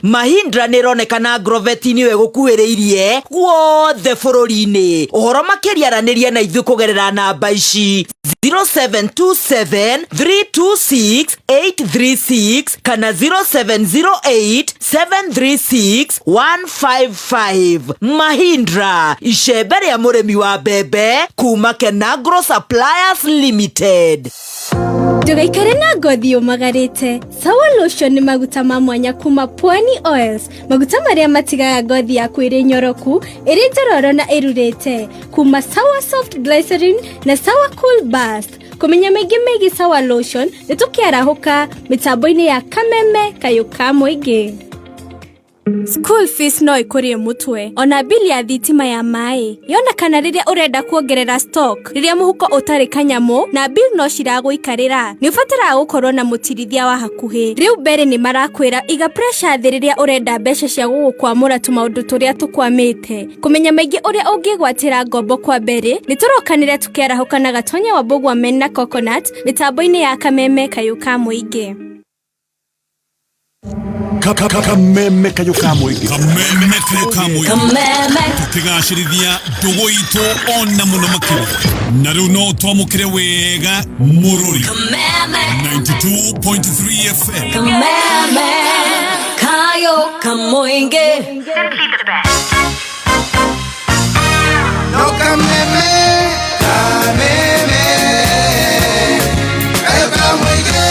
Mahindra nĩ ĩronekana Agrovet nĩyo ĩgũkuhĩrĩirie guothe bũrũri-inĩ. Ũhoro makĩria aranĩria na ithuĩ kũgerera namba ici 0727 326 836 kana 0708 736 155. Mahindra, icembe rĩa mũrĩmi wa mbembe kuma Kenagro Suppliers Limited. Ndũgaikare na ngothi yũmagarĩte. Sawa Lotion nĩ maguta ma mwanya kuma Pwani Oils, maguta marĩa matigaga ngothi yaku ĩrĩ nyoroku, ĩrĩ njororo na ĩrurĩte. Kuma Sawa Soft Glycerin na Sawa Cool Burst. Kũmenya maingĩ megiĩ Sawa Lotion nĩ tũkĩarahũka mĩtambo-inĩ ya Kameme Kayũ ka Mũingĩ. School fees no ĩkũrĩe mũtwe, ona bili ya thitima ya maĩ yonekana rĩrĩa ũrenda kuongerera stock, rĩrĩa mũhuko ũtarĩ kanyamũ na bill no ciragũikarĩra, nĩ ũbataraga gũkorwo na mũtirithia wa hakuhĩ. Rĩu mbere nĩ marakwĩra iga pressure thĩ rĩrĩa ũrenda mbeca cia gũgũkwamũra tũmaũndũ tũrĩa tũkwamĩte. Kũmenya maingĩ ũrĩa ũngĩgwatĩra ngombo kwa mbere, nĩ tũrokanĩre tũkĩarahũka na Gatonya wa Mbũgua Men na Coconut mĩtambo-inĩ ya Kameme Kayũ ka Mũingĩ. Kameme Kayũ ka Mũingĩ. Kameme Kayũ ka Mũingĩ, tũkĩgacĩrithia ndũgũ itũ ona mũno makĩria, na rĩu no twamũkĩre wega mũrũri 92.3 FM. Kameme Kayo Kamoinge. No Kameme, Kameme, Kayo Kamoinge.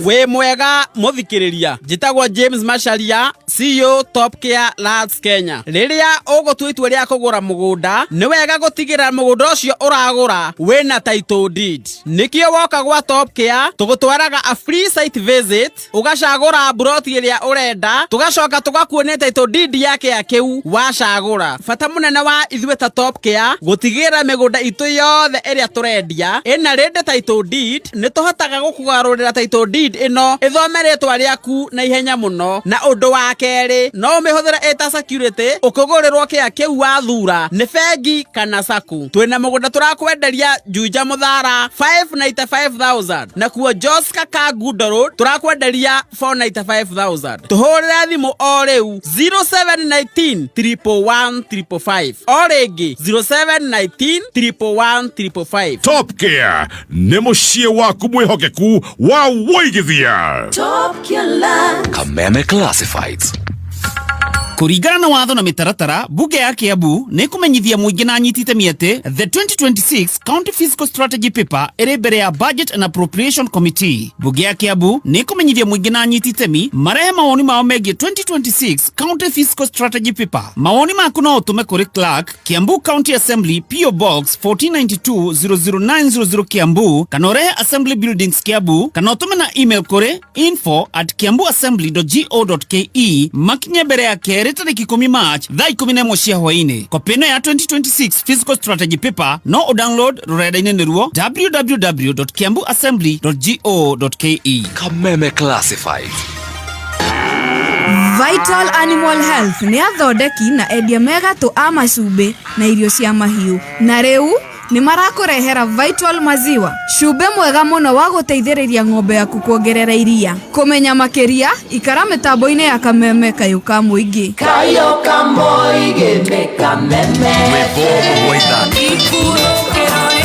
Wĩ mwega mũthikĩrĩria, njĩtagwo James Macharia, CEO Top Care Lands Kenya. Rĩrĩa ũgũtua itua rĩa kũgũra mũgũnda, nĩ wega gũtigĩrĩra mũgũnda ũcio ũragũra wĩna title deed. Nĩkĩo woka gwa Top Care tũgũtwaraga a free site visit, ũgacagũra mburoti ĩrĩa ũrenda, tũgacoka tũgakuonia title deed ya kĩa kĩu wacagũra. Bata mũnene wa ithuĩ ta Top Care gũtigĩrĩra mĩgũnda itũ yothe ĩrĩa tũrendia ĩna ready title deed, nĩ tũhotaga gũkũgarũrĩra title deed ĩno ĩthome rĩtwa rĩaku na ihenya mũno. Na ũndũ wa kerĩ, no ũmĩhũthĩre ĩta security ũkĩgũrĩrwo kĩa kĩu wathura nĩ bengi kana sacco. Twĩna mũgũnda tũrakwenderia Juja Mũthara 595,000, nakuo Joska Kangundo Road tũrakwenderia 495,000. Tũhũrĩre thimũ o rĩu 0719 111 555, o rĩngĩ 0719 111 555. Top Care nĩ mũciĩ waku mwĩhokeku wa wũigithia. Kameme Classifieds. Kũringana na watho na mĩtaratara, bunge ya Kiambu nĩ kũmenyithia mũingĩ na anyiti itemi atĩ the 2026 County Fiscal Strategy Paper ĩrĩ mbere ya Budget and Appropriation Committee. Bunge ya Kiambu nĩ kũmenyithia mũingĩ na anyiti itemi marehe mawoni mao megiĩ 2026 County Fiscal Strategy Paper. Mawoni maku no ũtũme kũrĩ Clerk, Kiambu County Assembly, PO Box 1492 00900 Kiambu, kana ũrehe Assembly Buildings Kiambu, kana ũtũme na email kũrĩ info@kiambuassembly.go.ke, makinye mbere ya kerĩ tarĩki 10 March thaa 11 cia hwainĩ. Kopi ĩno ya 2026 Fiscal Strategy Paper no ũdownload rũrenda-inĩ nĩruo www.kiambuassembly.go.ke. Kameme Classifieds. Vital Animal Health nĩ athondeki na endia megatũ a macumbĩ na irio cia mahiũ, na rĩu nĩ marakũrehera Vital Maziwa, cumbĩ mwega mũno wa gũteithĩrĩria ng'ombe yaku kuongerera iria. Kũmenya makĩria, ikara mĩtambo-inĩ ya Kameme Kayũ ka Mũingĩ. Kayo Kamoinge me Kameme. Rwĩmbo rwa ithaa.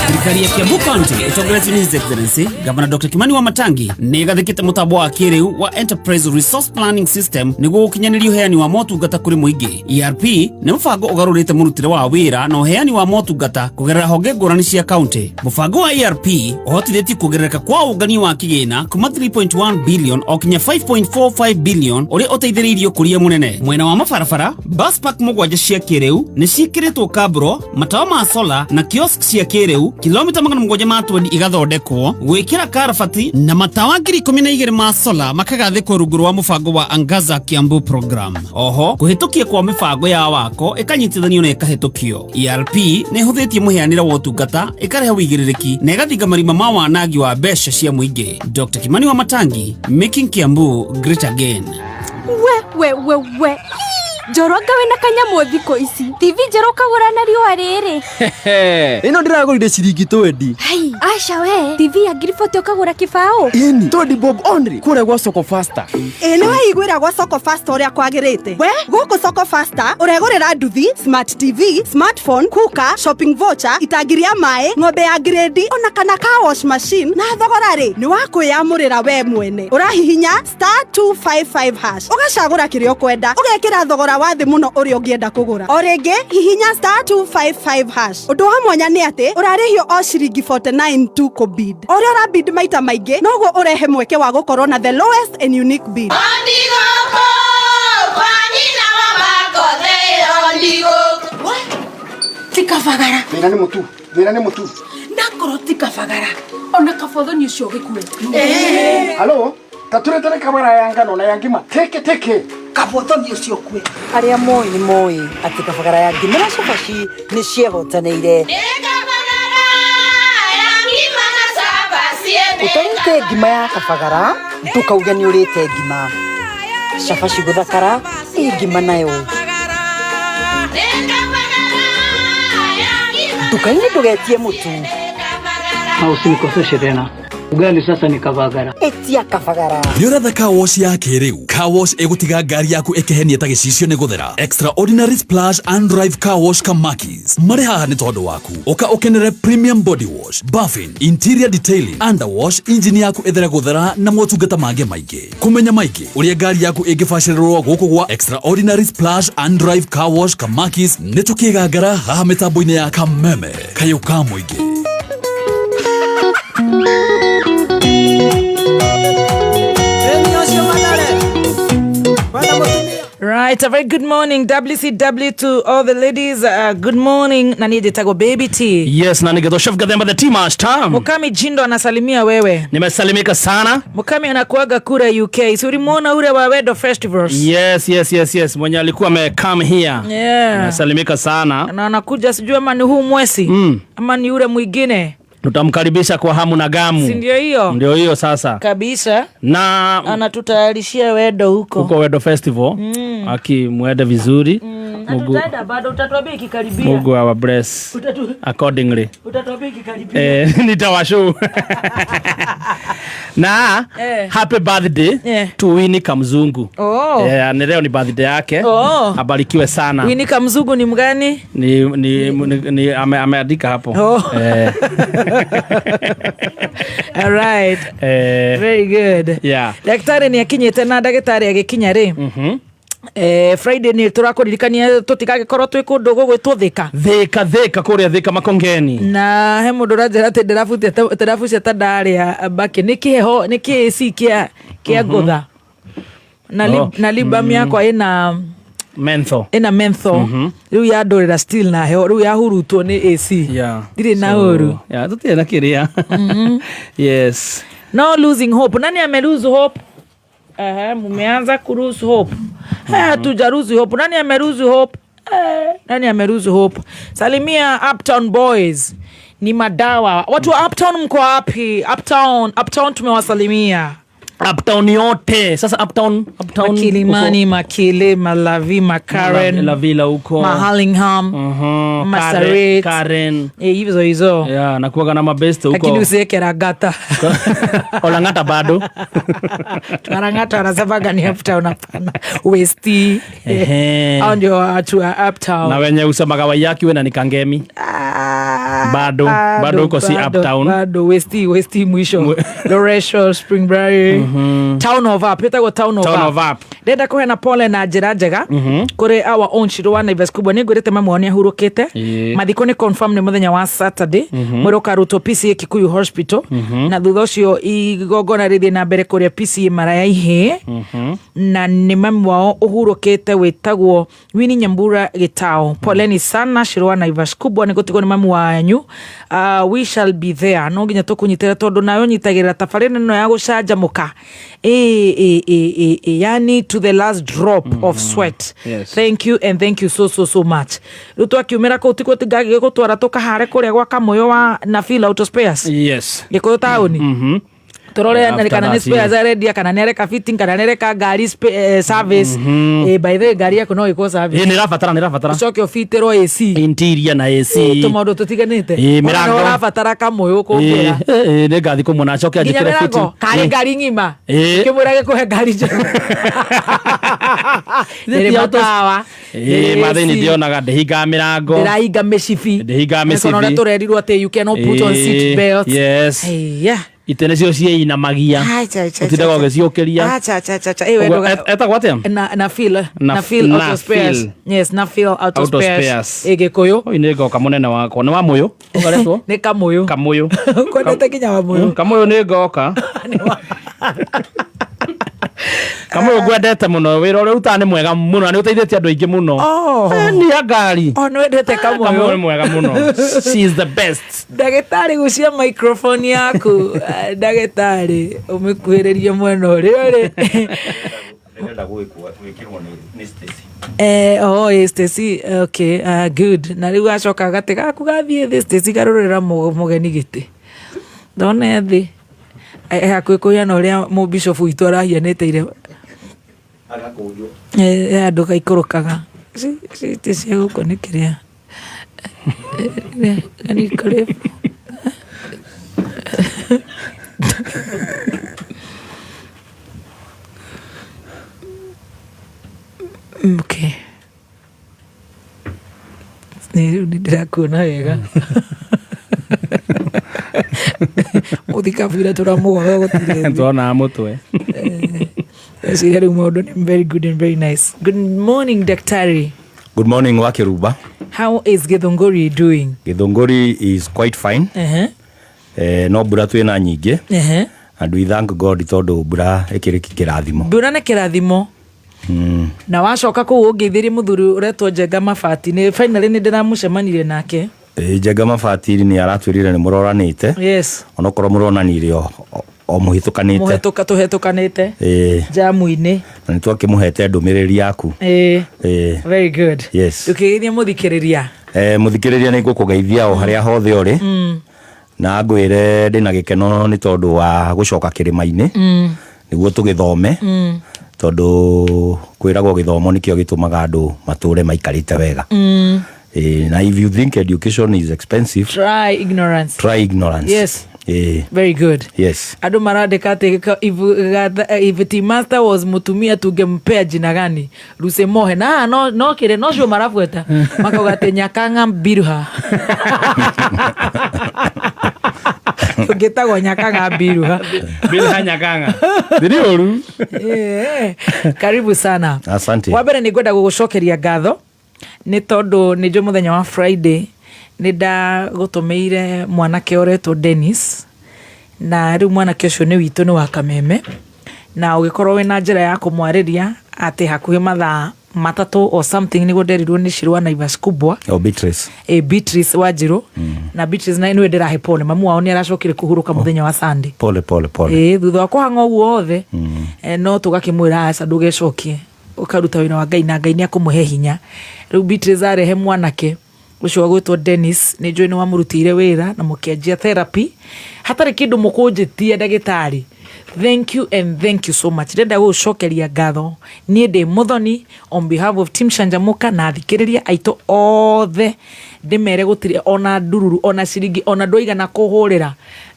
Thirikari ya Kiambu County ĩtongoretio nĩ His Excellency Governor Dr. Kimani Wamatangi nĩ ĩgathĩkĩte mũtambo wa kĩrĩu wa Enterprise Resource Planning System nĩguo gũkinyanĩria ũheani wa motungata kũrĩ mũingĩ. ERP nĩ mũbango ũgarũrĩte mũrutĩre wa wĩra na ũheani wa motungata kũgerera honge ngũrani cia county. Mũbango wa ERP ũhotithĩtie kuongerereka kwa ũngania wa kĩgĩna kuma 3.1 billion o kinya 5.45 billion, ũrĩa ũteithĩrĩirie ũkũria mũnene mwena wa mabarabara. Bus park mũgwanja cia kĩrĩu nĩ ciĩkĩrĩtwo kabro, matawa ma sola na kiosk cia kĩrĩu, kilomita 700 ma twendi igathondekwo gwĩkĩra karabati, na matawa 12,000 ma sola makagathĩkwo rungu rwa mũbango wa Angaza Kiambu Program. Oho kũhĩtũkia kwa mĩbango ya wako ĩkanyitithanio na ĩkahĩtũkio. ERP nĩ ĩhũthĩtie mũheanĩre wa ũtungata, ĩkarehe ũigĩrĩrĩki na ĩgathinga marima ma wanangi wa mbeca cia mũingĩ. Dr. Kimani Wamatangi, making Kiambu great again. We we we we. Njorua anga wĩna kanyamũ thikũ ici. TV njerũ ũkagũra na riũa rĩrĩ. Ĩno ndĩragũrire ciringi 20. Hai, aca we. TV ya ngiri 40 ũkagũra kĩbaũ. Ĩni, 20 bob only kũrĩa gwa Soko Faster. Ĩ nĩ waiguĩra gwa Soko Faster ũrĩa kwagĩrĩte. We gũkũ Soko Faster ũregũrĩra nduthi, smart TV, smartphone, cooker, shopping voucher, itangi rĩa maĩ, ng'ombe ya grade ona kana car wash machine na thogora rĩ nĩ wa kwĩyamũrĩra we mwene. Ũrahihinya star 255 hash ũgacagũra kĩrĩa ũkwenda, ũgekĩra thogora wa thĩ mũno ũrĩa ũngĩenda kũgũra. O rĩngĩ hihinya star 255 hash. Ũndũ wa mwanya nĩ atĩ ũrarĩhio o ciringi 49 tu kũbid. O ũrĩa ũrabid maita maingĩ noguo ũrehe mweke wa gũkorwo na the lowest and unique bid. Tikabagara. Thĩna nĩ mũtu, thĩna nĩ mũtu. Nakorwo tikabagara ona kabothoni ũcio ũgĩkue. Halo, taturetere kabara ya ngano na ya ngima teke teke. Kabothoni ũcio ũkue. Arĩa moĩ nĩ moĩ atĩ kabagara ya ngima na cabaci nĩ ciehotanĩire. Ũtarĩte ngima ya kabagara ndũkauge nĩ ũrĩte ngima. Cabaci gũthakara ĩ ngima nayo. Nduka-inĩ ndũgetie mũtu. Na usinikoseshe tena. Ugali sasa ni kabagara. Etia kabagara. Nĩ ũretha car wash ya kĩrĩu. Car wash ĩgũtiga ngari yaku ĩkĩhenia ta gĩcicio nĩ gũthera. Extraordinary splash and drive car wash Kamakis marĩ haha nĩ tondũ waku. Ũka ũkenere premium body wash, buffing, interior detailing, underwash, engine yaku ĩthere gũthera na motungata mangĩ maingĩ. Kũmenya maingĩ ũrĩa ngari yaku ĩngĩbacĩrĩrwo gũkũ gwa Extraordinary Splash and Drive Car Wash Kamakis nĩ tũkĩgangara haha mĩtambo-inĩ ya Kameme kayũ ka mũingĩ. Right, a very good morning WCW to all the ladies. Good morning. Na niĩ njĩtagwo Baby T. Yes, na nigetwo Chef Gathemba the tea master. Mukami Jindo anasalimia wewe. Nimesalimika sana. Mukami anakuaga kura UK. Si ulimuona ule wa Wedo Festivals? Yes, yes, yes, yes. Mwenye alikuwa ame come here. Yeah. Nimesalimika sana. Na anakuja sijui ama ni huu mwezi ama ni ule mwingine. Tutamkaribisha kwa hamu na gamu. Si ndio hiyo? Ndio hiyo sasa. Kabisa. Na anatutayarishia Wedo huko. Huko Wedo Festival. Aki muende vizuri. Mungu bado utatuambia ikikaribia. Mungu awa bless accordingly. Utatuambia ikikaribia. Nitawashow. Na happy birthday to Winnie Kamzungu. Oh. Ni leo ni birthday yake. Oh. Abarikiwe sana. Winnie Kamzungu ni mgani? Ni ameandika hapo. Oh. All right. Very good. Yeah. Daktari ni akinyite na daktari agikinya ri. Friday ni turakuririkania tutigagikorwo twi kundu gugwitwo Thika. Thika Thika kuria Thika Makongeni. Na he mundu uranjira ati ndirabucia ta ndaria baki ni kiheho ni ki AC kia kia ngutha. Na na libam yakwa ina mentho. Ina mentho. Riu yandurira still na heho riu yahurutwo ni AC. Ndirĩ na uru. Yeah, tutirĩ na kiria. Yes. No losing hope. Nani ame lose hope? Mumeanza ku lose hope. Hatuja lose hope. Nani ame lose hope? Nani ame lose hope? Salimia Uptown Boys. Ni madawa. Watu wa Uptown mko wapi? Uptown, Uptown tumewasalimia. Uptown yote. Sasa Uptown, Uptown Makilimani, Makile, Malavi, Makaren, La Villa huko. Mahallingham, Masaret, Karen. Hizo hizo. Yeah, nakuwa na mabest huko. Lakini usiweke ragata. Olangata bado. Tunarangata wanasema ni Uptown hapana. Westi. Hao ndio watu wa Uptown. Na wenye usemaga Waiyaki we na nikangemi. Bado, bado huko si Uptown. Bado Westi, Westi mwisho. Loresho, Springbury. Town of Up, ĩtagwo Town of Town of Up. Ndenda kũheana pole na njĩra njega kũrĩ our own Shiro wa Naivas Kubwa. Nĩ ngwĩrĩte mamu wao nĩ ahurũkĩte. Mathiko nĩ confirm nĩ mũthenya wa Saturday. Mwĩrĩ ũkarutwo PCA Kikuyu Hospital. Na thutha ũcio igongona rĩthiĩ na mbere kũrĩa PCA Maraya Ihĩĩ. Na nĩ mamu wao ũhurũkĩte wĩtagwo Winnie Nyambura Gĩtao. Poleni sana Shiro wa Naivas Kubwa nĩ gũtigwo nĩ mamu wanyu. We shall be there. No nginya tũkũnyitĩra tondũ nawe ũnyitagĩrĩra tabarĩra ĩno ya gũcanjamũka. Yani to the last drop of sweat. Yes. Thank you and thank you so so so much. Rĩu twakiumĩra kũu tikuo tingagĩgũtwara tũkahare kũrĩa gwa Kamũyũ wa Nafila Auto Spares. Yes. Gĩkũyũ taũni. Tũrore After kana nĩ that, spares arendia, kana nĩ areka fitting, kana nĩ areka ngari service. By the way, ngari yaku no ĩkwo service. Ĩ, nĩ ĩrabatara, nĩ ĩrabatara. Ũcoke ũbitĩrwo AC, interior na AC, tũmaũndũ tũtiganĩte. Ĩ, Ona mĩrango. nĩ ũrabatara kamũyũ kũngĩra. Nĩ ngathi kũmuona acoke Nginya anjĩkĩre mĩrango fitting. karĩ ngari ng'ima, Ĩ. kĩmwĩra gĩkũhe ngari njerũ. Ndĩrĩ Ti auto- matawa, Ĩ, ndĩrĩ mathĩni AC, ndionaga ndĩhingaga mĩrango. ndĩrahinga mĩcibi. Ndĩhingaga Nĩkona ũrĩa mĩcibi. tũrerirwo atĩ you cannot put on seat belt. Yes. Haiya. Itĩ nĩcio ciĩinamagia, ũtindaga ũgĩciũkĩria. Acha, acha, acha, acha. Eh, we Ũguo, nduga- etagwo atĩa? Na feel na feel na auto spares. feel. Yes, na feel auto Auto spares. spares. Ĩ, Gĩkũyũ. Oi, nĩ ngoka mũnene wakwa nĩ wa mũyũ ũgaretwo. Nĩ kamũyũ. Kamũyũ. Kwendete nginya wa mũyũ. Kamũyũ nĩ ngoka. Kamũyũ, ngwendete mũno, wĩra ũrĩa ũrutaga nĩ mwega mũno na nĩ ũteithĩtie andũ aingĩ mũno. Oh. Ni ya ngari. Oh, nĩ wendete Kamũyũ nĩ kamũyũ. mwega mũno, she is the best. Ndagĩtarĩ, gucia microphone yaku. Ndagĩtarĩ, ũmĩkuhĩrĩrie mwena ũrĩa ũrĩ. Ndĩrenda gwĩkĩrwo nĩ Stacy. Oh, Stacy, okay, good. Na rĩu acoka gatĩ gaku gathiĩ thĩ. Stacy, garũrĩra mũgeni gĩtĩ ndone thĩ. Hakuhĩ kũhiana ũrĩa mũbishofu witũ arahianĩte ire. Agakũnjwo. Andũ gaikũrũkaga. Citĩ cia gũkũ nĩ kĩrĩa gani karefu. Okay, nĩ rĩu nĩ ndĩrakuona wega. Mũthikabu ira tũramũgotha gũtirĩ. Tuonaga mũtwe. Eciria rĩu maũndũ nĩ very good and very nice. Good morning, daktari. Good morning, Wakiruba. How is Githunguri doing? Githunguri is quite fine. No mbura twĩna nyingĩ. And we thank God tondũ mbura ĩkĩrĩ kĩrathimo. Mbura nĩ kĩrathimo. Na wacoka kũu ũngeithĩrie mũthuri ũretwo Njenga Mabati. Nĩ finally nĩ ndĩramũcemanirie nake. Ĩ, Njenga Mabati nĩ aratwĩrire nĩ mũroranĩte. Yes. Onokorwo mũronanire o mũhĩtũkanĩte. Mũhetũka tũhetũkanĩte jamu-inĩ. Na nĩ twakĩmũhete ndũmĩrĩri yaku. Very good. Yes. Ndũkĩgeithie mũthikĩrĩria. Mũthikĩrĩria, nĩ ngũkũgeithia o harĩa hothe ũrĩ. Na ngwĩre ndĩna gĩkeno nĩ tondũ wa gũcoka kĩrĩma-inĩ nĩguo tũgĩthome, tondũ kwĩragwo gĩthomo nĩkĩo gĩtũmaga andũ matũre maikarĩte wega. Na if you think education is expensive, try ignorance. Try ignorance. Yes. Very good. Yes. Andũ marandĩka atĩ if Tea Master was mũtumia tungempea jina gani? Ruse Mohe na no kĩrĩ no cio marabueta makauga atĩ Nyakang'a Mbirha, ũngĩtagwo Nyakang'a Mbirha. Bilha Nyakang'a thiri ũru. Karibu sana. Asante. Wa mbere nĩ ngwenda gũgũcokeria ngatho nĩ tondũ nĩ njũĩ mũthenya wa Friday nĩ ndagũtũmĩire mwanake ũretwo Dennis, na rĩu mwanake ũcio nĩ witũ, nĩ wa Kameme, na ũgĩkorwo wĩna njĩra ya kũmwarĩria atĩ hakuhĩ mathaa 3 or something nĩguo nderirwo nĩ Shirwa Naivas Kubwa. O Beatrice. Beatrice Wanjirũ. Na Beatrice na nĩwe ndĩrahe pole, mamu wao nĩ aracokire kũhurũka mũthenya wa Sunday. Pole pole pole. Thutha wa kũhang'a ũguo othe, no tũgakĩmwĩra aca, ndũgecokie, ũkaruta wĩra wa Ngai na Ngai nĩ akũmũhe hinya. Rĩu Beatrice arehe mwanake ũcio wagwĩtwo Dennis, nĩ njũĩ nĩ wamũrutĩire wĩra na mũkĩanjia therapy hatarĩ kĩndũ mũkũnjĩtie. Ndagĩtarĩ, thank you and thank you so much. Ndĩrenda gũgũcokeria ngatho niĩ ndĩ Mũthoni on behalf of team Canjamũka na athikĩrĩria aitũ othe, ndĩmere gũtirĩ ona ndururu, ona ciringi, ona ndwaigana kũhũrĩra.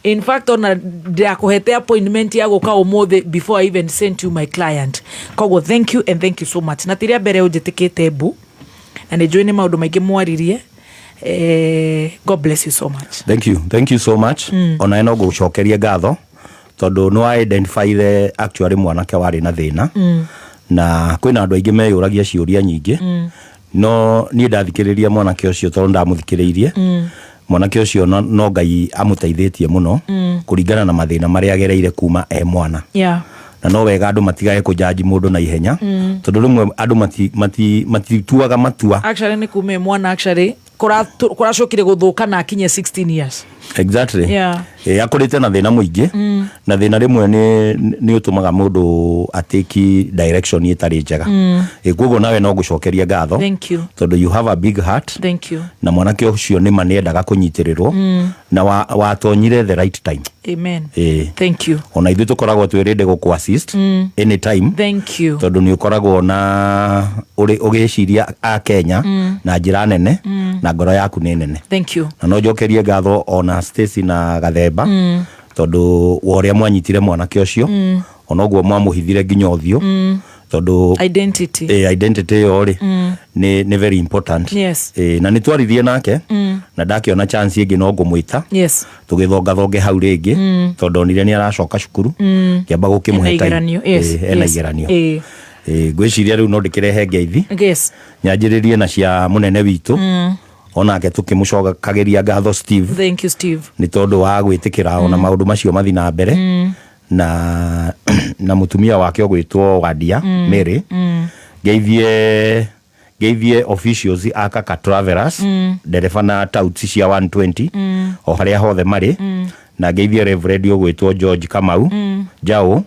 In fact, ona ndakũhete appointment ya gũka ũmũthĩ before I even sent you my client. Koguo thank you and thank you so much. Na ti rĩa mbere ũnjĩtĩkĩte mbu, na nĩ njũĩ nĩ maũndũ maingĩ mwaririe. God bless you so much. Thank you, thank you so much. Ona no ngũcokerie ngatho tondũ nĩ wa identify the actually mwanake warĩ na thĩna. Na kwĩna andũ aingĩ meyũragia ciũria nyingĩ, no niĩ ndathikĩrĩria mwanake ũcio, tondũ ndamũthikĩrĩirie, mwanake ũcio no Ngai amũteithĩtie mũno kũringana na mathĩna marĩa agereire kuma e mwana. Na no wega andũ matigage kũjaji mũndũ na ihenya, tondũ rĩmwe andũ matituaga matua. Actually nĩ kuma mwana, actually kũracokire gũthũka na akinye 16 years. Exactly. Yeah. Akũrĩte na thĩna mũingĩ, na thĩna rĩmwe nĩ ũtũmaga mũndũ atĩki direction ĩtarĩ njega. Koguo nawe no ngũcokerie ngatho Thank you. tondũ you have a big heart. Thank you. Na mwanake ũcio nĩma nĩendaga kũnyitĩrĩrwo, na watonyire the right time. Amen. Ĩ. Thank you. Ona ithuĩ tũkoragwo twĩrĩndĩ gũkũ assist anytime, Thank you. tondũ nĩ ũkoragwo na ũgĩciria a Kenya na njĩra nene, na ngoro yaku nĩ nene. Thank you. Na no njokerie ngatho ona Stacy na Gathemba, tondũ wa ũrĩa mwanyitire mwanake ũcio, onoguo mwamũhithire nginya ũthiũ, tondũ identity. Identity ĩyo rĩ, nĩ very important. Na nĩ twaririe nake, na ndakĩona chance ĩngĩ no ngũmwĩta, tũgĩthongathonge hau rĩngĩ, tondũ onire nĩ aracoka cukuru, kĩamba gũkĩmũhe Ena time. igeranio, yes. Ena igeranio. Ngwĩciria rĩu no ndĩkĩrehe ngeithi, nyanjĩrĩrie na cia mũnene witũ, onake tũkĩmũcokagĩria ngatho, Steve. Thank you, Steve. Nĩ tondũ wa gwĩtĩkĩra ona maũndũ macio mathi na mbere, na mũtumia wake ũgwĩtwo Wadia Mary. Ngeithie officials a Kaka Travelers, ndereba na touts cia 120, o harĩa hothe marĩ, na ngeithie Reverend ũgwĩtwo George Kamau Njau,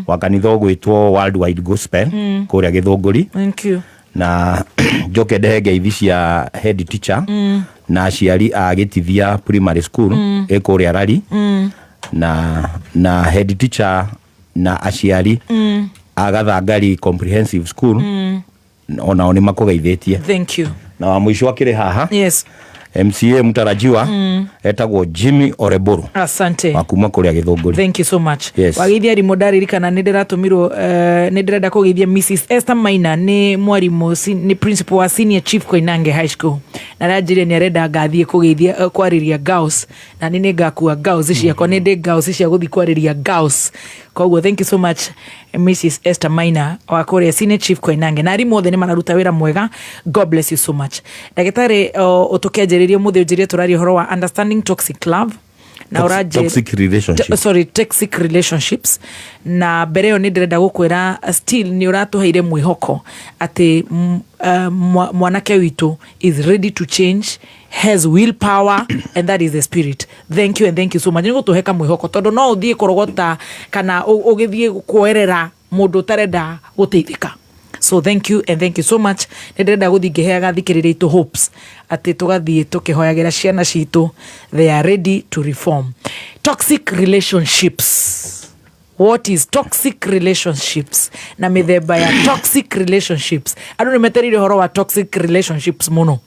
wa kanitha ũgwĩtwo World Wide Gospel, kũrĩa Gĩthũngũri. Thank you. Na njoke ndehe ngeithi cia head teacher na aciari a Gĩtithia Primary School, ĩ kũrĩa Rari, na head teacher na aciari a Gathangari Comprehensive School, onao nĩ makũgeithĩtie. Thank you. Na wa mũico akĩrĩ haha, MCA mtarajiwa, etagwo Jimmy Oreburu, Asante. wa kuma kũrĩa Gĩthũngũri. Thank you so much. Yes. Wageithia arimũ, ndaririkana nĩ ndĩratũmirwo, nĩ ndĩrenda kũgeithia Mrs Esther Maina, nĩ mwarimũ, nĩ principal wa Senior Chief Koinange High School, na aranjĩrire nĩ arenda ngathiĩ kũgeithia, kwarĩria girls, na nĩ nĩngakua girls ciakwa, nĩ ndĩ girls cia gũthiĩ kwarĩria girls. Koguo thank you so much, Mrs Esther Maina wa kũrĩa Senior Chief Koinange, na arimũ othe nĩ mararuta wĩra mwega. God bless you so much. Ndagĩtarĩ, ũtũkĩanjĩrĩria ũmũthĩ, ũnjĩrie tũraria ũhoro wa understanding toxic love na Toxic relationship. Sorry, toxic relationships. Na mbere ĩyo nĩ ndĩrenda gũkwĩra, still nĩ ũratũheire mwĩhoko atĩ mwanake witũ is ready to change, has will power, and that is the spirit. Thank you and thank you so much. Nĩ gũtũhe kamwĩhoko, tondũ no ũthiĩ kũrogota kana ũgĩthiĩ kuoerera mũndũ ũtarenda gũteithĩka. So thank you and thank you so much. Nĩ ndĩrenda gũthiĩ ngĩheaga thikĩrĩria itũ hopes atĩ tũgathiĩ tũkĩhoyagĩra ciana citũ, they are ready to reform. Toxic relationships. What is toxic relationships, na mĩthemba ya toxic relationships? Andũ nĩ metereire ũhoro wa toxic relationships mũno.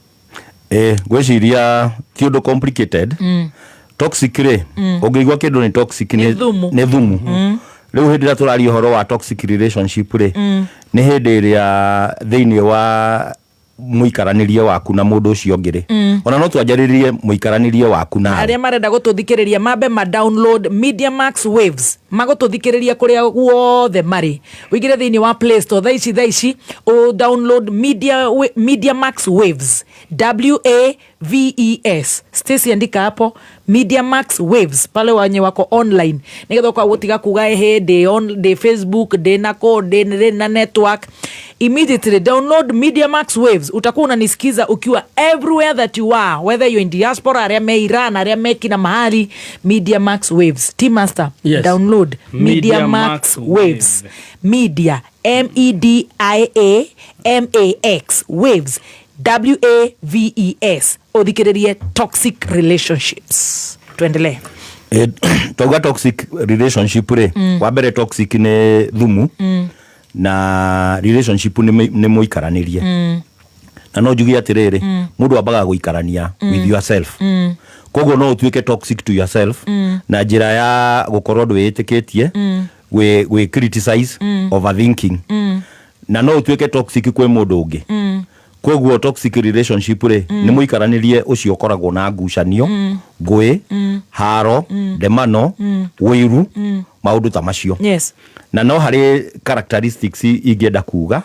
Ngwĩciria ti ũndũ complicated. Toxic rĩ, ũngĩigua kĩndũ nĩ toxic, Nĩ thumu. Nĩ thumu. Rĩu hĩndĩ ĩrĩa tũraria ũhoro wa toxic relationship rĩ, nĩ hĩndĩ ĩrĩa thĩinĩ wa mũikaranĩrie waku na mũndũ ũcio ũngĩ rĩ, ona no twanjarĩrie mũikaranĩrie waku nawe. Arĩa marenda gũtũthikĩrĩria mambe ma download Media Max Waves, magũtũthikĩrĩria kũrĩa guothe marĩ. Ũingĩre thĩinĩ wa Play Store thaa ici, thaa ici ũ download Media Max Waves, Waves. Stacy, andika hapo Media Max Waves pale wenye wako online, nigetha ũka gũtiga kuga ehe ndĩ on ndĩ Facebook, ndĩ nako ndĩ na network. Immediately download Media Max Waves, utakuwa unanisikiza ukiwa everywhere that you are, whether you're in diaspora, arĩa me Iran, arĩa me kina mahali. Media Max Waves. T Master. Yes. Download Media, Media Max Max Waves. Media, Media Max Waves, Waves, ũthikĩrĩrie toxic relationships. Tuendelee. Twauga toxic relationship rĩ, wa mbere toxic nĩ thumu, na relationship nĩ mũikaranĩrie. Na no njuge atĩrĩrĩ, mũndũ ambaga gũikarania with yourself. Koguo no ũtuĩke toxic to yourself na njĩra ya gũkorwo ndwĩĩtĩkĩtie, gwĩ criticize, overthinking, na no ũtuĩke toxic kwĩ mũndũ ũngĩ. Koguo toxic relationship rĩ, nĩ mũikaranĩrie ũcio ũkoragwo na ngucanio, ngũĩ, haro, ndemano, wĩiru, maũndũ ta macio. Na no harĩ characteristics ingĩenda kuga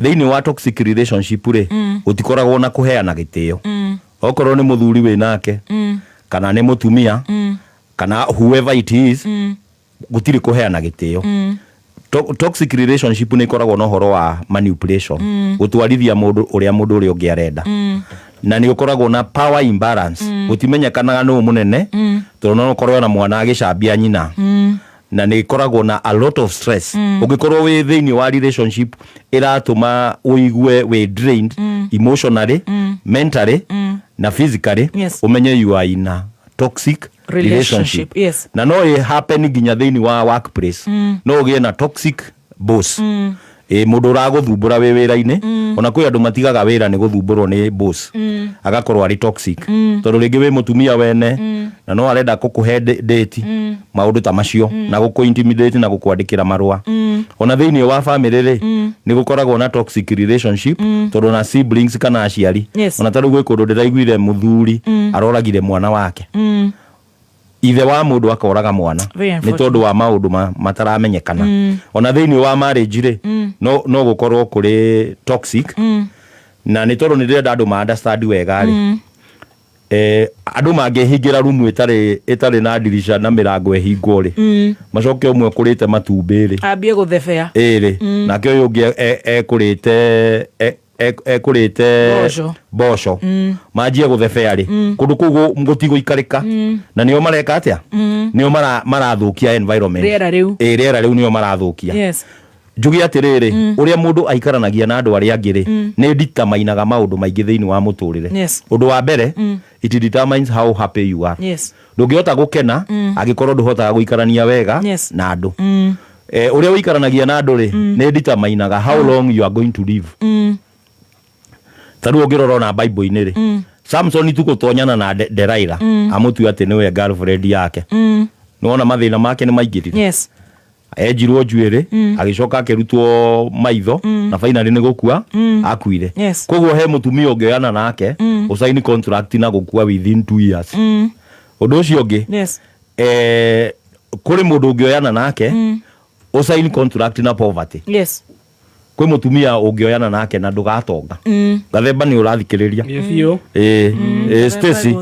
thĩinĩ wa toxic relationship rĩ, gũtikoragwo na kũheana gĩtĩo. Okorwo nĩ mũthuri wĩ nake, kana nĩ mũtumia, kana whoever it is, gũtirĩ kũheana gĩtĩo. Toxic relationship nĩ ĩkoragwo na ũhoro wa manipulation, gũtwarithia mũndũ ũrĩa mũndũ ũrĩa ũngĩ arenda. Na nĩ ũkoragwo na power imbalance, gũtimenyekanaga nũ mũnene, tondũ no ũkorwo na mwana agĩcambia nyina, na nĩ ĩkoragwo na a lot of stress. Ũngĩkorwo wĩ thĩinĩ wa relationship ĩratũma ũigue wĩ drained emotionally, mentally na physically, ũmenye you are in a toxic relationship. Relationship. Na no ĩ happen nginya thĩinĩ wa workplace. No ũgĩe na toxic boss, ĩ mũndũ ũragũthumbũra wĩ wĩra-inĩ. Ona kwĩ andũ matigaga wĩra nĩ gũthumbũrwo nĩ boss, agakorwo arĩ toxic, tondũ rĩngĩ wĩ mũtumia wene na no arenda kũkũhe date, maũndũ ta macio, na gũkũ intimidate na gũkwandĩkĩra marũa. Ona thĩinĩ wa family rĩ, nĩ gũkoragwo na toxic relationship, tondũ na siblings kana aciari. Ona ta rĩu gwĩ kũndũ ndĩraiguire mũthuri aroragire mwana wake, ithe wa mũndũ akoraga mwana Very nĩ tondũ wa maũndũ mataramenyekana. Ona thĩinĩ wa marriage rĩ, no gũkorwo kũrĩ toxic. Na nĩ tondũ nĩ ndĩrenda andũ ma understand wega rĩ, andũ mangĩhingĩra rumu ĩtarĩ na ndirisha na mĩrango ĩhingwo rĩ, macoke ũmwe kũrĩte matumbĩ rĩ, ambie gũthebea, ĩrĩ, nake ũyũ ũngĩ ekũrĩte ekũrĩte Mboco. Mboco, manjie gũthebea rĩ, kũndũ kũu gũtigũikarĩka. Na nĩo mareka atĩa? Nĩo marathũkia environment. Rĩera rĩu. Ĩ, rĩera rĩu nĩo marathũkia. Njuge atĩrĩrĩ, ũrĩa mũndũ aikaranagia na andũ arĩa angĩ rĩ, nĩ determinaga maũndũ maingĩ thĩinĩ wa mũtũrĩre. Ũndũ wa mbere, it determines how happy you are. Ndũngĩhota gũkena angĩkorwo ndũhotaga gũikarania wega na andũ. Ũrĩa ũikaranagia na andũ rĩ, nĩ determinaga how long you are going to live. Ta rĩu ũngĩrora ona Bible-inĩ rĩ, Samson tu gũtonyana na Delilah, amũtue atĩ nĩwe girlfriend yake, nĩwona mathĩna make nĩ maingĩrire. Enjirwo njuĩrĩ, agĩcoka akĩrutwo maitho, na finally nĩ gũkua akuire. Koguo he mũtumia ũngĩoyana nake, ũsaini contract na gũkua within 2 years. Ũndũ ũcio ũngĩ, kũrĩ mũndũ ũngĩoyana nake, ũsaini contract na poverty. Kwĩ mũtumia ũngĩoyana nake na ndũgatonga. Gathemba, nĩ ũrathikĩrĩria? Biũ. Ĩ, ĩ, Stacy,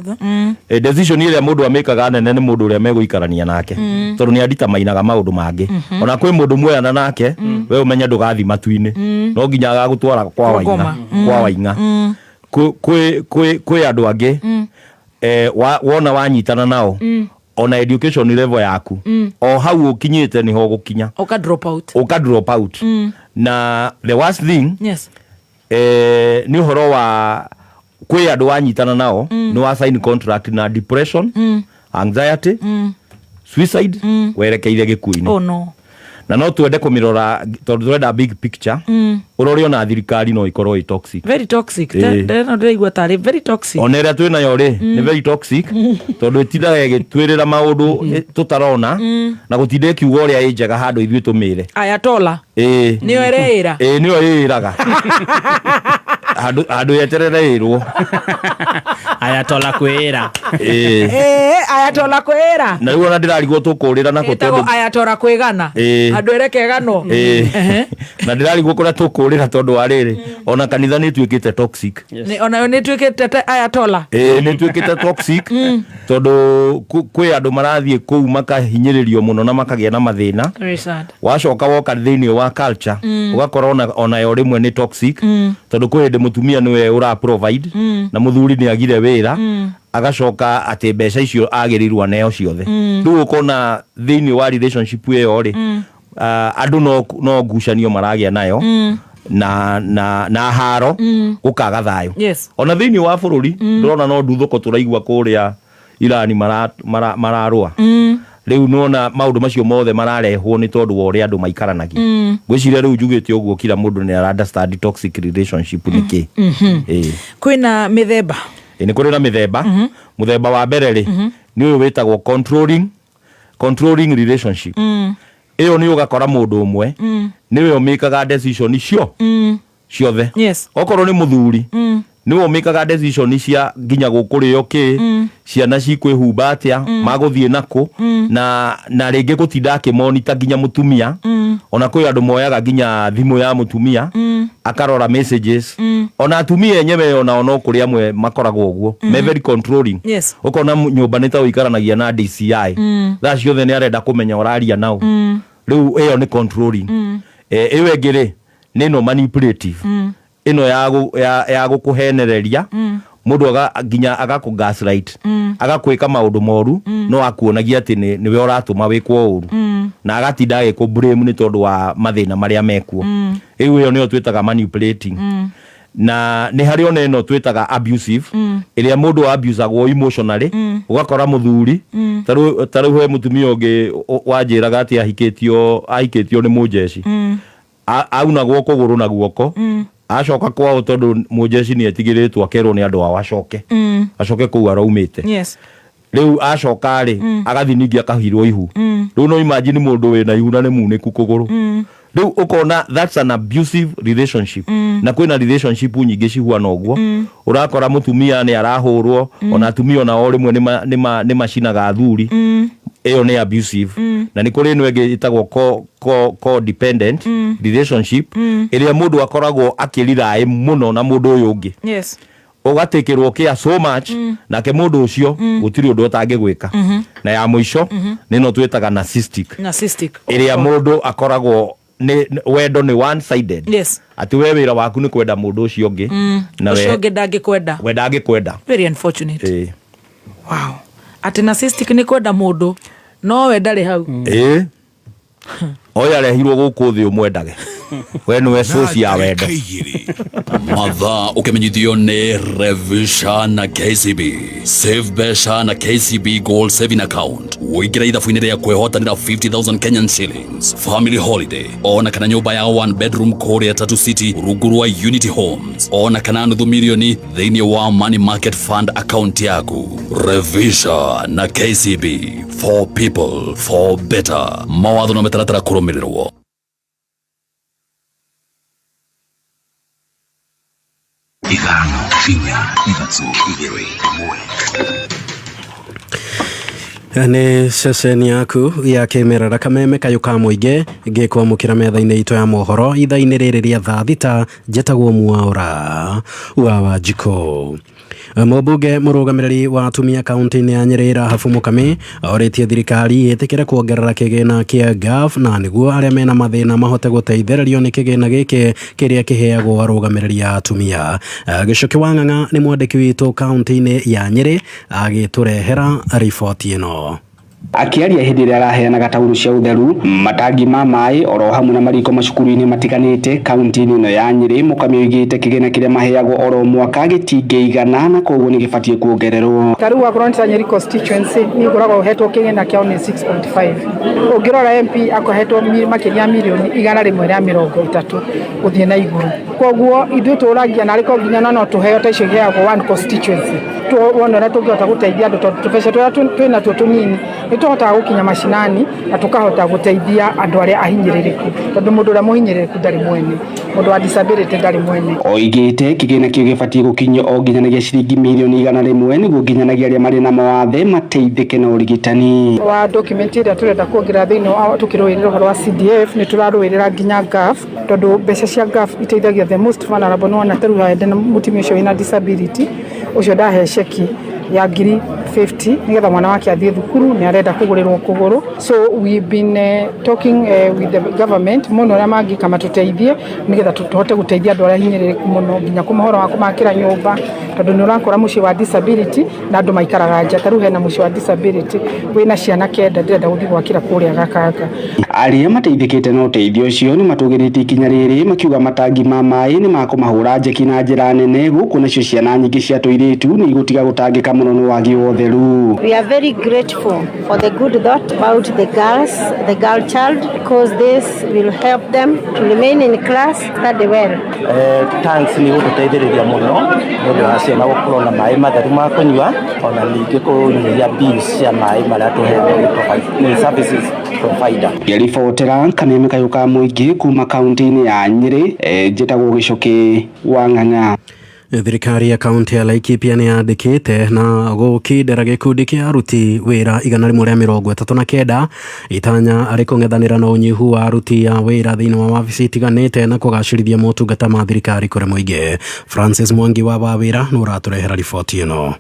decision ĩrĩa mũndũ amĩkaga nene nĩ mũndũ ũrĩa megũikarania nake, tondũ nĩ aditamainaga maũndũ mangĩ. Ona kwĩ mũndũ muoyana nake, we ũmenye ndũgathi matu-inĩ, no nginya agagũtwara kwa waing'a. Ngoma. Kwa waing'a. Kwĩ andũ angĩ, wona wanyitana nao, ona education level yaku, o hau ũkinyĩte nĩho ũgũkinya. Ũka drop out. Ũka drop out. Na the worst thing, nĩ ũhoro wa kwĩ andũ wanyitana nao, nĩ wa sign contract na depression, anxiety, suicide, werekeire gĩkuũ-inĩ. Oh no. Na no twende kũmĩrora tondũ tũrenda big picture. Ũrore ona thirikari no ĩkorwo ĩ toxic. Very toxic. Ĩĩ. Ndĩrona ndĩraigua tarĩ very toxic. Ona ĩrĩa twĩ nayo rĩ, nĩ very toxic, tondũ ĩtindaga ĩgĩtwĩrĩra maũndũ tũtarona, na gũtinda ĩkiuga ũrĩa ĩ njega handũ ithuĩ tũmĩre. Ayatola. Ĩĩ. Nĩyo ĩreĩra. Ĩĩ, nĩyo ĩĩraga handũ yeterere ĩrwo. Ayatola kwĩra. Ĩĩ. Ĩĩ, ayatola kwĩra. Na rĩu ona ndĩrarigwo tũkũrĩra nako Ĩtagwo tondũ ayatola kwĩgana. Ĩĩ. Andũ erekeganwo. Ĩĩ. Na ndĩrarigwo kũrĩa tũkũrĩra tondũ wa rĩrĩ, ona kanitha nĩ ĩtuĩkĩte toxic. Onayo nĩ ĩtuĩkĩte ta ayatola. Ĩĩ, nĩ ĩtuĩkĩte toxic, tondũ kwĩ andũ marathiĩ kũu makahinyĩrĩrio mũno na makagĩa na mathĩna. Very sad. Wacoka woka thĩinĩ wa culture, ũgakora onayo rĩmwe nĩ toxic, tondũ kwĩ hĩndĩ mũtumia nĩwe ũra provide, na mũthuri nĩ agire wĩra, agacoka atĩ mbeca icio agĩrĩirwo aneo ciothe. Rĩu ũkona thĩinĩ wa relationship ĩyo rĩ, andũ no ngucanio maragĩa nayo, na haro, gũkaga thayũ. Ona thĩinĩ wa bũrũri, ndĩrona no nduthũko tũraigua kũrĩa Irani mararũa. Rĩu nona maũndũ macio mothe mararehwo nĩ tondũ wa ũrĩa andũ maikaranagia. Ngwĩciria rĩu njugĩte ũguo, kila mũndũ nĩ ara understand toxic relationship nĩ kĩ. Ĩĩ. Kwĩna mĩthemba. Ĩĩ, nĩ kũrĩ na mĩthemba. Mũthemba wa mbere rĩ, nĩ ũyũ wĩtagwo controlling relationship. Ĩyo nĩ ũgakora mũndũ ũmwe nĩwe ũmĩkaga decision cio ciothe. Okorwo nĩ mũthuri, nĩwe ũmĩkaga decision cia nginya gũkũrĩo kĩ, ciana cikwĩhumba atĩa, magũthiĩ nakũ, na rĩngĩ gũtinda akĩmonita nginya mũtumia. Ona kwĩ andũ moyaga nginya thimũ ya mũtumia, akarora messages. Ona atumia enyewe onao no kũrĩ amwe makoragwo ũguo, me very controlling. Ũkona nyũmba nĩ ta ũikaranagia na DCI, thaa ciothe nĩ arenda kũmenya ũraria nao. Rĩu ĩyo nĩ controlling. Ĩyo ĩngĩ rĩ, nĩ ĩno manipulative, ĩno ya gũkũhenereria. Mũndũ nginya agakũ gaslight, agakwĩka maũndũ moru, no akuonagia atĩ nĩwe ũratũma wĩkwo ũru, na agatinda agĩkũ blame nĩ tondũ wa mathĩna marĩa mekuo. Rĩu ĩyo nĩyo twĩtaga manipulating. Na nĩ harĩ ona ĩno twĩtaga abusive, ĩrĩa mũndũ abusagwo emotionally. Ũgakora mũthuri, ta rĩu he mũtumia ũngĩ wanjĩraga atĩ ahikĩtio nĩ mũnjeci. Aunagwo kũgũrũ na guoko, acoka kwao, tondũ mũnjeci nĩ etigĩrĩtwo, akerwo nĩ andũ ao acoke, acoke kũu araumĩte. Rĩu acoka rĩ, agathiĩ ningĩ akahirwo ihu. Rĩu no imagine mũndũ wĩna ihu na nĩ munĩku kũgũrũ. Rĩu ũkona that's an abusive relationship. Na kwĩna relationship nyingĩ cihuana ũguo. Ũrakora mũtumia nĩ arahũrwo, ona atumia onao rĩmwe nĩ macinaga athuri. Ĩyo nĩ abusive. Na nĩ kũrĩ ĩno ĩngĩ ĩtagwo codependent relationship, ĩrĩa mũndũ akoragwo akĩriraĩ mũno na mũndũ ũyũ ũngĩ, ũgatĩkĩrwo care so much, nake mũndũ ũcio gũtirĩ ũndũ ũtangĩgwĩka. Na ya mũico nĩ ĩno twĩtaga narcissistic, Narcissistic. Ĩrĩa mũndũ akoragwo nĩ wendo nĩ one sided, atĩ we wĩra waku nĩ kwenda mũndũ ũcio ũngĩ, na ũcio we ũngĩ ndangĩkwenda. We ndangĩkwenda. Very unfortunate. Ĩĩ. Wow, atĩ narcissistic nĩ kwenda mũndũ no we ndarĩ hau. Ĩĩ, oyo arehirwo gũkũ thĩ ũmwendage we, nĩwe source ya wendo. Mathaa ũkĩmenyithio nĩ Revisha na KCB. Save mbeca na KCB Gold Saving Account, ũingĩre ithabu-inĩ rĩa kwĩhotanĩra 50,000 Kenyan shillings, family holiday, ona kana nyũmba ya one bedroom kũrĩa Tatu City rungu rwa Unity Homes, ona kana nuthu milioni thĩinĩ wa money market fund account yaku. Revisha na KCB, for people, for better. Mawatho na mĩtaratara kũrũmĩrĩrwo. 5, 4, 3, 2, 1. Nĩ ceceni yaku ya kĩmerera Kameme kayũ ka mũingĩ, ngĩkwamũkĩra metha-inĩ itũ ya mohoro ithaa-inĩ rĩrĩ rĩa thaa 6. Njĩtagwo Mwaũra wa Wanjikũ. Mũmbunge mũrũgamĩrĩri wa atumia kaunti-inĩ ya Nyĩrĩ Rahabu Mũkami orĩtie thirikari ĩtĩkĩre kuongerera kĩgĩna kĩa GAF, na nĩguo arĩa mena mathĩna mahote gũteithĩrĩrio nĩ kĩgĩna gĩkĩ kĩrĩa kĩheagwo arũgamĩrĩri a atumia. Gĩcuki wa Ng'ang'a nĩ mwandĩki witũ kaunti-inĩ ya Nyĩrĩ, agĩtũrehera riboti ĩno. Akĩaria hĩndĩ ĩrĩa araheanaga taurũ cia ũtheru, matangi ma maĩ, oro hamwe na mariko macukuru-inĩ matiganĩte kaunti-inĩ ĩno ya Nyĩrĩ, Mũkami oigĩte kĩgĩna kĩrĩa maheagwo oro mwaka gĩtingĩigana na koguo nĩ gĩbatiĩ kuongererwo. Ta rĩu akorwo nĩ ta Nyeri constituency, niĩ ngoragwo hetwo kĩgĩna kĩao nĩ 6.5. Ũngĩrora MP akohetwo makĩria ya mirioni 130 gũthiĩ na igũrũ. Koguo ithuĩ tũragia narĩ ko nginya no tũheo ta icio iheagwo one constituency, wone ũrĩa tũngĩhota gũteithia andũ, tondũ tũbeca tũrĩa twĩ natuo tũnini nĩ tũhotaga gũkinya macinani na tũkahota gũteithia andũ arĩa ahinyĩrĩrĩku, tondũ mũndũ ũrĩa mũhinyĩrĩrĩku ndarĩ mwene, mũndũ wa disability ndarĩ mwene. Oigĩte kĩgĩna kĩu gĩbatiĩ gũkinyio o nginyanagia ciringi mirioni 100 nĩguo nginyanagia arĩa marĩ na mawathe mateithĩke na ũrigitani. Wa document ĩrĩa tũrenda kuongerera thĩinĩ wa tũkĩrũĩrĩra ũhoro wa CDF, nĩ tũrarũĩrĩra nginya GAF, tondũ mbeca cia GAF iteithagia the most vulnerable. Nĩ wona ta rĩu haha ndĩna mũtumia ũcio wĩna disability ũcio, ndahe ceki ya ngiri 50 nigetha mwana wake athiĩ thukuru, nĩ arenda kũgũrĩrwo kũgũrũ. So we've been talking with the government mũno ũrĩa mangĩka matũteithie nĩgetha tũhote gũteithia andũ arĩa hinyĩrĩrĩku mũno, nginya kũmahoro wa kũmakĩra nyũmba, tondũ nĩ ũrakora mũciĩ wa disability na andũ maikaraga nja. Ta rĩu hena mũciĩ wa disability wĩna ciana 9, ndĩrenda gũthiĩ gwakĩra kũrĩa Gakanga. Arĩa mateithĩkĩte na ũteithio ũcio nĩ matũgĩrĩtie ikinya rĩrĩ, makiuga matangi ma maĩ nĩ makũmahũra njeki na njĩra nene, gũkũ nacio ciana nyingĩ cia tũirĩtu nĩ igũtiga gũtangĩka mũno nĩ wagi wa ũtheru. We are very grateful for the good thought about the girls, the girl child, because this will help them to remain in class, study well. Tanks nĩ gũtũteithĩrĩria mũno nĩ ũndũ wa ciana gũkorwo na maĩ matheru ma kũnyua, ona ningĩ kũnyihia bills cia maĩ marĩa tũheagwo nĩ services provider. Ngĩribotera Kameme kayũ ka mũingĩ kuma kaunti-inĩ ya Nyĩrĩ, njĩtagwo Gĩcũkĩ wa Ng'ang'a. Thirikari ya kaunti ya Laikipia nĩ yandĩkĩte na gũkindĩra gĩkundi kĩa aruti wĩra 139, itanya arĩ kũng'ethanĩra na ũnyihu wa aruti a wĩra thĩinĩ wa wabici itiganĩte na kũgacĩrithia motungata ma thirikari kũrĩ mũingĩ. Francis Mwangi wa Wawĩra nĩ ũratũrehera riboti ĩno.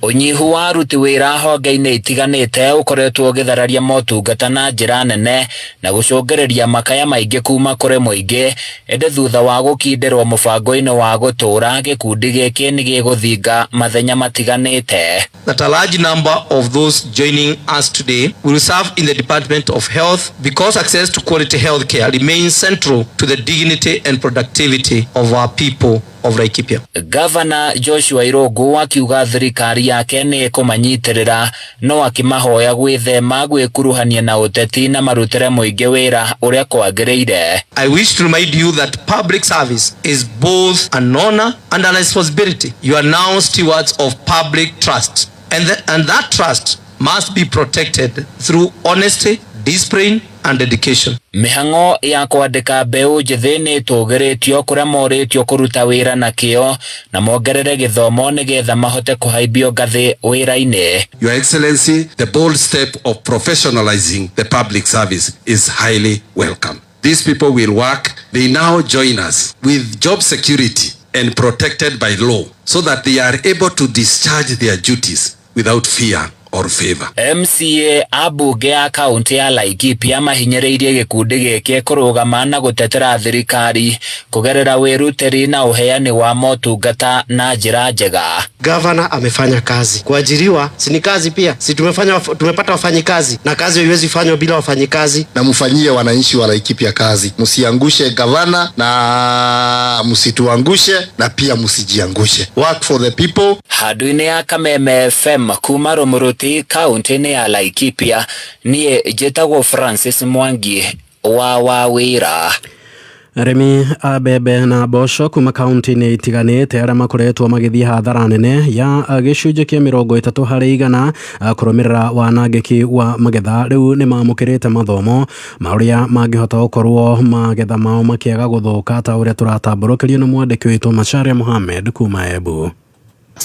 Ũnyihu wa aruti wĩra honge-inĩ itiganĩte ũkoretwo ũgĩthararia motungata na njĩra nene na gũcũngĩrĩria makaya maingĩ kuma kũrĩ mũingĩ, ĩndĩ thutha wa gũkindĩrwo mũbango-inĩ wa gũtũũra gĩkundi gĩkĩ nĩ gĩgũthinga mathenya matiganĩte. That a large number of those joining us today will serve in the Department of Health because access to quality health care remains central to the dignity and productivity of our people of Laikipia. Gavana Joshua Irungu akiuga thirikari yake nĩ ĩkũmanyitĩrĩra no akĩmahoya gwĩthema gwĩkuruhania na ũteti na marutĩre mũingĩ wĩra ũrĩa kwagĩrĩire. I wish to remind you that public service is both an honor and a responsibility. You are now stewards of public trust, and that trust must be protected through honesty, discipline, and dedication. Mĩhang'o ya kwandĩka mbeũ njĩthĩ nĩ ĩtũgĩrĩtio kũrĩa morĩtio kũruta wĩra na kĩo na mongerere gĩthomo nĩgetha mahote kũhaimbio ngathĩ wĩra-inĩ. Your Excellency, the bold step of professionalizing the public service is highly welcome. These people will work. They now join us with job security and protected by law so that they are able to discharge their duties without fear or favor. MCA a mbunge ya kaunti ya Laikipia mahinyĩrĩirie gĩkundi gĩkĩ kũrũgama na gũtetera thirikari kũgerera wĩrutĩri na ũheani wa motungata na njĩra njega. Gavana amefanya kazi. Kuajiriwa si ni kazi pia? Si tumepata wafanyikazi, na kazi haiwezi fanywa bila wafanyikazi. Na mfanyie wananchi wa Laikipia kazi, msiangushe gavana na msituangushe, na pia msijiangushe. Work for the people. Handũ-inĩ ya Kameme FM kuma Rumuruti kaunti-inĩ ya Laikipia, niĩ njĩtagwo Francis Mwangi wa Wawĩra. Arĩmi a mbembe na mboco kuma kaunti-inĩ itiganĩte arĩa makoretwo magĩthiĩ hathara nene ya gĩcunjĩ kĩa 30% kũrũmĩrĩra wanangĩki wa magetha rĩu nĩ mamũkĩrĩte mathomo ma ũrĩa mangĩhota gũkorwo magetha mao makĩaga gũthũka ta ũrĩa tũratambũrũkĩrio nĩ mwandĩki witũ Macharia Mohamed kuma Embu.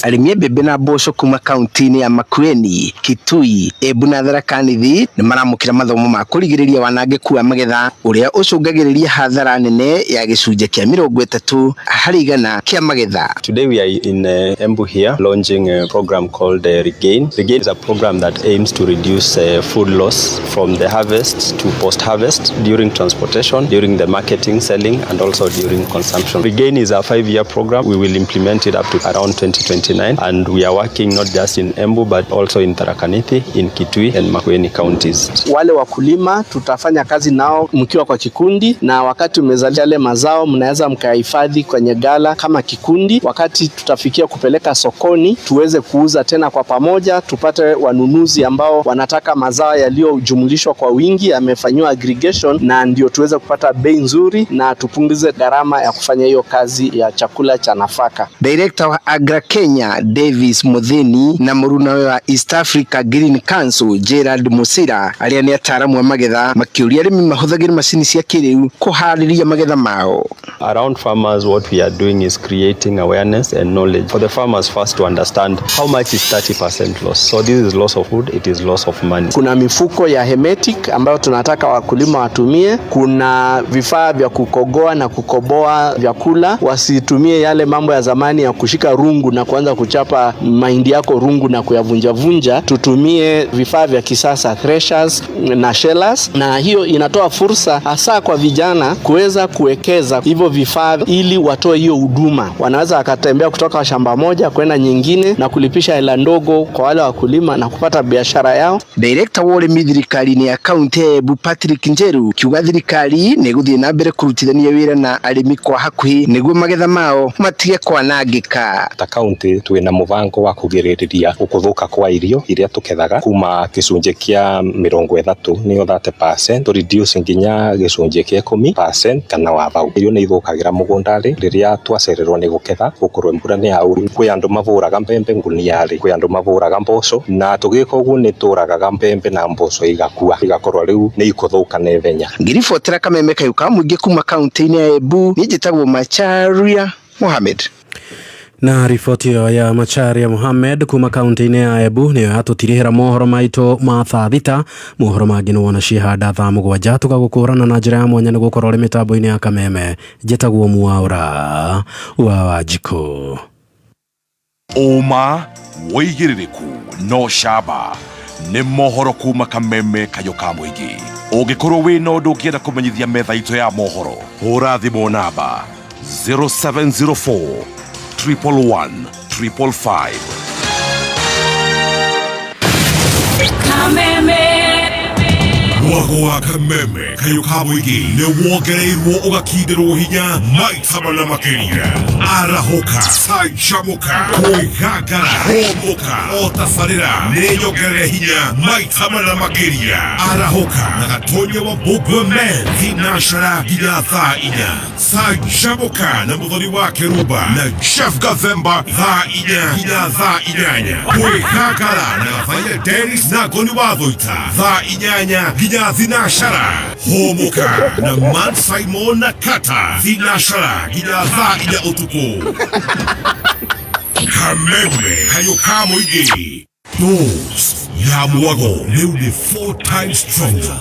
Arĩmi a mbembe na mboco kuma kaunti-inĩ ya Makueni, Kitui, Embu na Tharaka Nithi nĩ maramũkĩra mathomo ma kũrigĩrĩria wanangĩku wa magetha ũrĩa ũcũngagĩrĩria hathara nene ya gĩcunjĩ kĩa 30% kĩa magetha. Today we are in Embu here launching a program called Regain. Regain is a program that aims to reduce food loss from the harvest to post-harvest, during transportation, during the marketing, selling, and also during consumption. Regain is a 5-year program. We will implement it up to around 2029, and we are working not just in Embu but also in Tharaka Nithi, in Kitui and Makueni counties. Wale wakulima tutafanya kazi nao mkiwa kwa kikundi, na wakati umezalisha yale mazao mnaweza mkahifadhi kwenye gala kama kikundi. Wakati tutafikia kupeleka sokoni tuweze kuuza tena kwa pamoja, tupate wanunuzi ambao wanataka mazao yaliyojumlishwa kwa wingi, yamefanyiwa aggregation, na ndio tuweze kupata bei nzuri na tupunguze gharama ya kufanya hiyo kazi ya chakula cha nafaka. Director wa Agra Kenya Davis Muthini na mũrunawe wa East Africa Green Council Gerald Musira arĩa nĩ ataaramu a magetha makĩũria arĩmi mahũthagĩre macini cia kĩrĩu kũharĩria magetha mao. Around farmers, what we are doing is creating awareness and knowledge for the farmers first to understand how much is 30% loss. So this is loss of food, it is loss of money. Kuna mifuko ya hermetic ambayo tunataka wakulima watumie, kuna vifaa vya kukogoa na kukoboa vyakula, wasitumie yale mambo ya zamani ya kushika rungu na kuanza kuchapa mahindi yako rungu na kuyavunja vunja. Tutumie vifaa vya kisasa, threshers na shellers, na hiyo inatoa fursa hasa kwa vijana kuweza kuwekeza hivyo vifaa ili watoe hiyo huduma. Wanaweza wakatembea kutoka shamba moja kwenda nyingine na kulipisha hela ndogo kwa wale wakulima na kupata biashara yao. Director wa ũrĩmi thirikari-inĩ ya kaunti ya Embu Patrick Njeru kiuga thirikari nĩ ĩgũthiĩ na mbere kũrutithania wĩra na arĩmi kwa hakuhĩ nĩguo magetha mao matige kwanangĩka. Ta kaunti twina mubango wa kugiririria gukuthuka kwa irio iria tukethaga kuma gicunjĩ kia 30 nĩyo 30% to reduce nginya gicunjĩ kia 10% kana wa thau. Irio nĩ ithukagira mugunda-rĩ riria twacererwo nĩ guketha gukorwo mbura nĩ yaura. Kwĩ andu maburaga mbembe ngunia-rĩ, kwĩ andu maburaga mboco, na tugika uguo nĩ turagaga mbembe na mboco igakua igakorwo riu nĩ ikuthuka naihenya. Ngiribotera Kameme kayũ ka mũingĩ kuma kaunti-inĩ ya Embu, niĩ njĩtagwo Macharia Mohamed. Na riboti ĩyo ya Macharia Mohamed kuma kaunti-inĩ ya Embu nĩyo yatũtirihĩra mohoro maitũ ma thaa 6. Mohoro mangĩ nĩ wona ciĩhanda thaa 7 tũgagũkũrana na njĩra ya mwanya nĩ gũkorwo ũrĩ mĩtambo-inĩ ya Kameme. Njĩtagwo Mwaũra wa Wanjikũ. Ũma, wĩigĩrĩrĩku na ũcamba nĩ mohoro kuma Kameme Kayũ ka Mũingĩ. Ũngĩkorwo wĩna ũndũ ũngĩenda kũmenyithia metha itũ ya mohoro, hũra thimũ namba 0704 111 555. Kameme. Mwago wa Kameme Kayũ ka Mũingĩ nĩ wongereirwo ũgakindĩrwo hinya maita mana makĩria. Arahũka, canjamũka, kwĩgangara, hũmũka, o tabarĩra nĩ nyongerere hinya maita mana makĩria. Arahũka na Gatonya wa Mbũmbwe Men thinacara nginya thaa 4. Canjamũka na Mũthoni wa Kĩrumba na Jeff Gathemba thaa 4 nginya thaa 8. Kwĩgangara na Gathaiya Dennis na Ngoni wa Thũita thaa 8 nginya thinacara. Hũmũka na Man Simon na Kata thinacara nginya thaa 4 ũtukũ. Kameme Kayũ ka Mũingĩ, dose ya mwago rĩu nĩ 4 times stronger.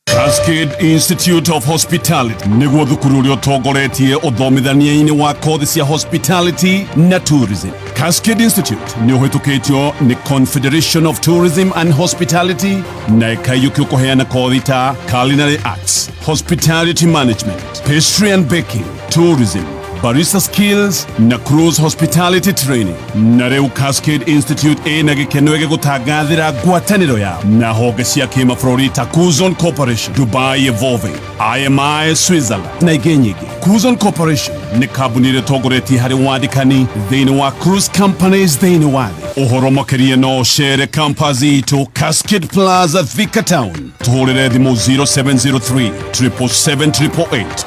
Cascade Institute of Hospitality nĩguo thukuru ũrĩa ũtongoretie ũthomithania-inĩ wa kothi cia hospitality na tourism. Cascade Institute nĩ ũhĩtũkĩtio nĩ Confederation of Tourism and Hospitality na ĩkaiyũkio kũheana kothi ta culinary arts, hospitality management, pastry and baking, tourism, barista skills na cruise hospitality training. Na rĩu Cascade Institute ĩna gĩkeno gĩgũtangathĩra ngwatanĩro yao na honge cia kĩmabũrũri ta Kuzon Corporation, Dubai Evolving, IMI Switzerland na ingĩ nyingĩ. Kuzon Corporation nĩ kambuni ĩrĩa ĩtongoretie harĩ wandĩkani thĩinĩ wa cruise companies thĩinĩ wa thĩ. Ũhoro makĩria no ũcere campus itũ Cascade Plaza, Thika Town. Tũhũrĩre thimũ 0703 777 888.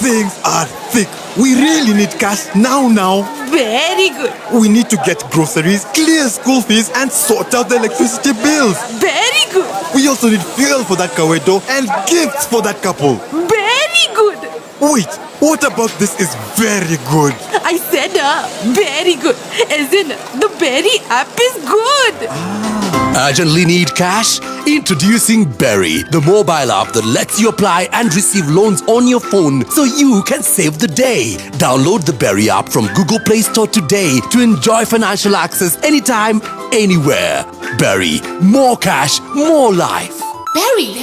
Things are thick. We really need cash now, now. Very good. We need to get groceries, clear school fees, and sort out the electricity bills. Very good. We also need fuel for that Kawedo and gifts for that couple. Very good. Wait, what about this is very good? I said very good. As in, the Berry app is good. Urgently need cash? Introducing Berry, the mobile app that lets you apply and receive loans on your phone so you can save the day. Download the Berry app from Google Play Store today to enjoy financial access anytime, anywhere. Berry, more cash, more life. Berry,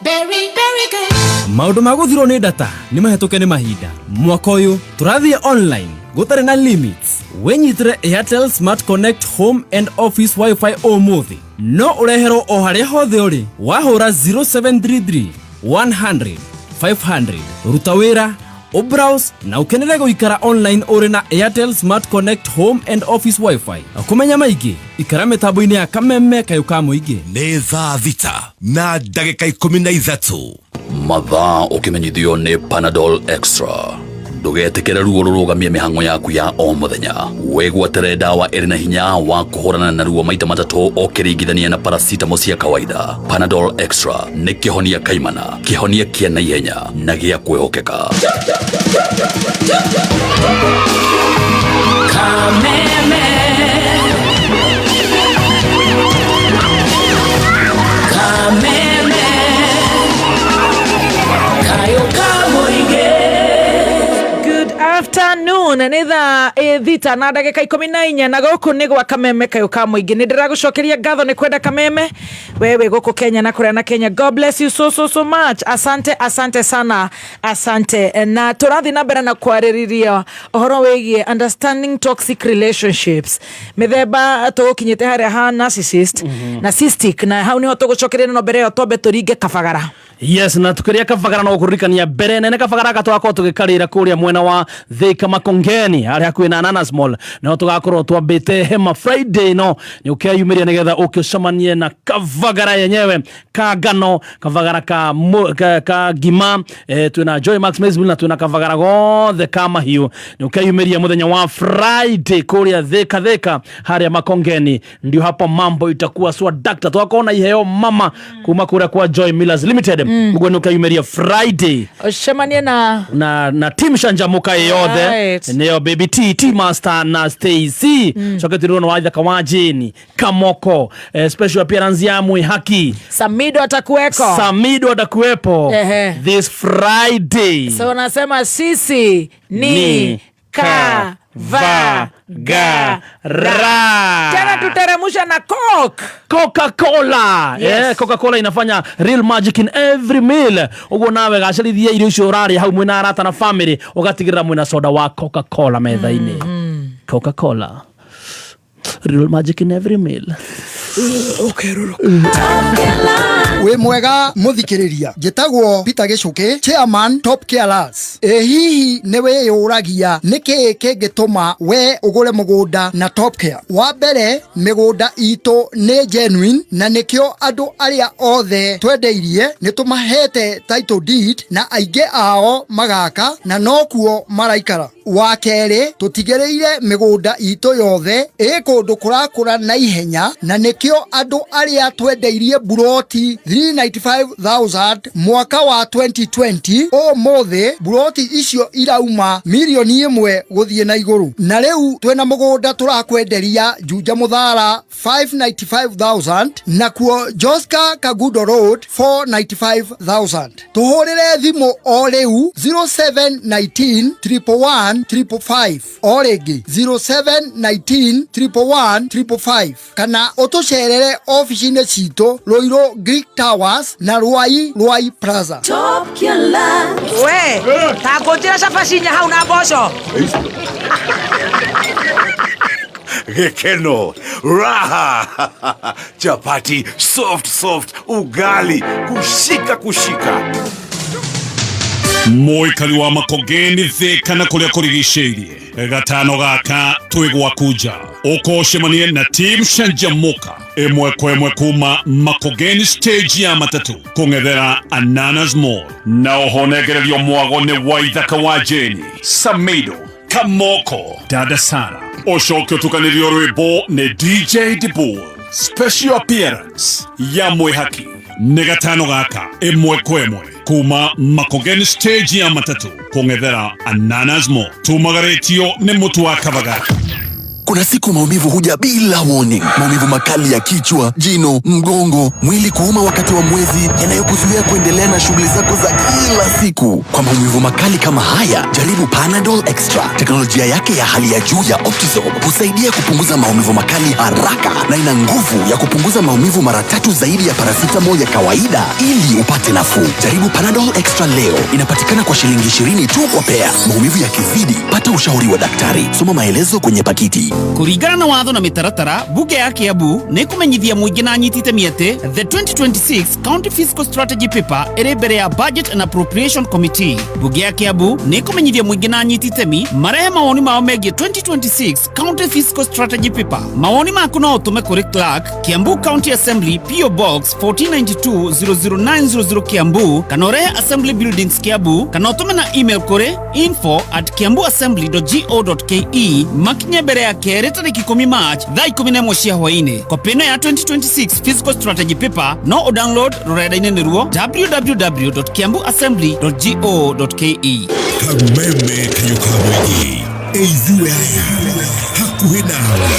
berry, berry good. Maũndũ ma gũthirwo nĩ data nĩ mahĩtũke nĩ mahinda. Mwaka ũyũ tũrathiĩ online gũtarĩ na limits. Wĩnyitĩre Airtel Smart Connect Home and Office Wi-Fi ũmũthĩ, no ũreherwo o harĩa hothe ũrĩ wahũra 0733 100 500. Ruta wĩra, ũbrowse na ũkenere gũikara online ũrĩ na Airtel Smart Connect Home and Office Wi-Fi. Kũmenya maingĩ, ikara mĩtambo-inĩ ya Kameme Kayũ ka Mũingĩ. Nĩ thaa 6:13. Mathaa ũkĩmenyithio nĩ Panadol Extra. Ndũgetĩkĩre ruo rũrũgamie mĩhang'o yaku ya o mũthenya. Wĩgwatĩre ndawa ĩrĩ na hinya wa kũhũrana na ruo maita matatũ ũkĩringithania na paracetamol cia kawaida. Panadol Extra nĩ kĩhonia kaimana, kĩhonia kĩa naihenya na gĩa kwĩhokeka. Kameme. Kameme. Kayo Kamuinge. Good afternoon, nĩ thaa 6:14 na gũkũ nĩ gwa Kameme Kayũ ka Mũingĩ. Nĩ ndĩragũcokeria ngatho nĩ kwenda Kameme wewe gũkũ Kenya na kũrĩa na Kenya. God bless you so so so much. Asante, asante sana, asante. Na tũrathiĩ na mbere na kwarĩrĩria ũhoro wĩgiĩ understanding toxic relationships, mĩthemba tũgũkinyĩte harĩa ha narcissist, narcissistic, na hau nĩho tũgũcokeria, no mbere ĩyo twambe tũringe kabagara. Yes, na tukiria kabagara no kuririkania mbere nene kabagara gaka tũgakorwo tũgĩkarĩra kũrĩa mwena wa Thika Makongeni harĩa hakuhĩ na Ananas Mall, no tũgakorwo twambĩte hema Friday, no nĩ ũkeyumĩria nĩgetha ũke ũcemanie na kabagara yenyewe ka ngano, kabagara ka ngima, twĩna Joy Max Maysville na twĩna kabagara gothe ka mahiũ. Nĩ ũkeyumĩria mũthenya wa Friday kũrĩa Thika Thika harĩa Makongeni, ndio hapo mambo itakuwa swa dakta. Tũgakorwo na iheo mama kuma kũrĩa kwa Joy Millers Limited. Ũguo nĩ ũkeyumĩria Friday ũcemanie na na team Shanjamuka yothe. Nĩyo Baby T, T Master na Stacy. Coke tuliona waithaka wa Jane Kamoko, special appearance ya Mwihaki. Samido atakuweko. Samido atakuwepo. Ehe. This Friday. So nasema sisi ni Ni Kameme. va ga ra. Tena tuteremusha na Coke. Coca-Cola. Yes. Coca-Cola inafanya real magic in every meal. Uguo nawe gacĩrithia irio icio ũrarĩa hau mwĩna arata na family, ũgatigĩrĩra mwĩna soda wa Coca-Cola metha-inĩ. Coca-Cola. Real magic in every meal. Wĩ mwega mũthikĩrĩria, njĩtagwo Peter Gĩcũkĩ, chairman Top Carers. Ĩ hihi nĩ wĩyũragia nĩkĩĩ kĩngĩtũma we ũgũre mũgũnda na Top Care? Wa mbere, mĩgũnda itũ nĩ genuine na nĩkĩo andũ arĩa othe twendeirie nĩ tũmahete title deed na aingĩ ao magaka na nokuo maraikara. Wa kerĩ, tũtigĩrĩire mĩgũnda itũ yothe ĩ kũndũ kũrakũra na ihenya na nĩkĩo andũ arĩa twendeirie buroti 395,000 mwaka wa 2020 ũmũthĩ buroti icio irauma mirioni 1 gũthiĩ na igũrũ. Na rĩu twĩna mũgũnda tũrakwenderia Juja Mũthara 595,000 nakuo Joska Kagudo Road 495,000. Tũhũrĩre thimũ o rĩu 0719 111 555, o rĩngĩ 0719 111 555, kana ũtũcerere ofici-inĩ citũ Ruiru Greek Towers na Ruai Ruai Plaza. Top Killer. We, ta ngũnjĩra cabaci inya hau na mboco. Gĩkeno, raha, chapati soft soft, ugali kushika kushika. Mũikari wa Makongeni Thika na kũrĩa kũrigicĩirie, gatano gaka twĩ gwaku nja, ũkocemanie na team Canjamuka ĩmwe kwa ĩmwe kuma Makongeni stage ya matatũ kũng'ethera Ananas Mall, na oho nengererio mwago nĩ Waithaka wa Jeni Samido Kamoko Dada Sara, ũcoke ũtukanĩrio rwĩmbo nĩ DJ Dibul, special appearance ya mwĩhaki. Nĩ gatano gaka ĩmwe kwa ĩmwe kuma Makongeni stage ya matatũ kũng'ethera Ananas Mall, tumagarĩtio nĩ mũtu wa Kabagara. Kuna siku maumivu huja bila warning. Maumivu makali ya kichwa, jino, mgongo, mwili kuuma wakati wa mwezi, yanayokuzuia kuendelea na shughuli zako za kila siku. Kwa maumivu makali kama haya, jaribu Panadol Extra. Teknolojia yake ya hali ya juu ya Optizorb husaidia kupunguza maumivu makali haraka na ina nguvu ya kupunguza maumivu mara tatu zaidi ya paracetamol ya kawaida ili upate nafuu. Jaribu Panadol Extra leo. Inapatikana kwa shilingi 20 tu kwa pea. Maumivu yakizidi, pata ushauri wa daktari. Soma maelezo kwenye pakiti. Kũringana na watho na mĩtaratara, bunge ya Kiambu nĩ ĩkũmenyithia mũingĩ na anyiti itemi atĩ the 2026 County Fiscal Strategy Paper ĩrĩ mbere ya Budget and Appropriation Committee. Bunge ya Kiambu nĩ ĩkũmenyithia mũingĩ na anyiti itemi marehe mawoni mao megiĩ 2026 County Fiscal Strategy Paper. Mawoni maku no ũtũme kũrĩ Clerk, Kiambu County Assembly, PO Box 1492 00900 Kiambu, kana ũrehe Assembly Buildings Kiambu, kana ũtũme na email kũrĩ info@kiambuassembly.go.ke makinye mbere ya kerĩ tarĩki 10 March thaa 11 cia hwaĩ-inĩ. Kopi ĩno ya 2026 Fiscal Strategy Paper no ũdownload rũrenda-inĩ nĩruo www.kiambuassembly.go.ke. Kameme kayo ka mũingĩ, ithuĩ aya hakuhĩ nawe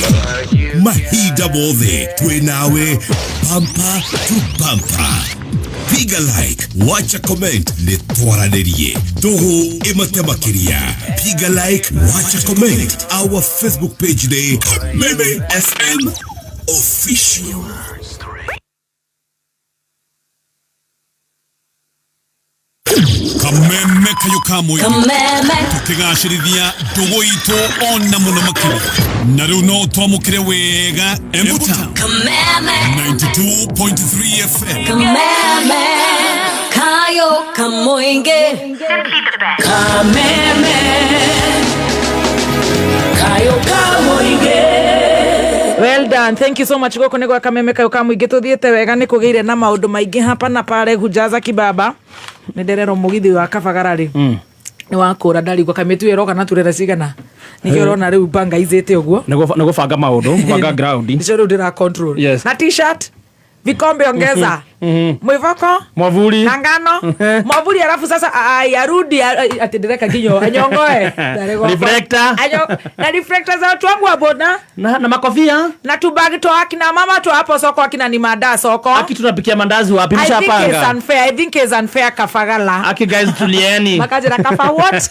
mahinda mothe, twĩ nawe bumper to bumper. Piga like, wacha comment, nĩ twaranĩrie tũgũ ĩmate makĩria. Piga like, wacha comment, our Facebook page nĩ Kameme FM Official. Kameme kayo ka mũingĩ. Kameme. Tũkĩgacĩrithia ndũgũ itũ ona mũno makĩria, na rĩu no twamũkĩre wega Embu Town. Kameme. 92.3 FM. Kameme. Kayo kamoinge. Kameme. Kayo kamoinge. Well done. Thank you so much. Gũkũ nĩ gwa Kameme kayo ka mũingĩ, tũthiĩte wega, nĩ kũgĩire na maũndũ maingĩ hapa na pale hujaza kibaba. Nĩ ndererwo mũgithi wa Kabagara rĩ nĩ wakũra, ndarigwo kamĩtu ĩroka na turera cigana, nĩkĩo ũrona rĩu bangaizĩte ũguo. Nĩ gũbanga maũndũ, gũbanga ground. Nĩcio rĩu ndĩra control. Yes. Na t-shirt, vikombe ongeza. Mwivoko Mwavuli na ngano mwavuli, alafu sasa arudi ati ndireka nginyo anyongoe Reflector. Na reflector za watu wangu wa boda na makofia na tubagi twa akina mama tu hapo soko, akina ni mada soko. Aki tunapikia mandazi wapi? I think it's Mshapanga. unfair. I think it's unfair kafagala. Aki guys tulieni. Makajira kafa what?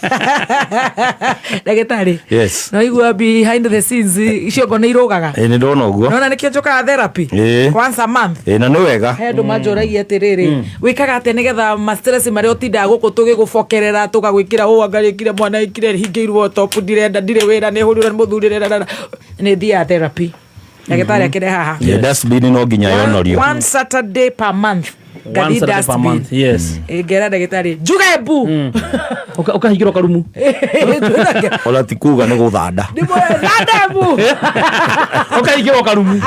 Ndagĩtarĩ. Yes. No igua behind the scenes icio ngo nĩ irugaga. Ĩ nĩ ndona ũguo. Nona nĩkĩo njũkaga therapy. Ĩ. Once a month. Ĩ na nĩ wega. He andũ manjũragia atĩrĩrĩ, wĩkaga atĩa nĩgetha ma-stress marĩa ũtindaga gũkũ tũgĩgũbokerera tũgagwĩkĩra ũũ anga rĩkire mwana ĩkire hingĩirwo top ndirenda ndirĩ wĩra nĩ hũrirwo nĩ mũthuri rĩrarara. Nĩ thiaga therapy. Ndagĩtarĩ akĩrĩ haha. Ĩ dustbin no nginya yonorio. One Saturday per month. One Ngathi Saturday per dustbin. month, yes. Ĩ, ngera ndagĩtarĩ njuge mbu. Ũkahingĩrwo karumu. Ona ti kuga nĩ gũthanda. Thanda mbu. Ũkahingĩrwo karumu.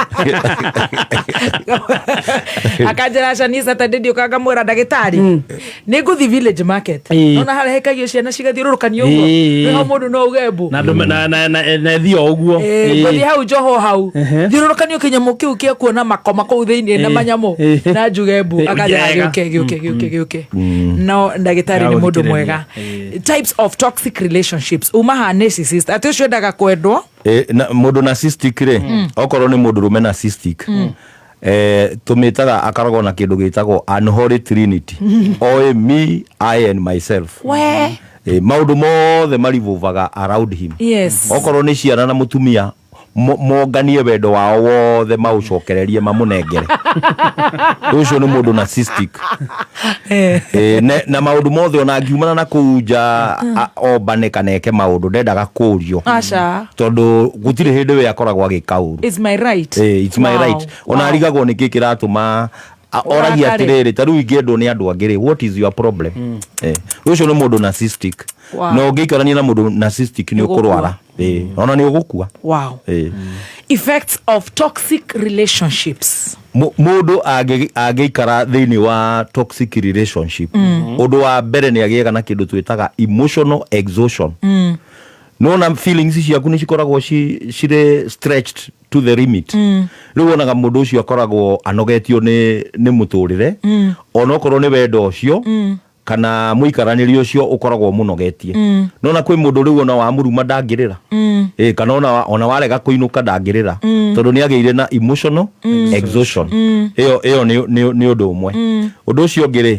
Akanjĩra aca niĩ Saturday ndiũkaga ngamwĩra ndagĩtarĩ nĩ ngũthi village market. Nona harĩa hekagio ciana cigathiũrũrũkanio ũguo. Nĩho mũndũ no uge mbu. Na ndũme na ĩthiĩ o ũguo. Ngũthiĩ hau njohwo hau thiũrũrũkanio kĩnyamũ kĩu kĩa kuona makoma kũu thĩinĩ na manyamũ na njuge mbu. Akanjĩra Njega. gĩũke gĩũke gĩũke gĩũke. No ndagĩtarĩ nĩ mũndũ mwega. Types of toxic relationships uma ha narcissist atĩ ũcio endaga kwendwo. Ĩ, na mũndũ narcissistic rĩ, okorwo nĩ mũndũ rũme narcissistic, tũmĩtaga akoragwo na kĩndũ gĩtagwo unholy trinity. Oĩ me, I and myself. We. Ĩ, maũndũ mothe marivolvaga around him. Okorwo nĩ ciana na mũtumia monganie wendo wao wothe maũcokererie mamũnengere. Ũcio nĩ mũndũ narcissistic. Ĩ, na maũndũ mothe ona angiumana na kũu nja ombane kana eke maũndũ ndendaga kũrio. Aca. Tondũ gũtirĩ hĩndĩ we akoragwo agĩka ũru. It's my right. Ĩ, it's my right. Ona arigagwo nĩkĩ kĩratũma oragia Ũrakare. atĩrĩrĩ, ta rĩu ingĩendwo nĩ andũ angĩ rĩ, what is your problem? Ũcio nĩ mũndũ narcissistic. Na ũngĩikarania na mũndũ narcissistic nĩ ũkũrwara. Ĩ, ona nĩ ũgũkua. Ĩ. Effects of toxic relationships. Mũndũ angĩikara thĩinĩ wa toxic relationship, ũndũ wa mbere nĩ agĩaga na kĩndũ twĩtaga emotional exhaustion. Nona feelings ciaku nĩ cikoragwo cirĩ stretched to the limit. Rĩu wonaga mũndũ ũcio akoragwo anogetio nĩ mũtũrĩre, onokorwo nĩ wendo ũcio kana mũikaranĩrie ũcio ũkoragwo mũnogetie. Nona kwĩ mũndũ rĩu ona wamũruma ndangĩrĩra. Ĩ, kana ona warega kũinũka ndangĩrĩra. Tondũ nĩ agĩire na emotional exhaustion. Ĩyo nĩ ũndũ ũmwe. Ũndũ ũcio ũngĩ rĩ,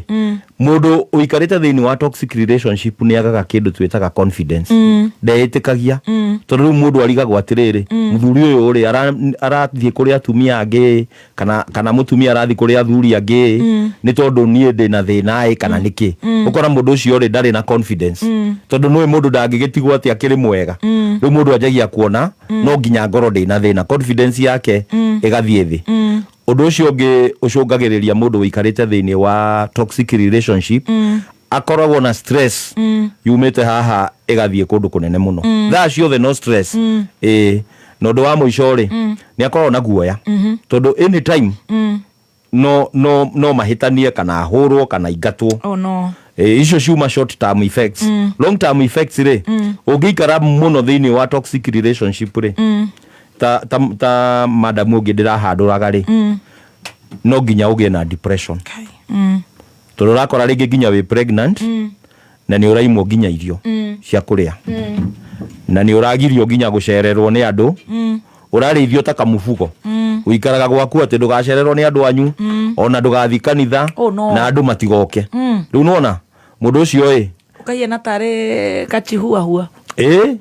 mũndũ ũikarĩte thĩinĩ wa toxic relationship nĩ agaga kĩndũ twĩtaga confidence. Ndeĩtĩkagia. Tondũ rĩu mũndũ arigagwo atĩrĩrĩ, mũthuri ũyũ rĩ, arathiĩ kũrĩ atumia angĩ, kana mũtumia arathiĩ kũrĩ athuri angĩ, nĩ tondũ niĩ ndĩ na thĩna ĩ, kana nĩkĩ. Ũkora mũndũ ũcio rĩ, ndarĩ na confidence. Tondũ nĩũĩ mũndũ ndangĩgĩtigwo atĩ akĩrĩ mwega. Rĩu mũndũ anjagia kuona, no nginya ngorwo ndĩ na thĩna. Confidence yake ĩgathiĩ thĩ. Ũndũ ũcio ũngĩ ũcũngagĩrĩria mũndũ ũikarĩte thĩinĩ wa toxic relationship, akoragwo na stress yumĩte haha ĩgathiĩ kũndũ kũnene mũno. Thaa ciothe no stress. Ĩ, na ũndũ wa mũico rĩ, nĩ akoragwo na guoya. Tondũ anytime no mahĩtanie kana ahũrwo kana aingatwo. Oh no. Ĩ, icio ciuma short term effects. Long term effects rĩ, ũngĩikara mũno thĩinĩ wa toxic relationship rĩ, ta madamu ũngĩ ndĩrahandũraga rĩ, no nginya ũgĩe na depression. Tondũ ũrakora rĩngĩ nginya wĩ pregnant, na nĩ ũraimwo nginya irio cia kũrĩa. Na nĩ ũragirio nginya gũcererwo nĩ andũ. Ũrarĩithio ta kamũbugo. Ũikaraga gwaku atĩ ndũgacererwo nĩ andũ anyu, ona ndũgathiĩ kanitha, Oh, no. na andũ matigoke. Rĩu nĩwona mũndũ ũcio ĩ, Ũkahiana tarĩ kachihuahua. Ĩ,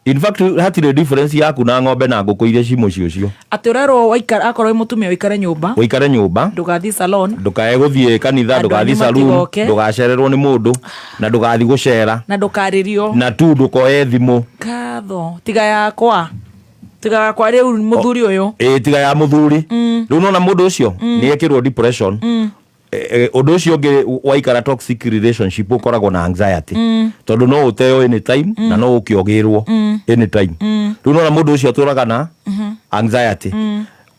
in fact hatirĩ difference yaku na ng'ombe na ngũkũ iria ci mũciĩ ũcio. Atĩ ũrerwo waikara, akorwo wĩ mũtumia ũikare nyũmba. Ũikare nyũmba. Ndũgathiĩ salon. Ndũkae gũthiĩ kanitha, Andũ ndũgathiĩ anyu saloon, matigoke. ndũgacererwo nĩ mũndũ, na ndũgathiĩ gũcera. Na ndũkarĩrio. Na tu ndũkoe thimũ. Ngatho. Tiga yakwa. Tiga yakwa rĩu mũthuri ũyũ. Ĩ, tiga ya mũthuri. Rĩu nona mũndũ ũcio nĩ ekĩrwo depression. Ũndũ ũcio ũngĩ waikara toxic relationship ũkoragwo na anxiety. Tondũ no ũteo anytime na no ũke ũgĩrwo anytime. Rĩu nona mũndũ ũcio atũraga na anxiety.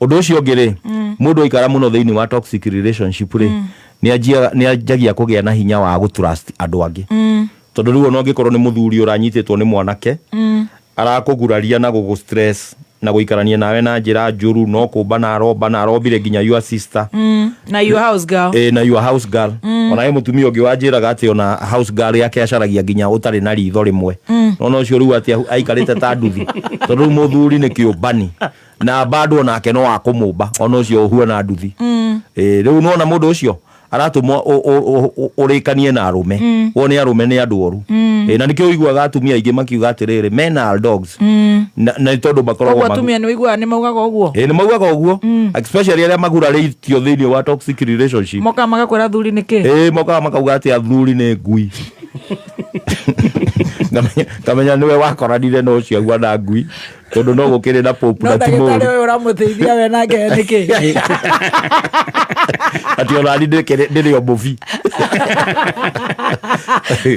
Ũndũ ũcio ũngĩ rĩ, mũndũ aikara mũno thĩinĩ wa toxic relationship rĩ, nĩ anjagia kũgĩa na hinya wa gũtrust andũ angĩ. Tondũ rĩu ona ũngĩkorwo nĩ mũthuri ũranyitĩtwo nĩ mwanake, arakũguraria na gũgũ stress. na gũikarania nawe na njĩra njũru, no kũmbana arombana, arombire nginya your sister. Na your house girl. Ĩ, na your house girl. Ona he mũtumia ũngĩ wanjĩraga atĩ ona house girl yake acaragia nginya ũtarĩ na ritho rĩmwe. Nona ũcio rĩu atĩ aikarĩte ta nduthi, tondũ rĩu mũthuri nĩ kĩũmbani na bado onake no akũmũmba, ona ũcio ũhuana nduthi. Ĩ, rĩu nona mũndũ ũcio aratũmwo ũrĩkanie na arũme. Wone arũme nĩ andũ oru. Ĩ, na nĩkĩo ũiguaga atumia aingĩ makiuga atĩrĩrĩ, men are dogs. Na nĩ tondũ makoragwo Koguo atumia nĩ ũiguaga nĩ maugaga ũguo. Ĩ, nĩ maugaga ũguo, especially arĩa magurarĩtio thĩinĩ wa toxic relationship. Mokaga magakwĩra athuri nĩ kĩ? Ĩ, mokaga makauga atĩ athuri nĩ ngui. Ngamenya nĩwe wakoranire na ũcio aguana ngui, tondũ no gũkĩrĩ na pope No na ti ndagĩtarĩ mũũru. ũyũ ũramũteithia we nake nĩkĩ? Atĩ onani ndĩrĩ o mũbi.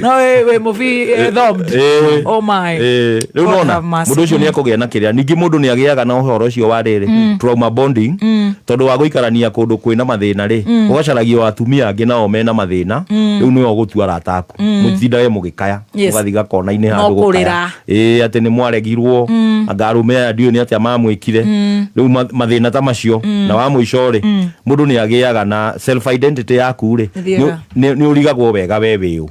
No wĩ mũbi thumbed. Oh my. Rĩu God nona have mercy. mũndũ ũcio nĩ ekũgĩa na kĩrĩa. Ningĩ mũndũ nĩ agĩaga na ũhoro ũcio wa rĩrĩ, trauma bonding, tondũ wa gũikarania kũndũ kwĩna mathĩna rĩ, ũgacaragio atumia angĩ nao mena mathĩna. Rĩu nĩwe ũgũtua arata aku, mũtindage mũgĩkaya, mũgathiĩ gakona-inĩ No handũ gũkaya. kũrĩra. Ĩ, atĩ nĩ mwaregirwo, anga arũme aya ndiũĩ nĩ atĩa mamwĩkire. Rĩu mathĩna ta macio. Na wa mũico rĩ, mũndũ nĩ agĩaga na self identity yaku rĩ, Ĩthiaga. nĩ ũrigagwo wega we wĩũ.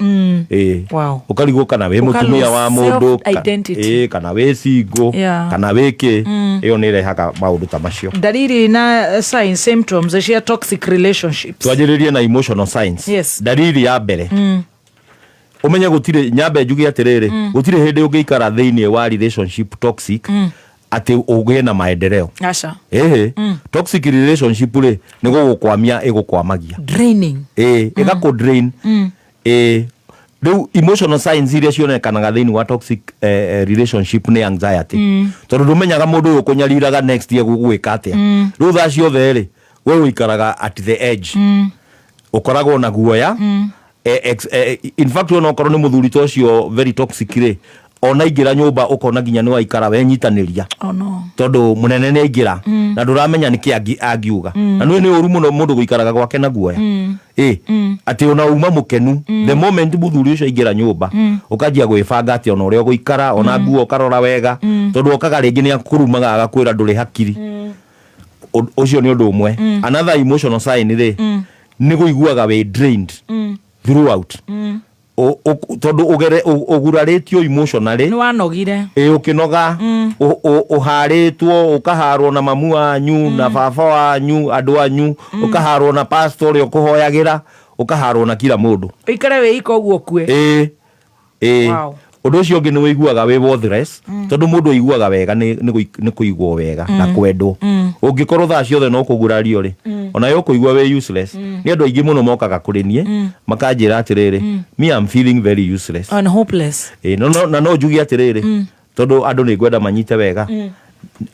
Ĩ, ũkarigwo kana wĩ Ũka mũtumia lose wa mũndũ self-identity. ĩ, kana wĩ single, kana wĩ kĩ. Ĩyo nĩ ĩrehaga maũndũ ta macio. Ndariri na signs, symptoms cia toxic relationships. Twanjĩrĩrie na emotional signs. Yes. Ndariri ya mbere, ũmenye gũtirĩ, nyambe njuge atĩrĩrĩ, gũtirĩ hĩndĩ ũngĩikara thĩinĩ wa relationship toxic atĩ ũgĩe na maendeleo. Aca. Ĩhĩ, toxic relationship rĩ, nĩ gũgũkwamia ĩgũkwamagia. Draining. Ĩ, ĩgakũ drain. Ĩ, rĩu emotional signs iria cionekanaga thĩinĩ wa toxic relationship nĩ anxiety, tondũ ndũmenyaga mũndũ ũyũ ũkũnyariraga next year gũgwĩka atĩa. Rĩu thaa ciothe rĩ, we ũikaraga at the edge, ũkoragwo na guoya. In fact, ona okorwo nĩ mũthuri ta ũcio very toxic rĩ, ona aingĩra nyũmba ũkona nginya nĩ waikara wenyitanĩria, Oh no. tondũ mũnene nĩ aingĩra na ndũramenya nĩkĩ angiuga. Na nĩ ũru mũno mũndũ gũikaraga gwake na guoya. Ĩ, atĩ ona uma mũkenu, the moment mũthuri ũcio aingĩra nyũmba, ũkanjia gwĩbanga atĩ ona ũrĩa ũgũikara, ona nguo ũkarora wega, tondũ okaga rĩngĩ nĩ akũrumaga agakwĩra ndũrĩ hakiri. Ũcio nĩ ũndũ ũmwe. Another emotional sign rĩ, nĩ kũiguaga wĩ drained throughout. Tondũ ũgurarĩtio emotionally. Nĩ wanogire. Ĩ, ũkĩnoga, ũharĩtwo, ũkaharwo na mamu wanyu na baba wanyu, andũ anyu, ũkaharwo na pastor ũrĩa ũkũhoyagĩra, ũkaharwo na kila mũndũ. Ũikare wĩ ika ũguo ũkue. Ĩ, ĩ. Wow. Ũndũ ũcio ũngĩ nĩ wĩiguaga wĩ worthless, tondũ mũndũ aiguaga wega nĩ kũigwo wega na kwendwo. Ũngĩkorwo thaa ciothe no kũgurario rĩ, ona yo ũkũigua wĩ useless. Nĩ andũ aingĩ mũno mokaga kũrĩ niĩ makanjĩra atĩrĩrĩ, me I'm feeling very useless And hopeless. Ĩ, na no njuge atĩrĩrĩ, tondũ andũ nĩ ngwenda manyite wega,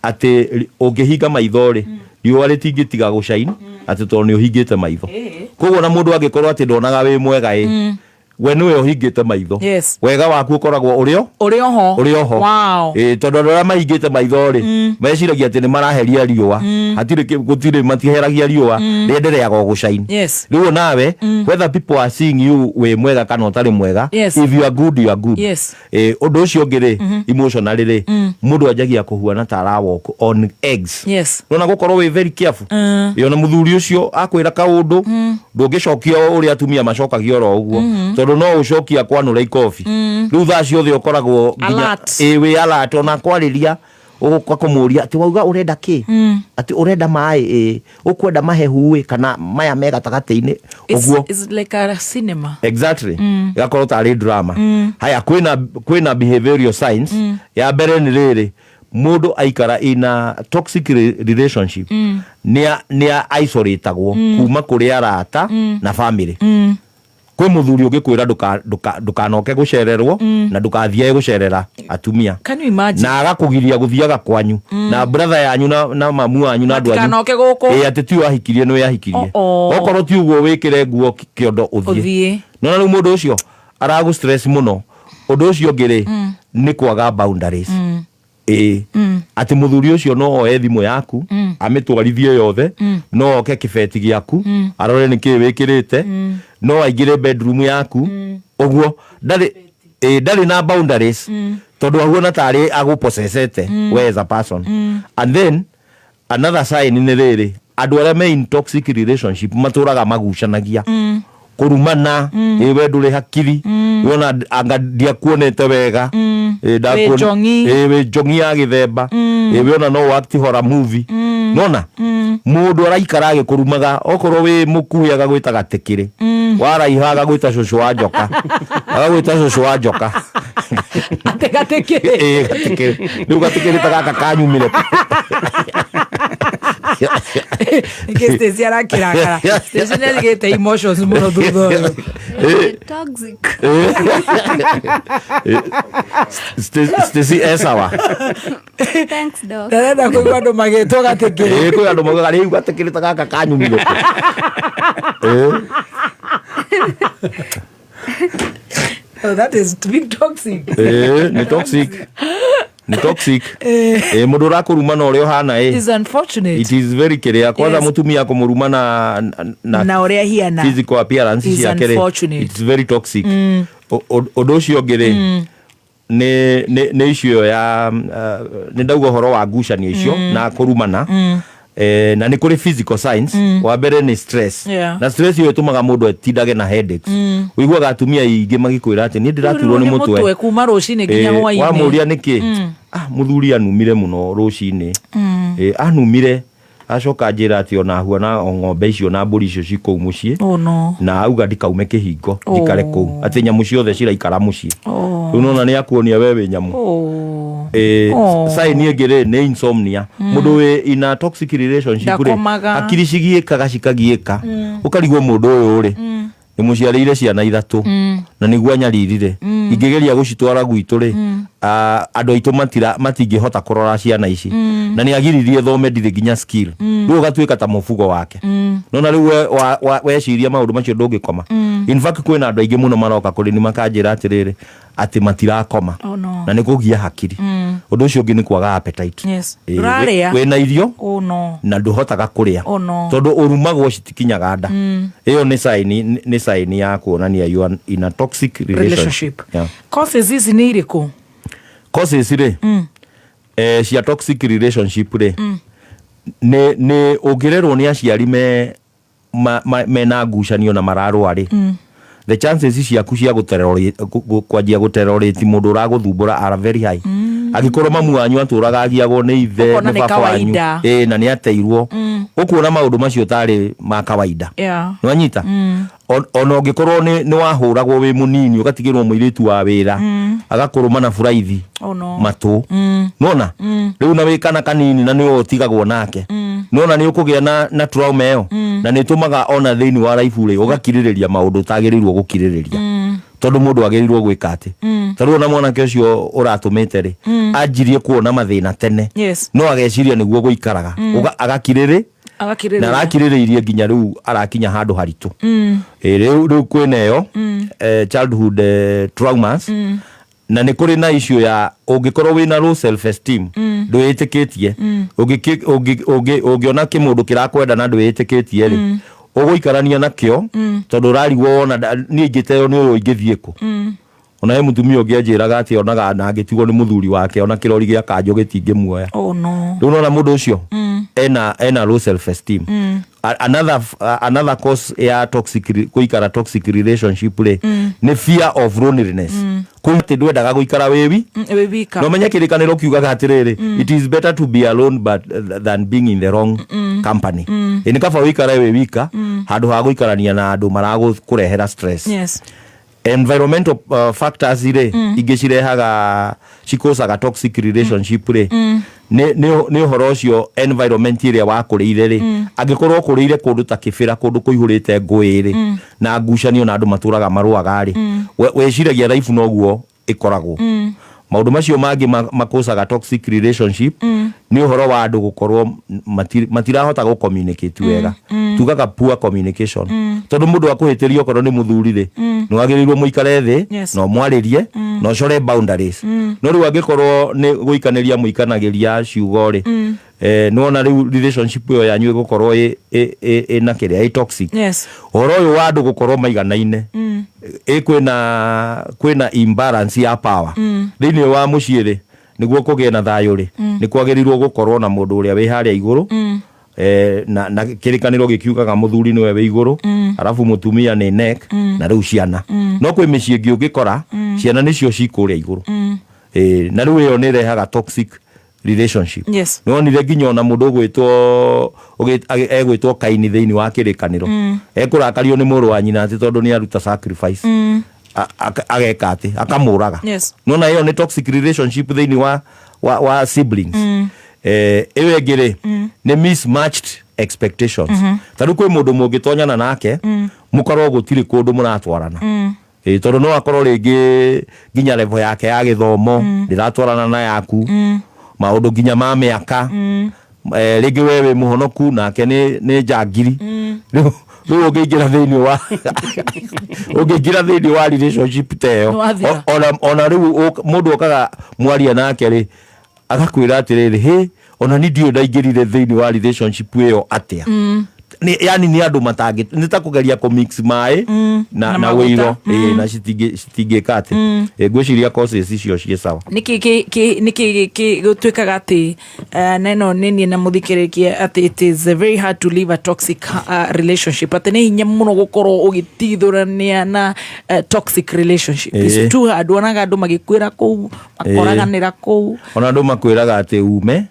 atĩ ũngĩhinga maitho rĩ, riũa rĩtingĩtiga gũcaini atĩ tondũ nĩ ũhingĩte maitho. Koguo na mũndũ angĩkorwo atĩ ndonaga wĩ mwega ĩ, we nĩwe ũhingĩte maitho. Wega waku ũkoragwo ũrĩ o Ũrĩ oho. Ũrĩ oho. Wow. Ĩ, tondũ andũ arĩa mahingĩte maitho rĩ, meciragia atĩ nĩ maraheria riũa. Hatirĩ gũtirĩ, matiheragia riũa, rĩendereaga o gũcaini. Rĩu nawe, whether people are seeing you wĩ mwega kana ũtarĩ mwega, if you are good, you are good. Ĩ, ũndũ ũcio ũngĩ rĩ, emotionally rĩ, mũndũ anjagia kũhuana ta ara walk on eggs. Nona gũkorwo wĩ very careful. Ĩ, ona mũthuri ũcio akwĩra kaũndũ, ndũngĩcokia ũrĩa atumia macokagia oro ũguo, tondũ no ũcokia kwanũra ikobi. Rĩu thaa ciothe ũkoragwo nginya Alert. ĩ, wĩ alert, ona kwarĩria ũgũka kũmũria atĩ wauga ũrenda kĩ, atĩ ũrenda maĩ, ĩ, ũkwenda mahehu ĩ, kana maya me gatagatĩ-inĩ ũguo. It's like a cinema. Exactly. Ĩgakorwo tarĩ drama. Haya, kwĩna behavioral signs. Ya mbere nĩ rĩrĩ, mũndũ aikara in a toxic relationship, nĩ isolatagwo kuma kũrĩ arata na family. Kwĩ mũthuri ũngĩkwĩra ndũkanoke gũcererwo na ndũkathiage gũcerera atumia. Can you imagine? Na agakũgiria gũthiaga kwanyu na brother yanyu na mamu wanyu na andũ anyu. Matikanoke gũkũ. Ĩ, atĩ tiwe ahikirie, nĩwe ahikirie. Oh, oh. Okorwo ti ũguo wĩkĩre nguo kĩondo ũthiĩ. Ũthiĩ. Nona rĩu mũndũ ũcio aragũ stress mũno. Ũndũ ũcio ũngĩ rĩ, nĩ kwaga boundaries. Ĩ, atĩ mũthuri ũcio no oe thimũ yaku, amĩtwarithie yothe, no oke kĩbeti gĩaku, arore nĩkĩĩ wĩkĩrĩte, no aingĩre bedroom yaku ũguo, ndarĩ, ĩ, ndarĩ na boundaries. Tondũ ahuana tarĩ agũpossessete we as a person. And then another sign nĩ rĩrĩ, andũ arĩa me in toxic relationship matũraga magucanagia, kũrumana, ĩ we ndũrĩ hakiri, wona anga ndiakuonete wega. Ĩ, Wĩ njong'i. Ĩ, wĩ njong'i ya gĩthemba. Ĩ, we ona no act horror movie. Nona mũndũ araikara agĩkũrumaga, okorwo wĩ mũkuhĩ agagwĩta gatikĩrĩ, waraiha agagwĩta cũcũ wa njoka, agagwĩta cũcũ wa njoka. Atĩ gatikĩrĩ? Ĩ, gatikĩrĩ. Rĩu gatikĩrĩ ta gaka kanyumire. Nĩkĩ Stacy arakĩrakara? Stacy nĩ aigĩte emotions mũno thutha ũyũ. Toxic. Stacy e sawa. Thanks, doc. Ndarenda kũigua andũ magĩtwo gatikĩrĩ. Ĩ, kwĩ andũ maugaga rĩu gatikĩrĩ ta gaka kanyumire kũ. Ĩ. Oh, that is being toxic. Ĩ, nĩ toxic, nĩ toxic. Ĩ, mũndũ ũrakũruma na ũrĩa ũhana ĩ Is unfortunate. It is very kĩrĩa kwanza. Mũtumia kũmũruma na Na ũrĩa hiana. Physical appearance Is ciake rĩ, unfortunate. it's very toxic. Ũndũ ũcio ũngĩ rĩ, nĩ icio ya nĩ ndauga ũhoro wa ngucanio icio na kũrumana. Na nĩ kũrĩ physical signs. Wa mbere nĩ stress. Na stress ĩyo ĩtũmaga mũndũ etindage na headaches. Ũiguaga atumia aingĩ magĩkwĩra atĩ niĩ ndĩraturwo nĩ mũtwe kuma rũcinĩ nginya hwainĩ. Wamũria nĩkĩ? Ah, mũthuri anumire mũno rũcinĩ. Anumire acoka njĩra atĩ ona huana o ng'ombe icio na mbũri icio ci kũu mũciĩ. Oh no. Na auga ndikaume kĩhingo, njikare kũu, atĩ nyamũ ciothe ciraikara mũciĩ. Oh. Rĩu nona nĩ akuonia we wĩ nyamũ. Oh. Oh. Sign ĩngĩ rĩ nĩ insomnia. Mũndũ wĩ in a toxic relationship rĩ, Ndakomaga. hakiri cigiĩkaga, cikagiĩka, ũkarigwo mũndũ ũyũ rĩ, nĩ mũciarĩire ciana ithatũ na nĩguo anyaririre, ingĩgeria gũcitwara gwitũ rĩ, andũ aitũ matingĩhota kũrora ciana ici, na nĩ agiririe thome, ndirĩ nginya skill. Rĩu ũgatuĩka ta mũbugo wake. Nona rĩu weciria maũndũ macio ndũngĩkoma. In fact, kwĩna andũ aingĩ mũno maroka kũrĩ ni makanjĩra atĩrĩrĩ, atĩ matirakoma Oh no. na nĩ kũgia hakiri. Ũndũ ũcio ũngĩ nĩ kwaga appetite. Ĩ, Ndũrarĩa. wĩna irio Oh no. na ndũhotaga kũrĩa Oh no. tondũ ũrumagwo citikinyaga nda. Ĩyo nĩ sign ya kuonania you are in a toxic relationship. Relationship. Yeah. Causes ici nĩ irĩkũ? Causes rĩ, cia toxic relationship rĩ, nĩ ũngĩrerwo nĩ aciari me mena ngucanio na mararũa rĩ, the chances ciaku cia kwanjia gũterorate mũndũ ũragũthumbũra are very high. Angĩkorwo mamu wanyu atũraga agiagwo nĩ ithe, Ũkona nĩ nĩ baba wanyu, kawaida. ĩ, na nĩ ateirwo, ũkuona maũndũ macio tarĩ ma kawaida. Nĩwanyita? Ona ũngĩkorwo nĩ wahũragwo wĩ mũnini, ũgatigĩrwo mũirĩtu wa wĩra, agakũrũma na buraithi Oh no. matũ, nona rĩu na wĩ kana kanini na nĩwe ũtigagwo nake, nona nĩ ũkũgĩa na trauma ĩyo, na nĩ ĩtũmaga ona thĩinĩ wa life rĩ, ũgakirĩrĩria maũndũ ũtagĩrĩirwo gũkirĩrĩria, tondũ mũndũ agĩrĩirwo gwĩka atĩ ta rĩu ona mwanake ũcio ũratũmĩte rĩ, anjirie kuona mathĩna tene, no ageciria nĩguo gũikaraga. Agakirĩrĩ Agakirĩrĩria. Na arakirĩrĩirie nginya rĩu arakinya handũ haritũ. Ĩ, rĩu kwĩna ĩyo childhood traumas, na nĩ kũrĩ na issue ya ũngĩkorwo wĩna low self esteem, ndwĩĩtĩkĩtie, ũngĩona kĩmũndũ kĩrakwenda na ndwĩĩtĩkĩtie rĩ, ũgũikarania nakĩo tondũ ũrarigwo wona niĩ ingĩteo nĩ ũyũ ingĩthiĩ kũ. Ona he mũtumia ũngĩ anjĩraga atĩ onaga na angĩtigwo nĩ mũthuri wake, ona kĩrori gĩa kanjũ gĩtingĩmuoya. Oh no. Rĩu nona mũndũ ũcio ena low self esteem. Another cause ya toxic gũikara toxic relationship rĩ, nĩ fear of loneliness, kũu atĩ ndwendaga gũikara wĩwi. Wĩ wika. No menye kĩrĩkanĩro kiugaga atĩrĩrĩ, it is better to be alone but than being in the wrong company. Ĩ, nĩ kaba ũikare wĩ wika handũ ha gũikarania na andũ maragũkũrehera stress. Environmental factors rĩ, ingĩ cirehaga cikocaga toxic relationship rĩ, nĩ ũhoro ũcio environment ĩrĩa wakũrĩire rĩ. Angĩkorwo ũkũrĩire kũndũ ta kĩbĩra, kũndũ kũihũrĩte ngũĩ rĩ, na ngucanio na andũ matũraga marũaga rĩ, weciragia life noguo ĩkoragwo. Maũndũ macio mangĩ makũcaga toxic relationship. Nĩ ũhoro wa andũ gũkorwo matirahota gũ communicate wega. Tugaga poor communication. Tondũ mũndũ akũhĩtĩria okorwo nĩ mũthuri rĩ, nĩ wagĩrĩirwo mũikare thĩ na ũmwarĩrie na ũcore boundaries. No rĩu angĩkorwo nĩ gũikanĩria mũikanagĩria ciugo rĩ, nĩwona rĩu relationship ĩyo yanyu ĩgũkorwo ĩna kĩrĩa ĩ toxic. Ũhoro ũyũ wa andũ gũkorwo maiganaine, ĩ kwĩna imbalance ya power thĩinĩ wa mũciĩ rĩ, nĩguo kũgĩe na thayũ rĩ, nĩ kwagĩrĩirwo gũkorwo na mũndũ ũrĩa wĩ harĩa igũrũ. Na kĩrĩkanĩro gĩkiugaga mũthuri nĩwe wĩ igũrũ, arabu mũtumia nĩ neck, na rĩu ciana. No kwĩ mĩciĩ ĩngĩ ũngĩkora ciana nĩcio ci kũrĩa igũrũ. Na rĩu ĩyo nĩ ĩrehaga toxic relationship. Nĩwonire nginya ona mũndũ ũgwĩtwo egwĩtwo Kaini thĩinĩ wa kĩrĩkanĩro, ekũrakario nĩ mũrũ wa nyina atĩ tondũ nĩ aruta sacrifice, ageka atĩ akamũraga. Nona ĩyo nĩ toxic relationship thĩinĩ wa siblings. Ĩyo ĩngĩ rĩ, nĩ mismatched expectations. Ta rĩu kwĩ mũndũ mũngĩtonyana nake, mũkorwo gũtirĩ kũndũ mũratwarana. Tondũ no akorwo rĩngĩ nginya level yake ya gĩthomo ndĩratwarana na yaku, maũndũ nginya ma mĩaka. Rĩngĩ we wĩ mũhonoku nake nĩ njangiri. Rĩu ũngĩingĩra thĩinĩ wa relationship ta ĩyo, Nĩwathira. ona rĩu mũndũ okaga mwaria nake rĩ, agakwĩra atĩrĩrĩ, hĩ, ona ni ndiũĩ ndaingĩrire thĩinĩ wa relationship ĩyo atĩa. Yani nĩ andũ matangĩ, nĩ ta kũgeria kũ mix maĩ na, Na na maguta. wĩiro. Ĩ, na citingĩka atĩ. Ĩ, ngwĩciria causes icio ciĩ sawa. Nĩkĩ gũtuĩkaga atĩ na ĩno nĩ niĩ na mũthikĩrĩria atĩ it is very hard to leave a toxic relationship, atĩ nĩ hinya mũno gũkorwo ũgĩtigithũrania na toxic relationship? It's too hard. Wonaga andũ magĩkuĩra kũu, makoraganĩra kũu. Ona andũ makwĩraga atĩ ume,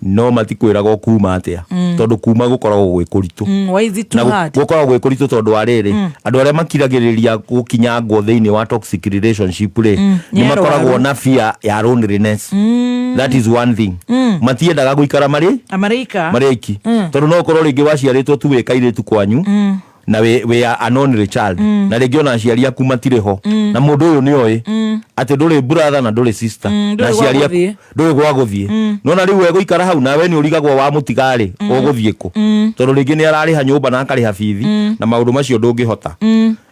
no matikwĩraga ũkuma atĩa, tondũ kuma gũkoragwo gwĩ kũritũ. Why is it too Na hard? gũkoragwo gwĩ kũritũ tondũ wa rĩrĩ, andũ arĩa makiragĩrĩria gũkinyangwo thĩinĩ wa toxic relationship rĩ, Nĩ nĩ makoragwo arwaru. na fear ya loneliness. That is one thing. Matiendaga gũikara marĩ Amarĩika. marĩ aiki, tondũ no ũkorwo rĩngĩ waciarĩtwo tu wĩ kairĩtu kwanyu, na wĩ an only child, na rĩngĩ ona aciari aku matirĩ ho, na mũndũ ũyũ nĩ oĩ atĩ ndũrĩ brother na ndũrĩ sister, Ndũrĩ na gwa aciari aku gũthiĩ. ndũrĩ gwa gũthiĩ. Nona rĩu egũikara hau nawe nĩ ũrigagwo wa mũtigarĩ ũgũthiĩ kũ, tondũ rĩngĩ nĩ ararĩha nyũmba na akarĩha bithi na maũndũ macio ndũngĩhota.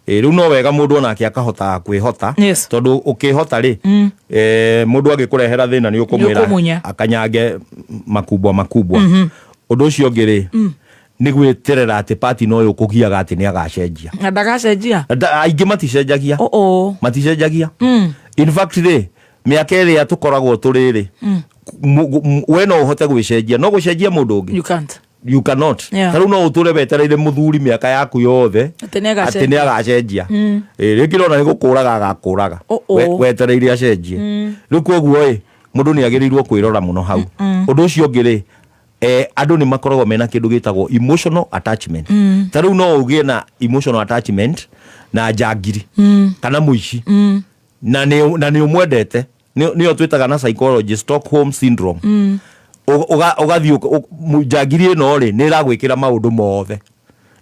Ĩ, rĩu no wega mũndũ onake akahotaga kwĩhota, tondũ ũkĩhota rĩ, mũndũ angĩkũrehera thĩna nĩ ũkũmwĩra Nĩ ũkũmunya. akanyange makubwa makubwa. Ũndũ ũcio ũngĩ rĩ, nĩ gwĩterera atĩ pati no ũyũ ũkũgiaga atĩ nĩ agacenjia. Na ndagacenjia. Aingĩ maticenjagia. Oh. Maticenjagia. In fact rĩ, mĩaka ĩrĩa tũkoragwo tũrĩ rĩ, we no ũhote gwĩcenjia, no gũcenjia mũndũ ũngĩ, You can't. you cannot. Ta rĩu no ũtũre wetereire mũthuri mĩaka yaku yothe atĩ nĩ atĩ nĩ agacenjia. Agacenjia. Ĩ, rĩngĩ rona nĩ gũkũraga agakũraga. Oh, oh. Wetereire acenjie. Rĩu koguo ĩ, mũndũ nĩ agĩrĩirwo kwĩrora mũno hau. Ũndũ ũcio ũngĩ rĩ, andũ nĩ makoragwo mena kĩndũ gĩtagwo emotional attachment. Ta rĩu no ũgĩe na emotional attachment na njangiri kana mũici, na nĩ ũmwendete. Nĩyo twĩtaga na psychology Stockholm syndrome. Ũgathiĩ njangiri ĩno rĩ, nĩ ĩragwĩkĩra maũndũ mothe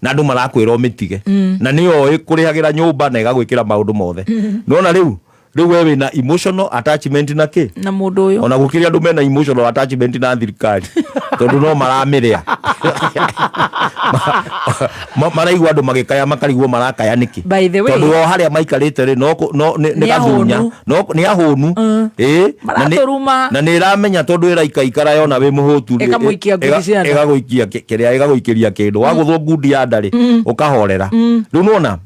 na andũ marakwĩra ũmĩtige, na nĩyo ĩkũrĩhagĩra nyũmba na ĩgagwĩkĩra maũndũ mothe. Nona rĩu we wĩna emotional attachment na kĩ? Na mũndũ ũyũ. Ona gũkĩrĩ andũ mena emotional attachment na thirikari, tondũ no maramĩrĩa. Maraigua andũ magĩkaya makarigwo marakaya nĩkĩ. By the way- Tondũ o harĩa maikarĩte rĩ, no no nĩ Nĩ gathunya. ahũnu. No nĩ ahũnu, ĩ. Maratũruma. Na nĩ ĩramenya tondũ ĩraikaikara yona wĩ mũhũtu rĩ, Ĩkamũikia ngundi cia nda. ĩgagũikia kĩrĩa ĩgagũikĩria kĩndũ wagũthwo ngundi ya nda rĩ, ũkahorera. Rĩu nĩwona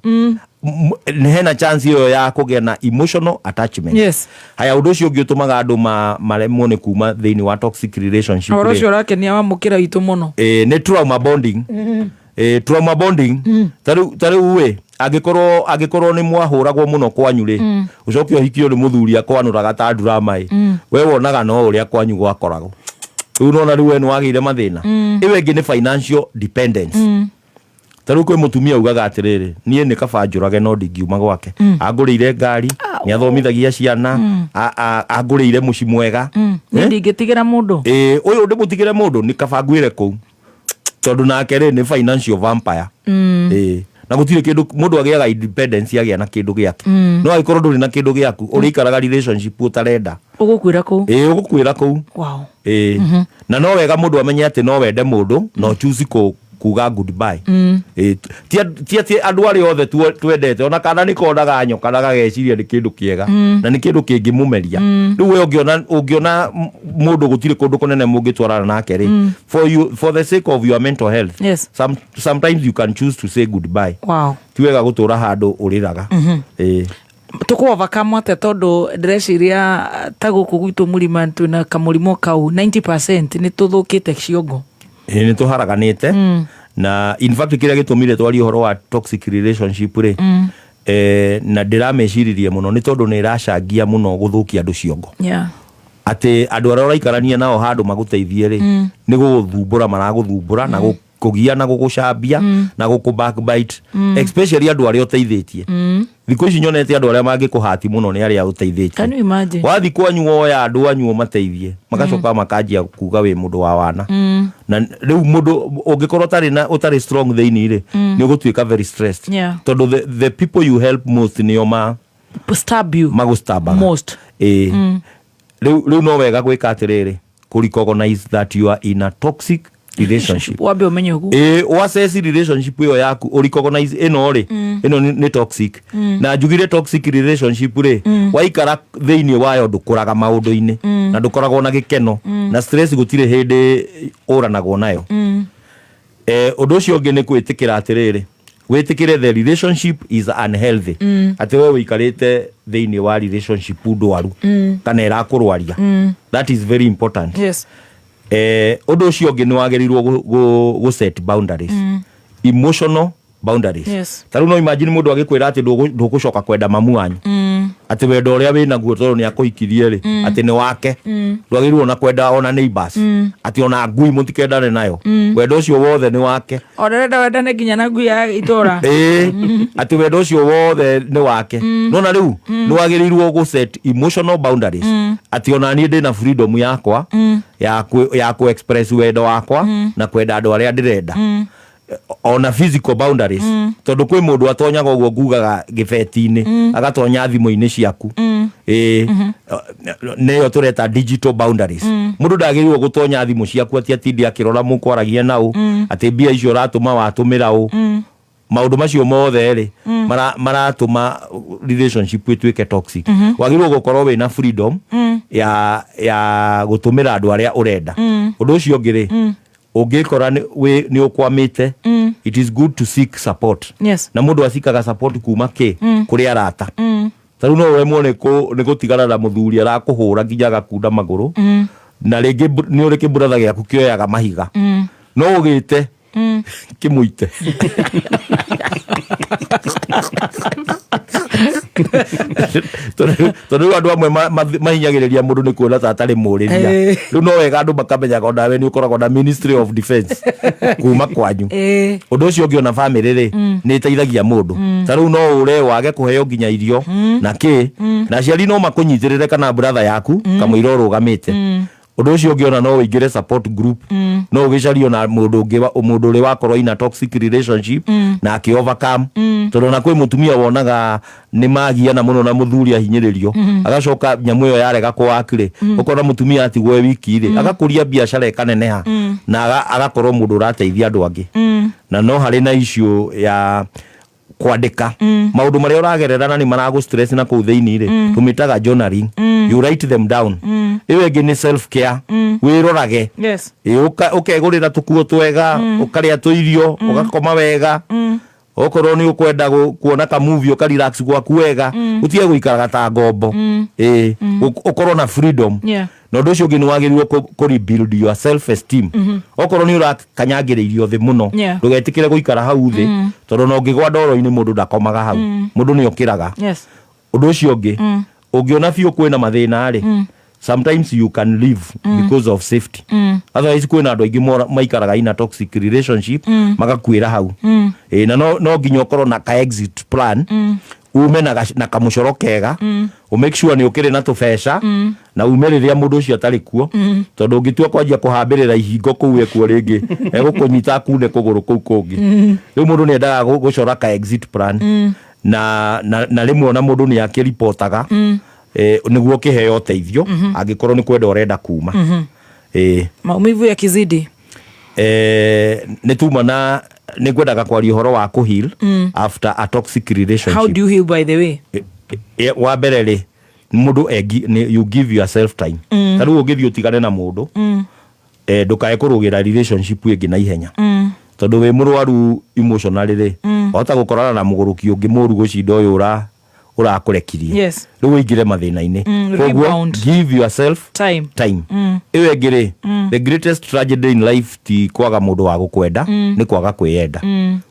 hena chance ĩyo ya kũgĩa na emotional attachment. Haya, ũndũ ũcio ũngĩ ũtũmaga andũ maremwo nĩ kuma thĩinĩ wa toxic relationship ũhoro rĩ, ũcio ũrakenia wamũkĩra witũ mũno. Nĩ trauma bonding. Trauma bonding, ta rĩu ĩ, angĩkorwo nĩ mwahũragwo mũno kwanyu rĩ, ũcoke ũhikio nĩ mũthuri akwanũraga ta ndurama ĩ, we wonaga no ũrĩa kwanyu gwakoragwo. Rĩu nona rĩu we nĩ wagĩire mathĩna. Ĩyo ĩngĩ nĩ financial dependence. Ta rĩu kwĩ mũtumia ugaga atĩrĩrĩ, niĩ nĩ kaba njũrage no ndingiuma gwake. Angũrĩire ngari, nĩ athomithagia ciana, angũrĩire mũciĩ mwega. Niĩ Eh? ndingĩtigĩra mũndũ. Ĩ, ũyũ ndĩmũtigĩre mũndũ, nĩ kaba nguĩre kũu, tondũ nake rĩ, nĩ financial vampire. Ĩ, Na gũtirĩ kĩndũ mũndũ agĩaga independence agĩa na kĩndũ gĩake. No angĩkorwo ndũrĩ na kĩndũ gĩaku, ũrĩikaraga relationship ũtarenda. Ũgũkuĩra kũu. Ĩĩ, ũgũkuĩra kũu. Ĩĩ. Na no wega mũndũ amenye atĩ no wende mũndũ no choose kuga goodbye. Ĩĩ, ti atĩ andũ arĩa othe twendete, ona kana nĩ konaga nyoka na gageciria nĩ kĩndũ kĩega, na nĩ kĩndũ kĩngĩmũmeria. Rĩu we ũngĩona mũndũ gũtirĩ kũndũ kũnene mũngĩtwarana nake rĩ, for you, for the sake of your mental health, sometimes you can choose to say goodbye. Ti wega gũtũra handũ ũrĩraga. Ĩĩ. Tũkũ overcome atĩa? Tondũ ndĩreciria ta gũkũ gwitũ mũrima twĩna kamũrimũ kau, 90% nĩ tũthũkĩte ciongo. Ĩĩ, nĩ tũharaganĩte. Na in fact kĩrĩa gĩtũmire twarie ũhoro wa toxic relationship rĩ, na ndĩrameciririe mũno nĩ tondũ nĩ ĩracangia mũno gũthũkia andũ ciongo, atĩ andũ arĩa ũraikarania nao handũ magũteithie rĩ, nĩ gũgũthumbũra maragũthumbũra na gũkũgia na gũgũcambia na gũkũ backbite, especially andũ arĩa ũteithĩtie. Thikũ ici nyonete andũ arĩa mangĩkũhati mũno nĩ arĩa ũteithĩtie. Can you imagine? Wathi kwanyu woya andũ anyu ũmateithie, magacoka makanjia kuga wĩ mũndũ wa wana. Na rĩu mũndũ ũngĩkorwo ũtarĩ na ũtarĩ strong thĩinĩ rĩ, nĩ ũgũtuĩka very stressed, tondũ the people you help most nĩo ma stab you magũstambaga most. Ĩĩ. Rĩu no wega gwĩka atĩrĩrĩ, kũ recognize that you are in a toxic relationship. Wambe ũmenye ũguo. Ĩĩ, ũassess relationship ĩyo yaku, ũrecognize ĩno rĩ, ĩno nĩ toxic. Na njugire toxic relationship rĩ, waikara thĩinĩ wayo ndũkũraga maũndũ-inĩ, na ndũkoragwo na gĩkeno, na stress gũtirĩ hĩndĩ ũranagwo nayo. Ũndũ ũcio ũngĩ nĩ kwĩtĩkĩra atĩrĩrĩ, wĩtĩkĩre the relationship is unhealthy, atĩ we ũikarĩte thĩinĩ wa relationship ndwaru, kana ĩrakũrwaria. That is very important. Ũndũ ũcio ũngĩ nĩ wagĩrĩirwo gũ set boundaries, emotional boundaries. Ta rĩu no imagine mũndũ agĩkwĩra atĩ ndũgũcoka kwenda mamu wanyu, atĩ wendo ũrĩa wĩ naguo tondũ nĩ akũhikirie rĩ, atĩ nĩ wake, ndwagĩrĩirwo na kwenda ona neighbors, atĩ ona ngui mũtikendane nayo, wendo ũcio wothe nĩ wake. O ndĩrenda wendane nginya na ngui ya itũra. Ĩĩ, atĩ wendo ũcio wothe nĩ wake. Nona rĩu nĩ wagĩrĩirwo gũ set emotional boundaries, atĩ ona niĩ ndĩna freedom yakwa ya kũ express wendo wakwa na kwenda andũ arĩa ndĩrenda, ona physical boundaries, tondũ kwĩ mũndũ atonyaga ũguo ngugaga gĩbeti-inĩ, agatonya thimũ-inĩ ciaku. Ĩĩ, nĩyo tũreta digital boundaries. Mũndũ ndagĩrĩirwo gũtonya thimũ ciaku atĩ atinde akĩrora mũkwaragia naũ, atĩ mbia icio ũratũma watũmĩra ũ. Maũndũ macio mothe rĩ, maratũma relationship ĩtuĩke toxic. Wagĩrĩirwo gũkorwo wĩna freedom ya gũtũmĩra andũ arĩa ũrenda. Ũndũ ũcio ũngĩ rĩ, ũngĩkora nĩ ũkwamĩte, it is good to seek support. Na mũndũ acikaga support kuma kĩ? Kũrĩ arata. Ta rĩu no ũremwo nĩ gũtigana na mũthuri arakũhũra nginya agakunda magũrũ, na rĩngĩ nĩ ũrĩ kĩburatha gĩaku kĩoyaga mahiga, no ũgĩte kĩmũite. Tondũ rĩu andũ amwe mahinyagĩrĩria mũndũ nĩ kuona ta atarĩ mũrĩria. Rĩu no wega andũ makamenyaga onawe nĩ ũkoragwo na Ministry of Defence kuma kwanyu. Ũndũ ũcio ũngĩ, ona family rĩ, nĩ ĩteithagia mũndũ. Ta rĩu no ũre wage kũheo nginya irio na kĩ, na aciari no makũnyitĩrĩre kana brother yaku kamũira ũrũgamĩte. Ũndũ ũcio ũngĩ, ona no ũingĩre support group, no ũgĩcarie ona mũndũ ũngĩ mũndũ ũrĩ wakorwo ina toxic relationship na akĩ overcome, tondũ ona kwĩ mũtumia wonaga nĩ magiana mũno na mũthuri ahinyĩrĩrio, agacoka nyamũ ĩyo yarega kũwaki rĩ, ũkona mũtumia atigwo e wiki rĩ, agakũria biacara ĩkaneneha, na agakorwo mũndũ ũrateithia andũ angĩ. Na no harĩ na issue ya kwandĩka maũndũ marĩa ũragerera na nĩ maragũ stress na kũu thĩinĩ rĩ, tũmĩtaga journaling. You write them down. Ĩyo ĩngĩ nĩ self care, wĩrorage. Ĩ, ũkegũrĩra tũkuo twega, ũkarĩa tũirio, ũgakoma wega. Okorwo nĩ ũkwenda kuona ka movie, ũka relax gwaku wega, ũtige gũikaraga ta ngombo. Ĩ, ũkorwo na freedom. Na ũndũ ũcio ũngĩ, nĩ wagĩrĩirwo kũ rebuild your self esteem. Okorwo nĩ ũrakanyangĩrĩirio thĩ mũno, ndũgetĩkĩre gũikara hau thĩ, tondũ ona ũngĩgwa ndoro-inĩ mũndũ ndakomaga hau, mũndũ nĩ okĩraga. Ũndũ ũcio ũngĩ, ũngĩona biũ kwĩna mathĩna rĩ, sometimes you can leave because of safety. Otherwise kwĩna andũ aingĩ maikaraga in a toxic relationship, magakuĩra hau. Ĩ, na no nginya ũkorwo na ka exit plan. Ume na kamũcoro kega, ũ make sure nĩ ũkĩrĩ na tũbeca, na ume rĩrĩa mũndũ ũcio atarĩ kuo, tondũ ũngĩtua kwanjia kũhambĩrĩra ihingo kũu ekuo rĩngĩ, egũkũnyita akune kũgũrũ kũu kũngĩ. Rĩu mũndũ nĩ endaga gũcora ka exit plan, na rĩmwe ona mũndũ nĩ akĩripotaga, nĩguo ũkĩheo ũteithio, angĩkorwo nĩ kwenda ũrenda kuma. Maumivu yakizidi. Nĩ tuma na nĩ ngwendaga kwaria ũhoro wa kũheal after a toxic relationship. How do you heal, by the way? Wa mbere rĩ, mũndũ you give yourself time. Ta rĩu ũngĩthiĩ ũtigane na mũndũ, ndũkae kũrũgĩra relationship ĩngĩ na ihenya, tondũ wĩ mũrwaru emotionally rĩ, wahota gũkorana na mũgũrũki ũngĩ mũru gũcinda ũyũ ũrakũrekirie. Rĩu ũingĩre mathĩna-inĩ. Koguo, Rebound. give yourself time. Time. Ĩyo ĩngĩ rĩ, the greatest tragedy in life ti kwaga mũndũ wa gũkwenda, nĩ kwaga kwĩyenda.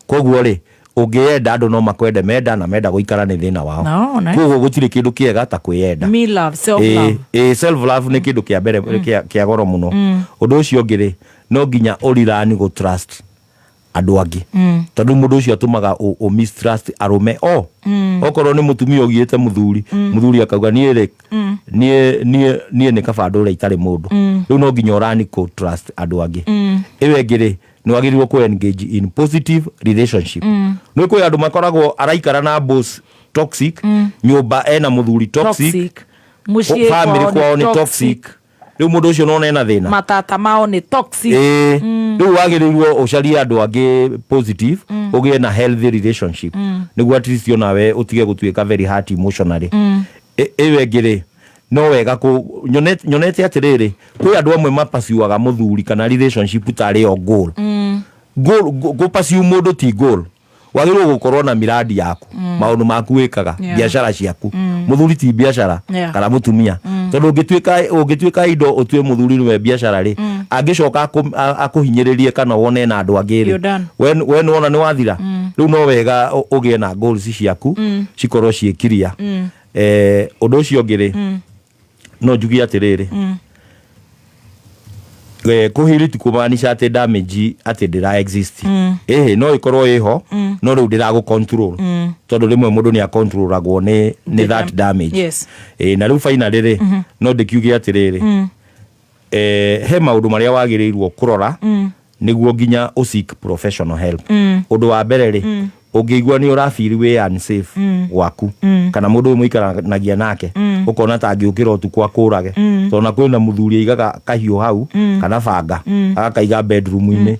Koguo rĩ, ũngĩyenda, andũ no makwende menda, na menda gũikara nĩ thĩna wao. No, nice. Koguo gũtirĩ kĩndũ kĩega ta kwĩyenda. Me love, self love. Self love nĩ kĩndũ kĩa mbere, kĩa goro mũno. Ũndũ ũcio ũngĩ rĩ, no nginya ũrirani gũ trust andũ angĩ, tondũ mũndũ ũcio atũmaga ũ mistrust arũme o. Okorwo nĩ mũtumia ũgiĩte mũthuri, mũthuri akauga, "Niĩ rĩ, niĩ nĩ kaba ndũre itarĩ mũndũ." Rĩu no nginya ũrani kũ trust andũ angĩ. Ĩyo ĩngĩ rĩ, nĩ wagĩrĩirwo kũ engage in positive relationship. Nĩ kwĩ andũ makoragwo araikara na boss toxic, nyũmba ena mũthuri toxic, Toxic. Mũciĩ family kwao kwao nĩ nĩ toxic. Rĩu mũndũ ũcio nona ena thĩna. Matata mao nĩ toxic. Ĩĩ, rĩu wagĩrĩirwo ũcarie andũ angĩ positive, ũgĩe na healthy relationship, nĩguo at least onawe ũtige gũtuĩka very hurt emotionally. Ĩyo ĩngĩ rĩ, no wega nyonete atĩrĩrĩ, kwĩ andũ amwe mapasiuaga mũthuri kana relationship tarĩ o goal. Goal, gũpursue mũndũ ti goal. Wagĩrĩirwo gũkorwo na miradi yaku, maũndũ maku wĩkaga, biacara ciaku. Mũthuri ti biacara, kana mũtumia, tondũ ũngĩtuĩka indo ũtue mũthuri nĩwe biacara rĩ, angĩcoka akũhinyĩrĩrie kana wone na andũ angĩ rĩ, You're done. we nĩwona nĩ wathira. Rĩu no wega ũgĩe na goals ciaku, cikorwo ciĩ clear. Ũndũ ũcio ũngĩ rĩ, no njuge atĩrĩrĩ, kũheal ti kũmaanisha atĩ damage atĩ ndĩra exist. Ĩhĩ, no ĩkorwo ĩho, no rĩu ndĩragũ control, tondũ rĩmwe mũndũ nĩ acontrolagwo nĩ that damage. Na rĩu finally rĩ, no ndĩkiuge atĩrĩrĩ, he maũndũ marĩa wagĩrĩirwo kũrora nĩguo nginya ũ seek professional help. Ũndũ wa mbere rĩ, ũngĩigua nĩ ũrafeel wĩ unsafe gwaku, kana mũndũ ũyũ mũikaranagia nake, ũkona ta angĩũkĩra ũtukũ akũrage, tondũ na kwĩna mũthuri aigaga kahiũ hau, kana banga, agakaiga bedroom-inĩ,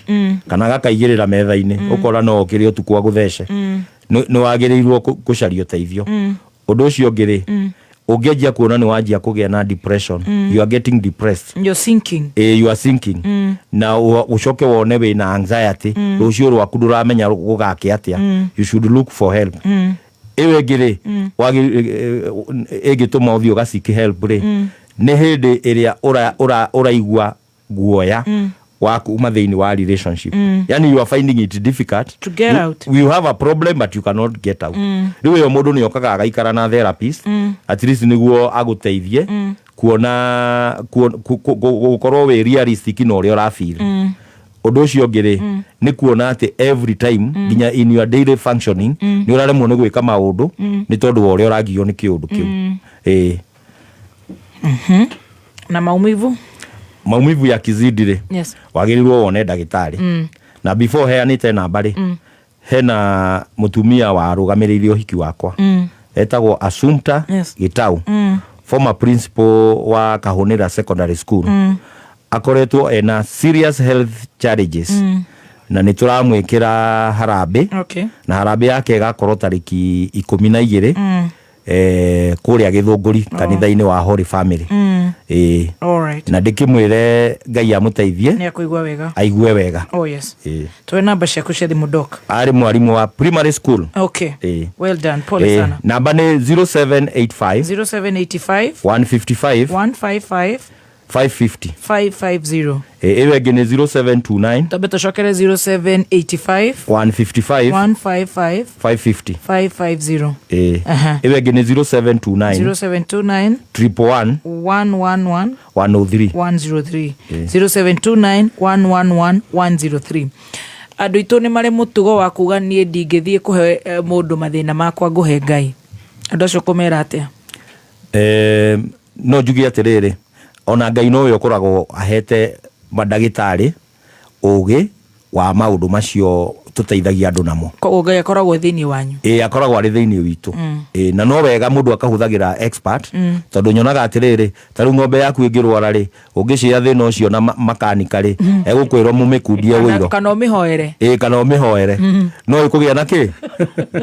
kana agakaigĩrĩra metha-inĩ, ũkona no okĩre ũtukũ agũthece, nĩ wagĩrĩirwo gũcaria ũteithio. Ũndũ ũcio ũngĩ rĩ, ũngĩanjia kuona nĩ wanjia kũgĩa na depression, you are getting depressed, You're sinking. You are sinking, na ũcoke wone wĩna anxiety, rũciũ rwaku ndũramenya gũgakĩ atĩa, you should look for help. Ĩyo ĩngĩ rĩ, ĩngĩtũma ũthiĩ ũgaseek help rĩ, nĩ hĩndĩ ĩrĩa ũraigua guoya wa kuma thĩinĩ wa relationship, yani you are finding it difficult to get out. You have a problem but you cannot get out. Rĩu ĩyo mũndũ nĩ okaga agaikara na therapist, at least nĩguo agũteithie kuona gũkorwo wĩ realistic na ũrĩa ũrafeel. Ũndũ ũcio ũngĩ rĩ, nĩ kuona atĩ every time, nginya in your daily functioning, nĩ ũraremwo nĩ gwĩka maũndũ, nĩ tondũ wa ũrĩa ũragio nĩ kĩũndũ kĩu. Ĩĩ. Na maumivu? Maumivu ya kizidi rĩ, wagĩrĩirwo wone ndagĩtarĩ. Na before heanĩte namba rĩ, hena mũtumia warũgamĩrĩire ũhiki wakwa, etagwo Assumpta Gitau, former principal wa Kahũnĩra Secondary School. Akoretwo ena serious health challenges, na nĩ tũramwĩkĩra harambĩ, na harambĩ yake ĩgakorwo tarĩki 12, kũrĩa Gĩthũngũri, kanitha-inĩ wa Holy Family. Ĩĩ. All right. Na ndĩkĩmwĩre Ngai amũteithie, nĩ akũigua wega. Aigue wega. Oh yes. Ĩĩ. Tuwe namba ciaku cia thimũ, doc. Arĩ mwarimũ wa primary school. Ĩĩ. Well done, pole sana. Namba nĩ 0785 0785 155 155 550. 550. Ĩyo ĩngĩ nĩ 0729. Twambe tũcokere 0785 155 155 550. 550. Ĩĩ. Ĩyo ĩngĩ nĩ 0729 0729 111 111 103. 103. Ĩĩ. 0729 111 103. Andũ aitũ nĩ marĩ mũtugo wa kuga, "Niĩ ndingĩthiĩ kũhe mũndũ mathĩna makwa, ngũhe Ngai." Andũ acio kũmera atĩa? No njuge atĩrĩrĩ, ona Ngai nowe ũkoragwo ahete mandagĩtarĩ ũgĩ wa maũndũ macio tũteithagia andũ namo. Koguo Ngai akoragwo thĩinĩ wanyu. Ĩ, akoragwo arĩ thĩinĩ witũ. Ĩ, na no wega mũndũ akahũthagĩra expert, tondũ nyonaga atĩrĩrĩ, ta rĩu ng'ombe yaku ĩngĩrwara rĩ, ũngĩcia thĩna ũcio na makanika rĩ, egũkwĩra mũmĩkundie ũiro. Kana ũmĩhoere. Ĩ, kana ũmĩhoere. No ĩkũgĩa na kĩ,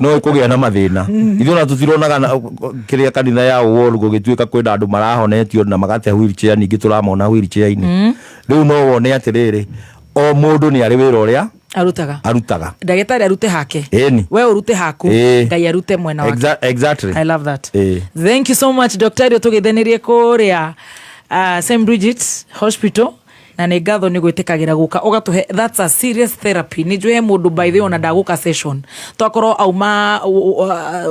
no ĩkũgĩa na mathĩna. Ithuĩ ona tũtironaga kĩrĩa kanitha ya Ũwũru gũgĩtuĩka kwĩna andũ marahonetio na magate wheelchair, ningĩ tũramona wheelchair-inĩ. Rĩu no wone atĩrĩrĩ, o mũndũ nĩ arĩ wĩra ũrĩa arutaga. Arutaga. Ndagĩtarĩ arute hake. Ĩni. We ũrute haku. Ĩĩ. Ngai arute mwena wake. Exactly. I love that. Ĩĩ. Thank you so much, Dr. Tũgeithanirie kũrĩa St Bridget's Hospital, na nĩ ngatho nĩ gwĩtĩkagĩra gũka ũgatũhe. That's a serious therapy. Nĩ njũĩ he mũndũ, by the way, ona ndagũka session, twakorwo auma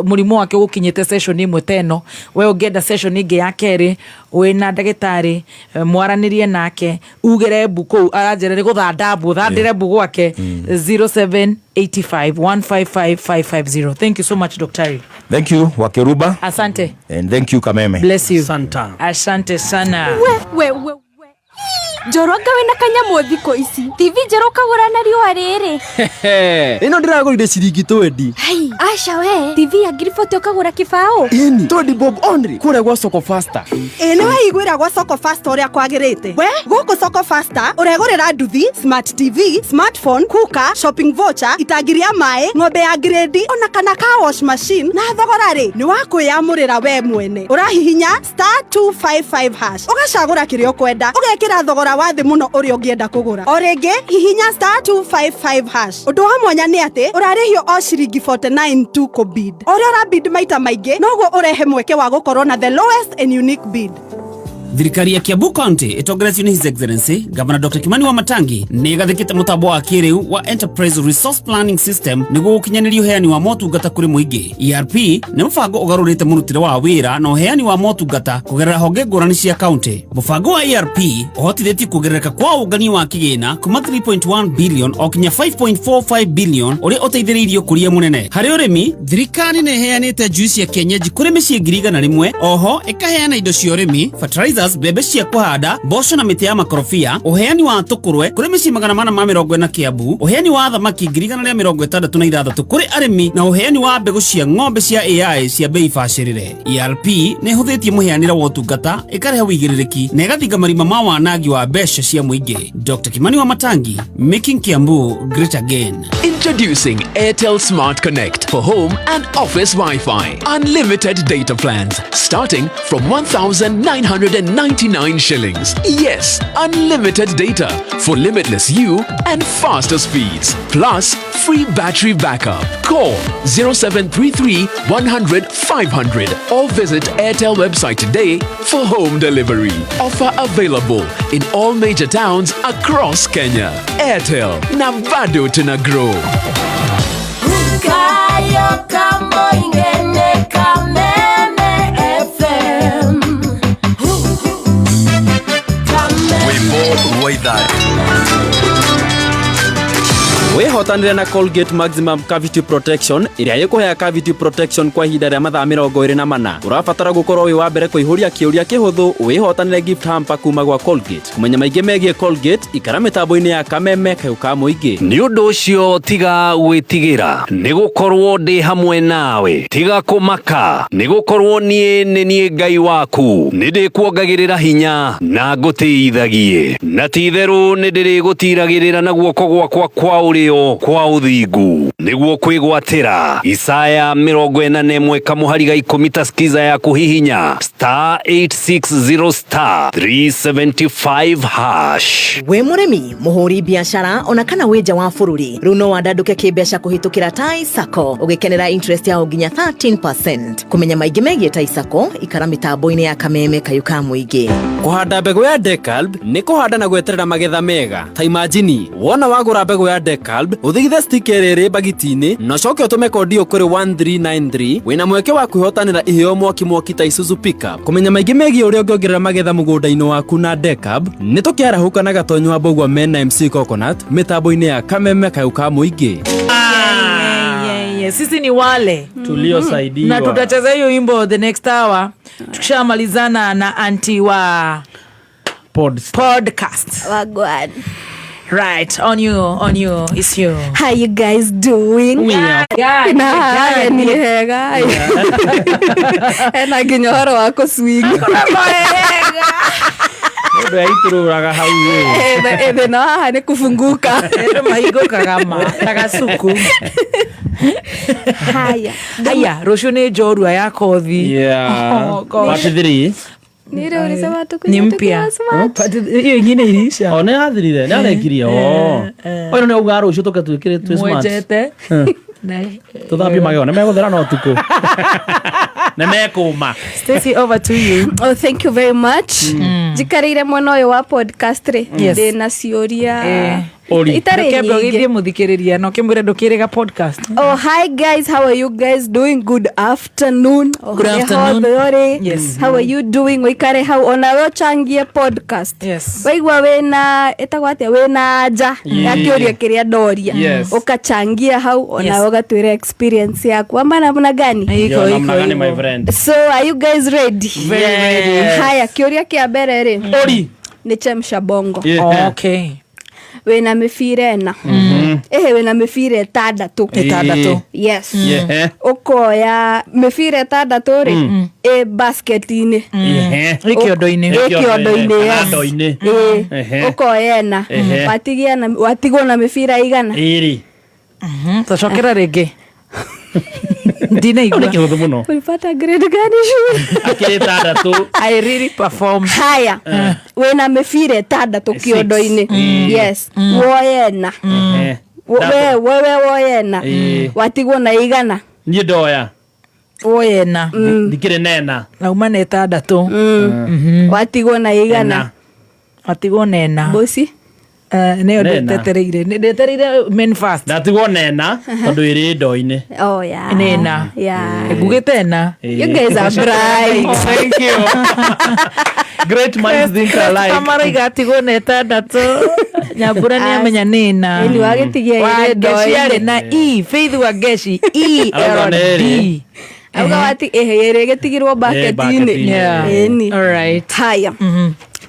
mũrimũ wake ũgũkinyĩte session ĩmwe ta ĩno. We ũngĩenda session ĩngĩ ya kerĩ wĩna ndagĩtarĩ, mwaranĩrie nake, ugere mbu kũu aranjĩra nĩ gũthanda mbu, thandĩre mbu gwake 0785 155 550. Thank you so much, Dr. Thank you, Wakeruba. Asante. And thank you, Kameme. Bless you. Asante sana. We we we, njoro, anga wĩna kanyamũ thikũ ici, TV njerũ ũkagũra na riũa rĩrĩ. Ĩno ndĩragũrire ciringi 20. Hai, aca we, TV ya ngiri 40 ũkagũra kĩbaũ? Ĩni, 20 bob only kũrĩa gwa Soko Faster. Ĩ, nĩ waiguĩra gwa Soko Fasta ũrĩa kwagĩrĩte? We gũkũ Soko Fasta ũregũrĩra nduthi, smart TV, smartphone, cooker, shopping voucher, itangi rĩa maĩ, ng'ombe ya grade, ona kana car wash machine, na thogora rĩ nĩ wa kwĩyamũrĩra we mwene. Ũrahihinya star 255 hash, ũgacagũra kĩrĩa ũkwenda, ũgekĩra thogora wa thĩ mũno ũrĩa ũngĩenda kũgũra. O rĩngĩ hihinya star 255 hash. Ũndũ wa mwanya nĩ atĩ ũrarĩhio o ciringi 49 tu kũbid. O ũrĩa ũrabid maita maingĩ, noguo ũrehe mweke wa gũkorwo na the lowest and unique bid. Thirikari ya Kiambu County ĩtongoretio nĩ His Excellency Governor Dr. Kimani Wamatangi nĩ ĩgathĩkĩte mũtambo wa kĩrĩu wa Enterprise Resource Planning System nĩguo gũkinyanĩria ũheani wa motungata kũrĩ mũingĩ. ERP nĩ mũbango ũgarũrĩte mũrutĩre wa wĩra na ũheani wa motungata kũgerera honge ngũrani cia county. Mũbango wa ERP ũhotithĩtie kuongerereka kwa ũngania wa kĩgĩna kuma 3.1 billion o kinya 5.45 billion, ũrĩa ũteithĩrĩirie ũkũria mũnene harĩ ũrĩmi. Thirikari nĩ ĩheanĩte njui cia kienyeji kũrĩ mĩciĩ 100,000. Oho ĩkaheana indo cia ũrĩmi, fertilizers, mbembe cia kũhanda, mboco na mĩtĩ ya makorobia, ũheani wa tũkũrwe kũrĩ mĩciĩ 440 Kiambu, ũheani wa thamaki 166,000 kũrĩ arĩmi, na ũheani wa mbegũ cia ng'ombe cia AI cia bei bacĩrĩre. ERP nĩ ĩhũthĩtie mũheanĩre wa ũtungata, ĩkarehe ũigĩrĩrĩki na ĩgathinga marima ma wanangi wa mbeca cia mũingĩ. Dr. Kimani Wamatangi, making Kiambu great again. Introducing Airtel Smart Connect for home and office Wi-Fi. Unlimited data plans starting from 1,999 shillings. Yes, unlimited data for limitless you and faster speeds. Plus, free battery backup. Call 0733 100 500 or visit Airtel website today for home delivery. Offer available in all major towns across Kenya. Airtel, na bado tuna grow. Kayo kamoingene Kameme FM. Rwĩmbo rwa ithaa. Wĩhotanĩre na Colgate Maximum Cavity Protection, ĩrĩa ĩkũhea cavity protection kwa ihinda rĩa mathaa 24. Ũrabatara gũkorwo wĩ wa mbere kũihũria kĩũria kĩhũthũ wĩhotanĩre gift hamper kuma gwa Colgate. Kũmenya maingĩ megiĩ Colgate, ikara mĩtambo-inĩ ya Kameme kayũ ka mũingĩ. Nĩ ũndũ ũcio tiga gwĩtigĩra, nĩ gũkorwo ndĩ hamwe nawe. Tiga kũmaka, nĩ gũkorwo niĩ nĩ niĩ Ngai waku. Nĩ ndĩkuongagĩrĩra hinya na ngũtĩithagie, na ti-itherũ nĩ ndĩrĩgũtiragĩrĩra na guoko gwakwa kwa ũrĩo kwa ũthingu nĩguo kwĩgwatĩra. Isaya 41 kamũhari ga 10. Ta skiza ya kũhihinya star 860 star 375 hash. Wĩ mũrĩmi, mũhũri biacara, ona kana wĩ nja wa bũrũri, rĩu no wandandũke kĩmbeca kũhĩtũkĩra Tai Sacco, ũgĩkenera interest ya o nginya 13%. Kũmenya maingĩ megiĩ Tai Sacco, ikara mĩtambo-inĩ ya Kameme kayũ ka mũingĩ. Kũhanda mbegũ ya Decalb nĩ kũhanda na gweterera magetha mega. Ta imagine wona wagũra mbegũ ya Decalb, ũthigithe stika ĩrĩa ĩrĩ mbagiti-inĩ na ũcoke ũtũme kondi ĩyo kũrĩ 1393, wĩna mweke wa kwĩhotanĩra iheo mwaki mwaki ta Isuzu pickup. Kũmenya maingĩ megiĩ ũrĩa ũngĩongerera magetha mũgũnda-inĩ waku na Decalb, nĩ tũkĩarahũka na Gatonyo wa Mbũgua mena MC Coconut mĩtambo-inĩ ya Kameme kayũ ka mũingĩ. wale, sisi ni wale Tuliosaidiwa. Na tutacheza hiyo wimbo the next hour tukishamalizana na anti wa podcast. Wagwan. Right, on you, on you, it's you. How you guys doing? We are good. Na Good. ni hega. Ena nginya ũhoro wa kũ-swing. Mũndũ aitũrũraga hau ĩ. Thĩna wa haha nĩ kũbunguka. Andũ mahingũkaga ma ta gacuku. Haya. Haya, rũciũ nĩ njorua ya kothi. Yeah. Oh, gosh. Part 3. Ni ile ulisema tu Ni mpya. Hiyo ingine iliisha. Oh, nĩ yathirire, nĩ arekirie. Oh. Ũyũ nĩ auga rũciũ tũke twĩkĩre twĩ smart. Mwenjete. Tũthambie magego, nĩ megũthera no ũtukũ. Nĩ mekũma. Stacy, over to you. Oh, thank you very much. Njikarĩire mwena ũyũ wa podcast rĩ, Yes. ndĩna ciũria Ori. itarĩ Ndũkĩambe nyingĩ. ũgeithie mũthikĩrĩria na ũkĩmwĩre ndũkĩrĩga podcast. Oh, hi guys, how are you guys doing? Good afternoon. Oh, Good harĩa afternoon. hothe ũrĩ. Yes. How are you doing? Ũikare hau onawe ũchangie podcast. Yes. Waigua wĩna ĩtagwo atĩa wĩna anja ya kĩũria kĩrĩa ndoria. Yes. Ũkachangia hau onawe Yes. ũgatwĩra experience yaku. Ama namna gani? Iko, Yo, iko, namna gani, iko. my friend? So are you guys ready? Very ready. Haya, kĩũria kĩa mbere rĩ. Ori. Nĩ chemsha bongo. Yeah. Okay. Wĩna mĩbira ĩna. Ĩhĩ wĩna mĩbira ĩtandatũ. Ĩtandatũ. Yes. Yeah. Ũkoya mĩbira ĩtandatũ rĩ ĩ basket-inĩ. Yeah. Ĩ kĩondo-inĩ. Ĩ kĩondo-inĩ, Kana yes. ndoo-inĩ. Ĩ, Ehe. ũkoya ĩna. Ehe. Watigia na watigwo na mĩbira igana. Ĩrĩ. Tũcokera rĩngĩ. Ndinaigua. Nĩ kĩhũthũ mũno. Ulipata grade gani shule? Akĩrĩ ĩtandatũ. I really perform. Haya, wĩna mĩbira ĩtandatũ kĩondo-inĩ. Yes. Woye ĩna. Ehe. We wewe woye ĩna. Ĩ. Watigwo na igana. Niĩ ndoya. Woye ĩna. Ndikĩrĩ nena. Nauma na ĩtandatũ. Watigwo na igana. Watigwo na ĩna. Bosi. Nĩyo Nena. ndetereire. Ndetereire men first. Ndatigwo nena tondũ ĩrĩ ndoo-inĩ. Oh yeah. Nĩ ĩna. Yeah. Ngugĩte ĩna. You guys are bright. Oh, thank you. Great minds think alike. Amaraiga atigwo na ĩtandatũ. Nyambura nĩ amenya nĩ ĩna. Ĩni wagĩtigia ĩrĩ Wangeshi ndoo-inĩ. arĩ na E. Faith Wangeshi E Arauga L nĩ ĩrĩ. D. Auga wati ĩhĩ ĩrĩ ĩgĩtigirwo bucket-inĩ. bucket-inĩ. Yeah. Ĩni. All right. Haya.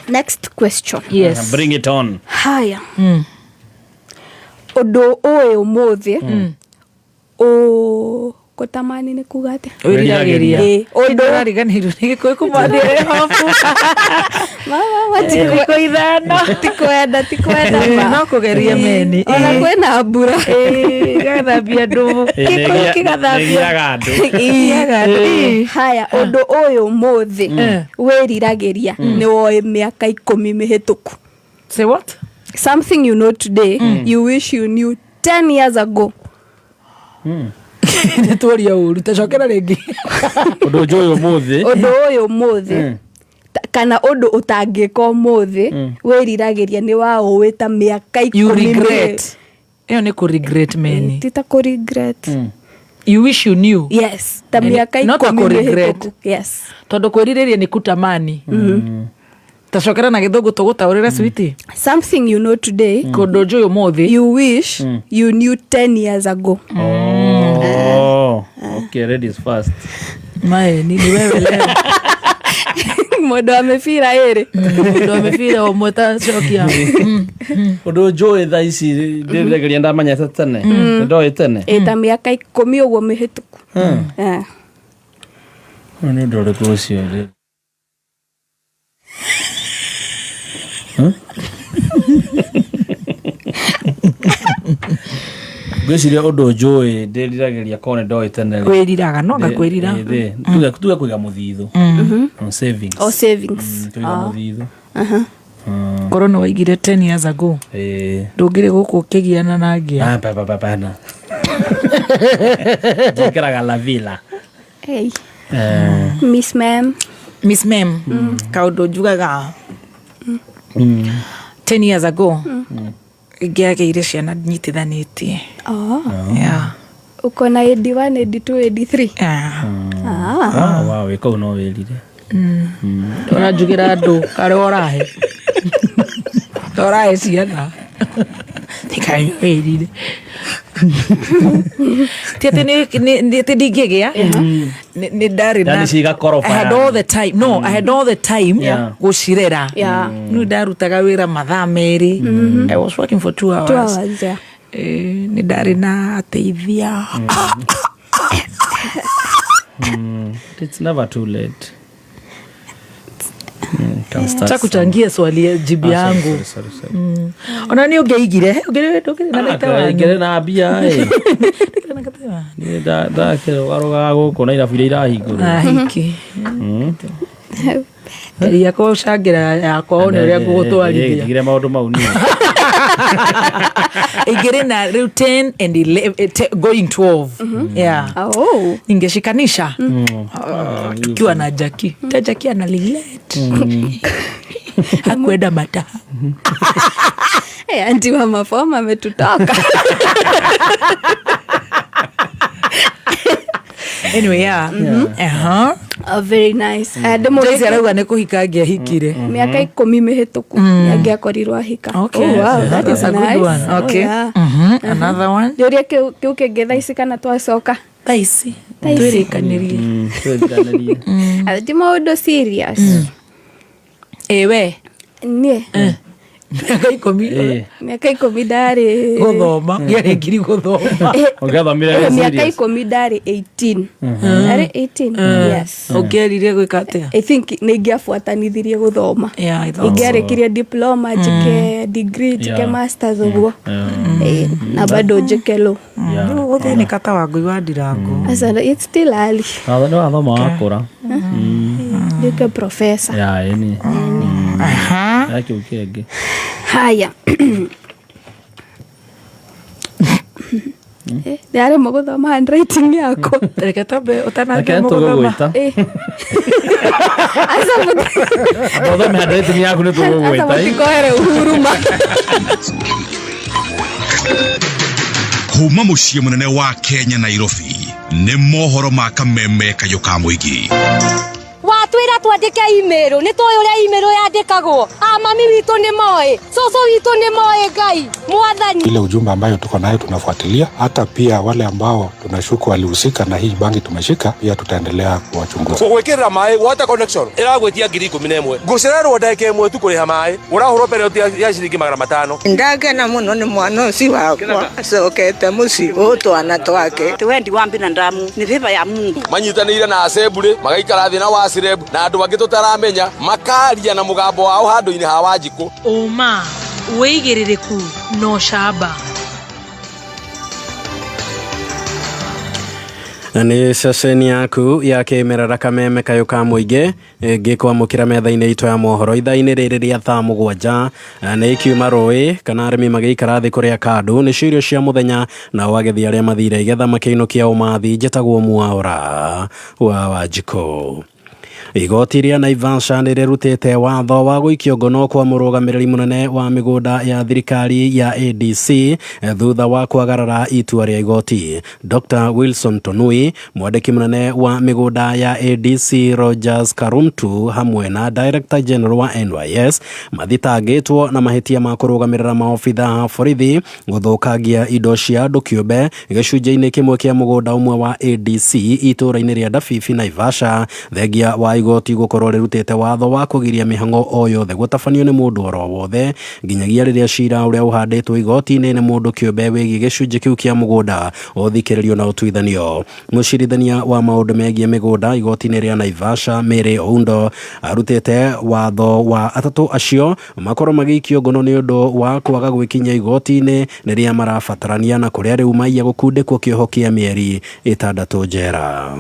Next question. Yes. Bring it on. Haya. Ũndũ ũyũ ũmũthĩ ũgũtamani nĩ kuga atĩa? Wĩriragĩria. Ĩ, ũndũ Ndũrariganĩirwo nĩ Gĩkũyũ kuma thĩ hobu. Mama, Thikũ ithano. tikwenda tikwenda ma. No kũgeria meni. Ona kwĩna mbura. Gĩgathambia andũ. Gĩkũyũ kĩgathambia. Nĩgiaga andũ. Kĩgiaga andũ. Ĩ. Haya, ũndũ ũyũ ũmũthĩ wĩriragĩria nĩ woĩ mĩaka 10 mĩhĩtũku. Say what? Something you know today you wish you knew 10 years ago. Nĩ tuoria ũru. Tacokera rĩngĩ. Ũndũ njũĩ ũmũthĩ. Ũndũ ũyũ ũmũthĩ kana ũndũ ũtangĩka ũmũthĩ wĩriragĩria nĩ waũĩ ta mĩaka You 10 regret. Ĩyo nĩ kũ regret meni. Ti ta kũ regret. You wish you knew. Yes, ta Nĩ- mĩaka not ta 10 kũ regret. mĩhĩtũku. Yes. Tondũ kwĩrirĩria nĩ kutamani. Tacokera na gĩthũngũ tũgũtaũrĩre switi. Something you know today Kũndũ njũĩ ũmũthĩ. you wish you knew 10 years ago. Oh, okay, ladies first. Mae, ni wewe leo. Mũndũ wa mĩbira ĩrĩ. Mũndũ wa mĩbira ũmwe tacokia. Ũndũ njũĩ thaa ici ndĩriragĩria ndamenyete tene. Nĩ ndoĩ tene. Ĩ ta mĩaka 10 ũguo mĩhĩtũku. Eh. Ũyũ nĩ ũndũ ũrĩkũ ũcio rĩ? Ngwĩciria ũndũ njũĩ ndĩriragĩria korwo nĩ ndoĩ tene rĩ. Kwĩriraga, no anga kwĩrira. Tuge kũiga mũthithũ. Savings. Oh, savings. Kũiga mũthithũ. Korwo nĩ waigire 10 years ago. Ĩĩ. Ndũngĩrĩ gũkũ ũkĩgiana na ngia. Ah, pa, pa, pa, pana. Njikaraga La Villa. Hey. Miss Ma'am. Miss Ma'am. Kaũndũ njugaga 10 years ago ngĩagĩire ciana nyitithanĩtie. Oh. Yeah. Uko na AD1, AD2, AD3. Yeah. Ah. Ah, wow, wĩ kũu no wĩrire. Ũranjugĩra andũ karĩa ũrahe. Ũrahe ciana. Nĩkaĩ wĩrire. Ti atĩ nĩ atĩ ndingĩgĩa. Nĩ ndarĩ na Yani cigakoroba I had yani. all the time. No, I had all the time Yeah. gũcirera. Yeah. Nĩ ndarutaga wĩra mathaa merĩ. I was working for 2 hours. 2 hours, yeah. Nĩ ndarĩ na ateithia. It's never too late. Can start Cha kuchangia swali ya jibu Ah, sorry, yangu. sorry, sorry, sorry. Ona nĩ ũngĩaigire ndũkĩrĩ na ndagĩtarĩ wanyu. Ngĩrĩ na mbia ĩ. Niĩ ndakĩrũgarũgaga gũkũ na irabu iria irahingũrwo. Ahiki. Geria kũcangĩra yakwa one ũrĩa ngũgũtwarithia. Tigire maũndũ mau niĩ. Ingĩrĩ na rĩu 10 and 11, going 12. Yeah. Oh. Ningeshikanisha. Ah, tukiwa na Jaki. Ta Jaki analilete. Hakuenda mata. Hey, anti wa mafoma ametutoka. Anyway, yeah. Oh, very nice. Joyce arauga nĩ kũhika angĩahikire. Mĩaka 10 mĩhĩtũku nĩangĩakorirwo ahika. Okay. Oh, wow, that is That's a good nice. one. Okay. Oh, yeah. Another one. Njũrie kĩu kĩngĩ thaa ici kana twacoka. Thaa ici. Thaa ici. Twĩrĩkanĩrie. Twĩrĩkanĩrie. Ti maũndũ serious. Ĩ we. Niĩ. Mĩaka 10. Mĩaka 10 ndarĩ Gũthoma. Ngĩarĩkirie gũthoma. Ũngĩathomire wĩ Mĩaka serious. 10 ndarĩ 18. Ndarĩ 18. Yes. Ũngĩerire gwĩka atĩa? I think nĩ ingĩabuatanithirie gũthoma. Yeah, I thought so. Ingĩarĩkirie diploma, njĩke degree, njĩke masters ũguo. Na bado njĩke law. Rĩu gũthĩnĩka ta Wangũi wa Ndirango. Asa, it's still early. Nĩ wathoma wakũra. Nduĩke professor. Ya ĩni. Ya kĩu kĩngĩ. Haya. Ndaremwo gũthoma handwriting yakwa. Reke twambe ũtanambia Reke gũthoma. tũgũgwĩta. Asa Amba ũthome handwriting yaku nĩ tũgũgwĩta. Asa mũtikoere uhuruma. Kuma mũciĩ mũnene wa Kenya Nairobi nĩ mohoro ma kameme kayũ ka mũingĩ. Watwĩra twandĩke email nĩ tũĩ ũrĩa email yandĩkagwo. A mami witũ nĩ moĩ, cũcũ witũ nĩ moĩ, Ngai mwathani. Ile ujumbe ambayo tuko nayo tunafuatilia, hata pia wale ambao tunashuku walihusika na hii bangi tumeshika, pia tutaendelea kuwachunguza. Gwĩkĩrĩra maĩ water connection ĩragwĩtia 11,000, ngũcererwo ndagĩka ĩmwe tu kũrĩha maĩ ũrahũrwo penalty ya ciringi 500. Ndakena muno nĩ mwana ũcio wakwa acokete mũciĩ gũ twana twake. Ti wendi wa binadamu ni favor ya Mungu. Manyitanĩire na assembly magaikara thĩ na wasireb na andũ angĩ tũtaramenya makaria na mũgambo wao handũ-inĩ ha Wanjikũ. Ũma, wĩigĩrĩrĩku na ũcamba. Nĩ ceceni yaku ya kĩmerera kameme kayũ ka mũingĩ ngĩkwamũkĩra metha-inĩ itũ ya mohoro ithaa-inĩ rĩrĩ rĩa thaa 7. Nĩ ikiuma rũĩ kana arĩmi magĩikara thĩ kũrĩa kandũ nĩcio irio cia mũthenya, nao agethi arĩa mathire igetha makĩinũkia ũmathi. Njĩtagwo Mwaũra wa Wanjikũ. Igoti rĩa Naivasha nĩ rĩrutĩte watho wa gũikio ngono kwa mũrũgamĩrĩri mũnene wa mĩgũnda ya thirikari ya ADC thutha wa kwagarara itua rĩa igoti. Dr Wilson Tonui, mwandĩki mũnene wa mĩgũnda ya ADC Rogers Karumtu hamwe na Director General wa NYS mathitangĩtwo na mahĩtia ma kũrũgamĩrĩra maobitha a borithi gũthũkangia indo cia andũ kĩũmbe gĩcunjĩ-inĩ kĩmwe kĩa mũgũnda ũmwe wa ADC itũũra-inĩ rĩa Ndabibi Naivasha. Thengia wa igoti gũkorwo rĩrutĩte watho wa kũgiria mĩhang'o o yothe gũtabanio nĩ mũndũ oro wothe nginyagia rĩrĩa cira ũrĩa ũhandĩtwo igoti-inĩ nĩ mũndũ kĩũmbe wĩgiĩ gĩcunjĩ kĩu kĩa mũgũnda ũthikĩrĩrio na ũtuithanio. Mũcirithania wa maũndũ megiĩ mĩgũnda igoti-inĩ rĩa Naivasha Mary Oundo arutĩte watho wa atatũ acio makorwo magĩikio ngono nĩ ũndũ wa kwaga gwĩkinyia igoti-inĩ rĩrĩa marabatarania na kũrĩa rĩu maiya gũkundĩkwo kĩoho kĩa mĩeri 6 njera.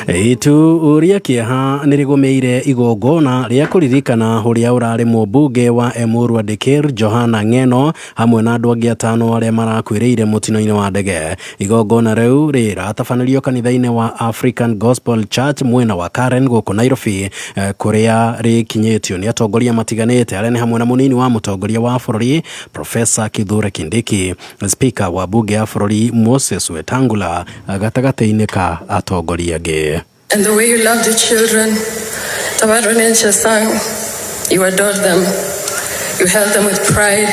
Itu rĩa kĩeha nĩ rĩgũmĩire igongona rĩa kũririkana ũrĩa ũrarĩ mũmbunge wa Emurua Dikirr Johana Ng'eno hamwe na andũ angĩ 5 arĩa marakuĩrĩire mũtino-inĩ wa ndege. Igongona rĩu rĩratabanĩrio kanitha-inĩ wa African Gospel Church mwena wa Karen gũkũ Nairobi, kũrĩa rĩkinyĩtio nĩ atongoria matiganĩte arĩa nĩ hamwe na mũnini wa mũtongoria wa bũrũri Professor Kithure Kindiki, Speaker wa bunge ya bũrũri Moses Wetangula gatagatĩ-inĩ ka atongoria angĩ. And the way you loved your children, Tabaroni and Chesang, you adored them. You held them with pride.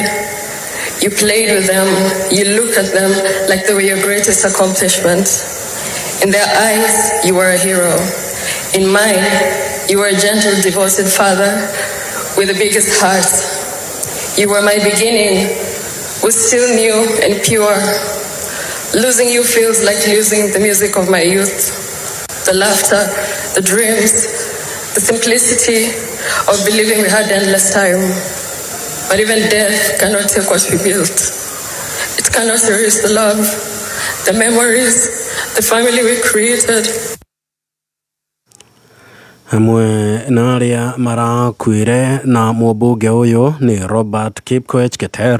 You played with them, you looked at them like they were your greatest accomplishment. In their eyes, you were a hero. In mine, you were a gentle, devoted father with the biggest heart. You were my beginning, was still new and pure. Losing you feels like losing the music of my youth, the laughter, the dreams, the simplicity of believing we had endless time. But even death cannot take what we built. It cannot erase the love, the memories, the family we created. Hamwe na arĩa marakuire na mũmbunge ũyũ nĩ Robert Kipkoech Keter,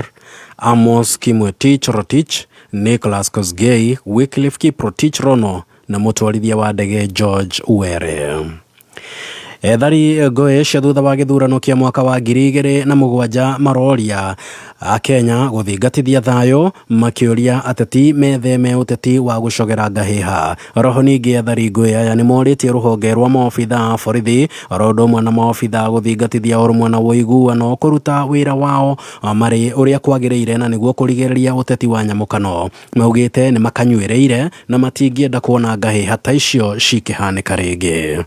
Amos Kimwetich Rotich, Nicholas Kosgei, Wycliffe Kiprotich Rono na mũtwarithia wa ndege George Were. Ethari ngũĩ cia thutha wa gĩthurano kĩa mwaka wa 2007 maroria akenya gũthingatithia thayũ, makĩũria ateti metheme ũteti wa gũcogera ngahĩha. Roho ningĩ ethari ngũĩ aya nĩ morĩtie rũhonge rwa maobitha a borithi oro ũndũ ũmwe na maobitha gũthingatithia ũrũmwe na ũiguano kũruta wĩra wao marĩ ũrĩa kwagĩrĩire na nĩguo kũrigĩrĩria ũteti wa nyamũkano. Maugĩte nĩ makanyuĩrĩire na matingĩenda kuona ngahĩha ta icio cikĩhanĩka rĩngĩ.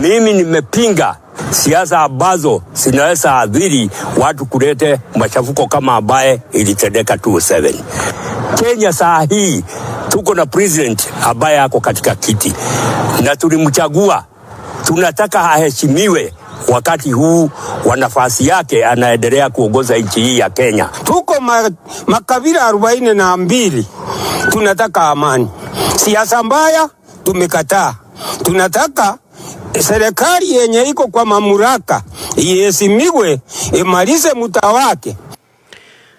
Mimi nimepinga siasa ambazo zinaweza adhiri watu kulete machafuko kama ambaye ilitendeka 27. Kenya saa hii tuko na president ambaye ako katika kiti na tulimchagua, tunataka aheshimiwe wakati huu wa nafasi yake anaendelea kuongoza nchi hii ya Kenya. Tuko makabila 42 tunataka amani. Siasa mbaya tumekataa. Tunataka serikali yenye iko kwa mamlaka iheshimiwe, imalize muda wake.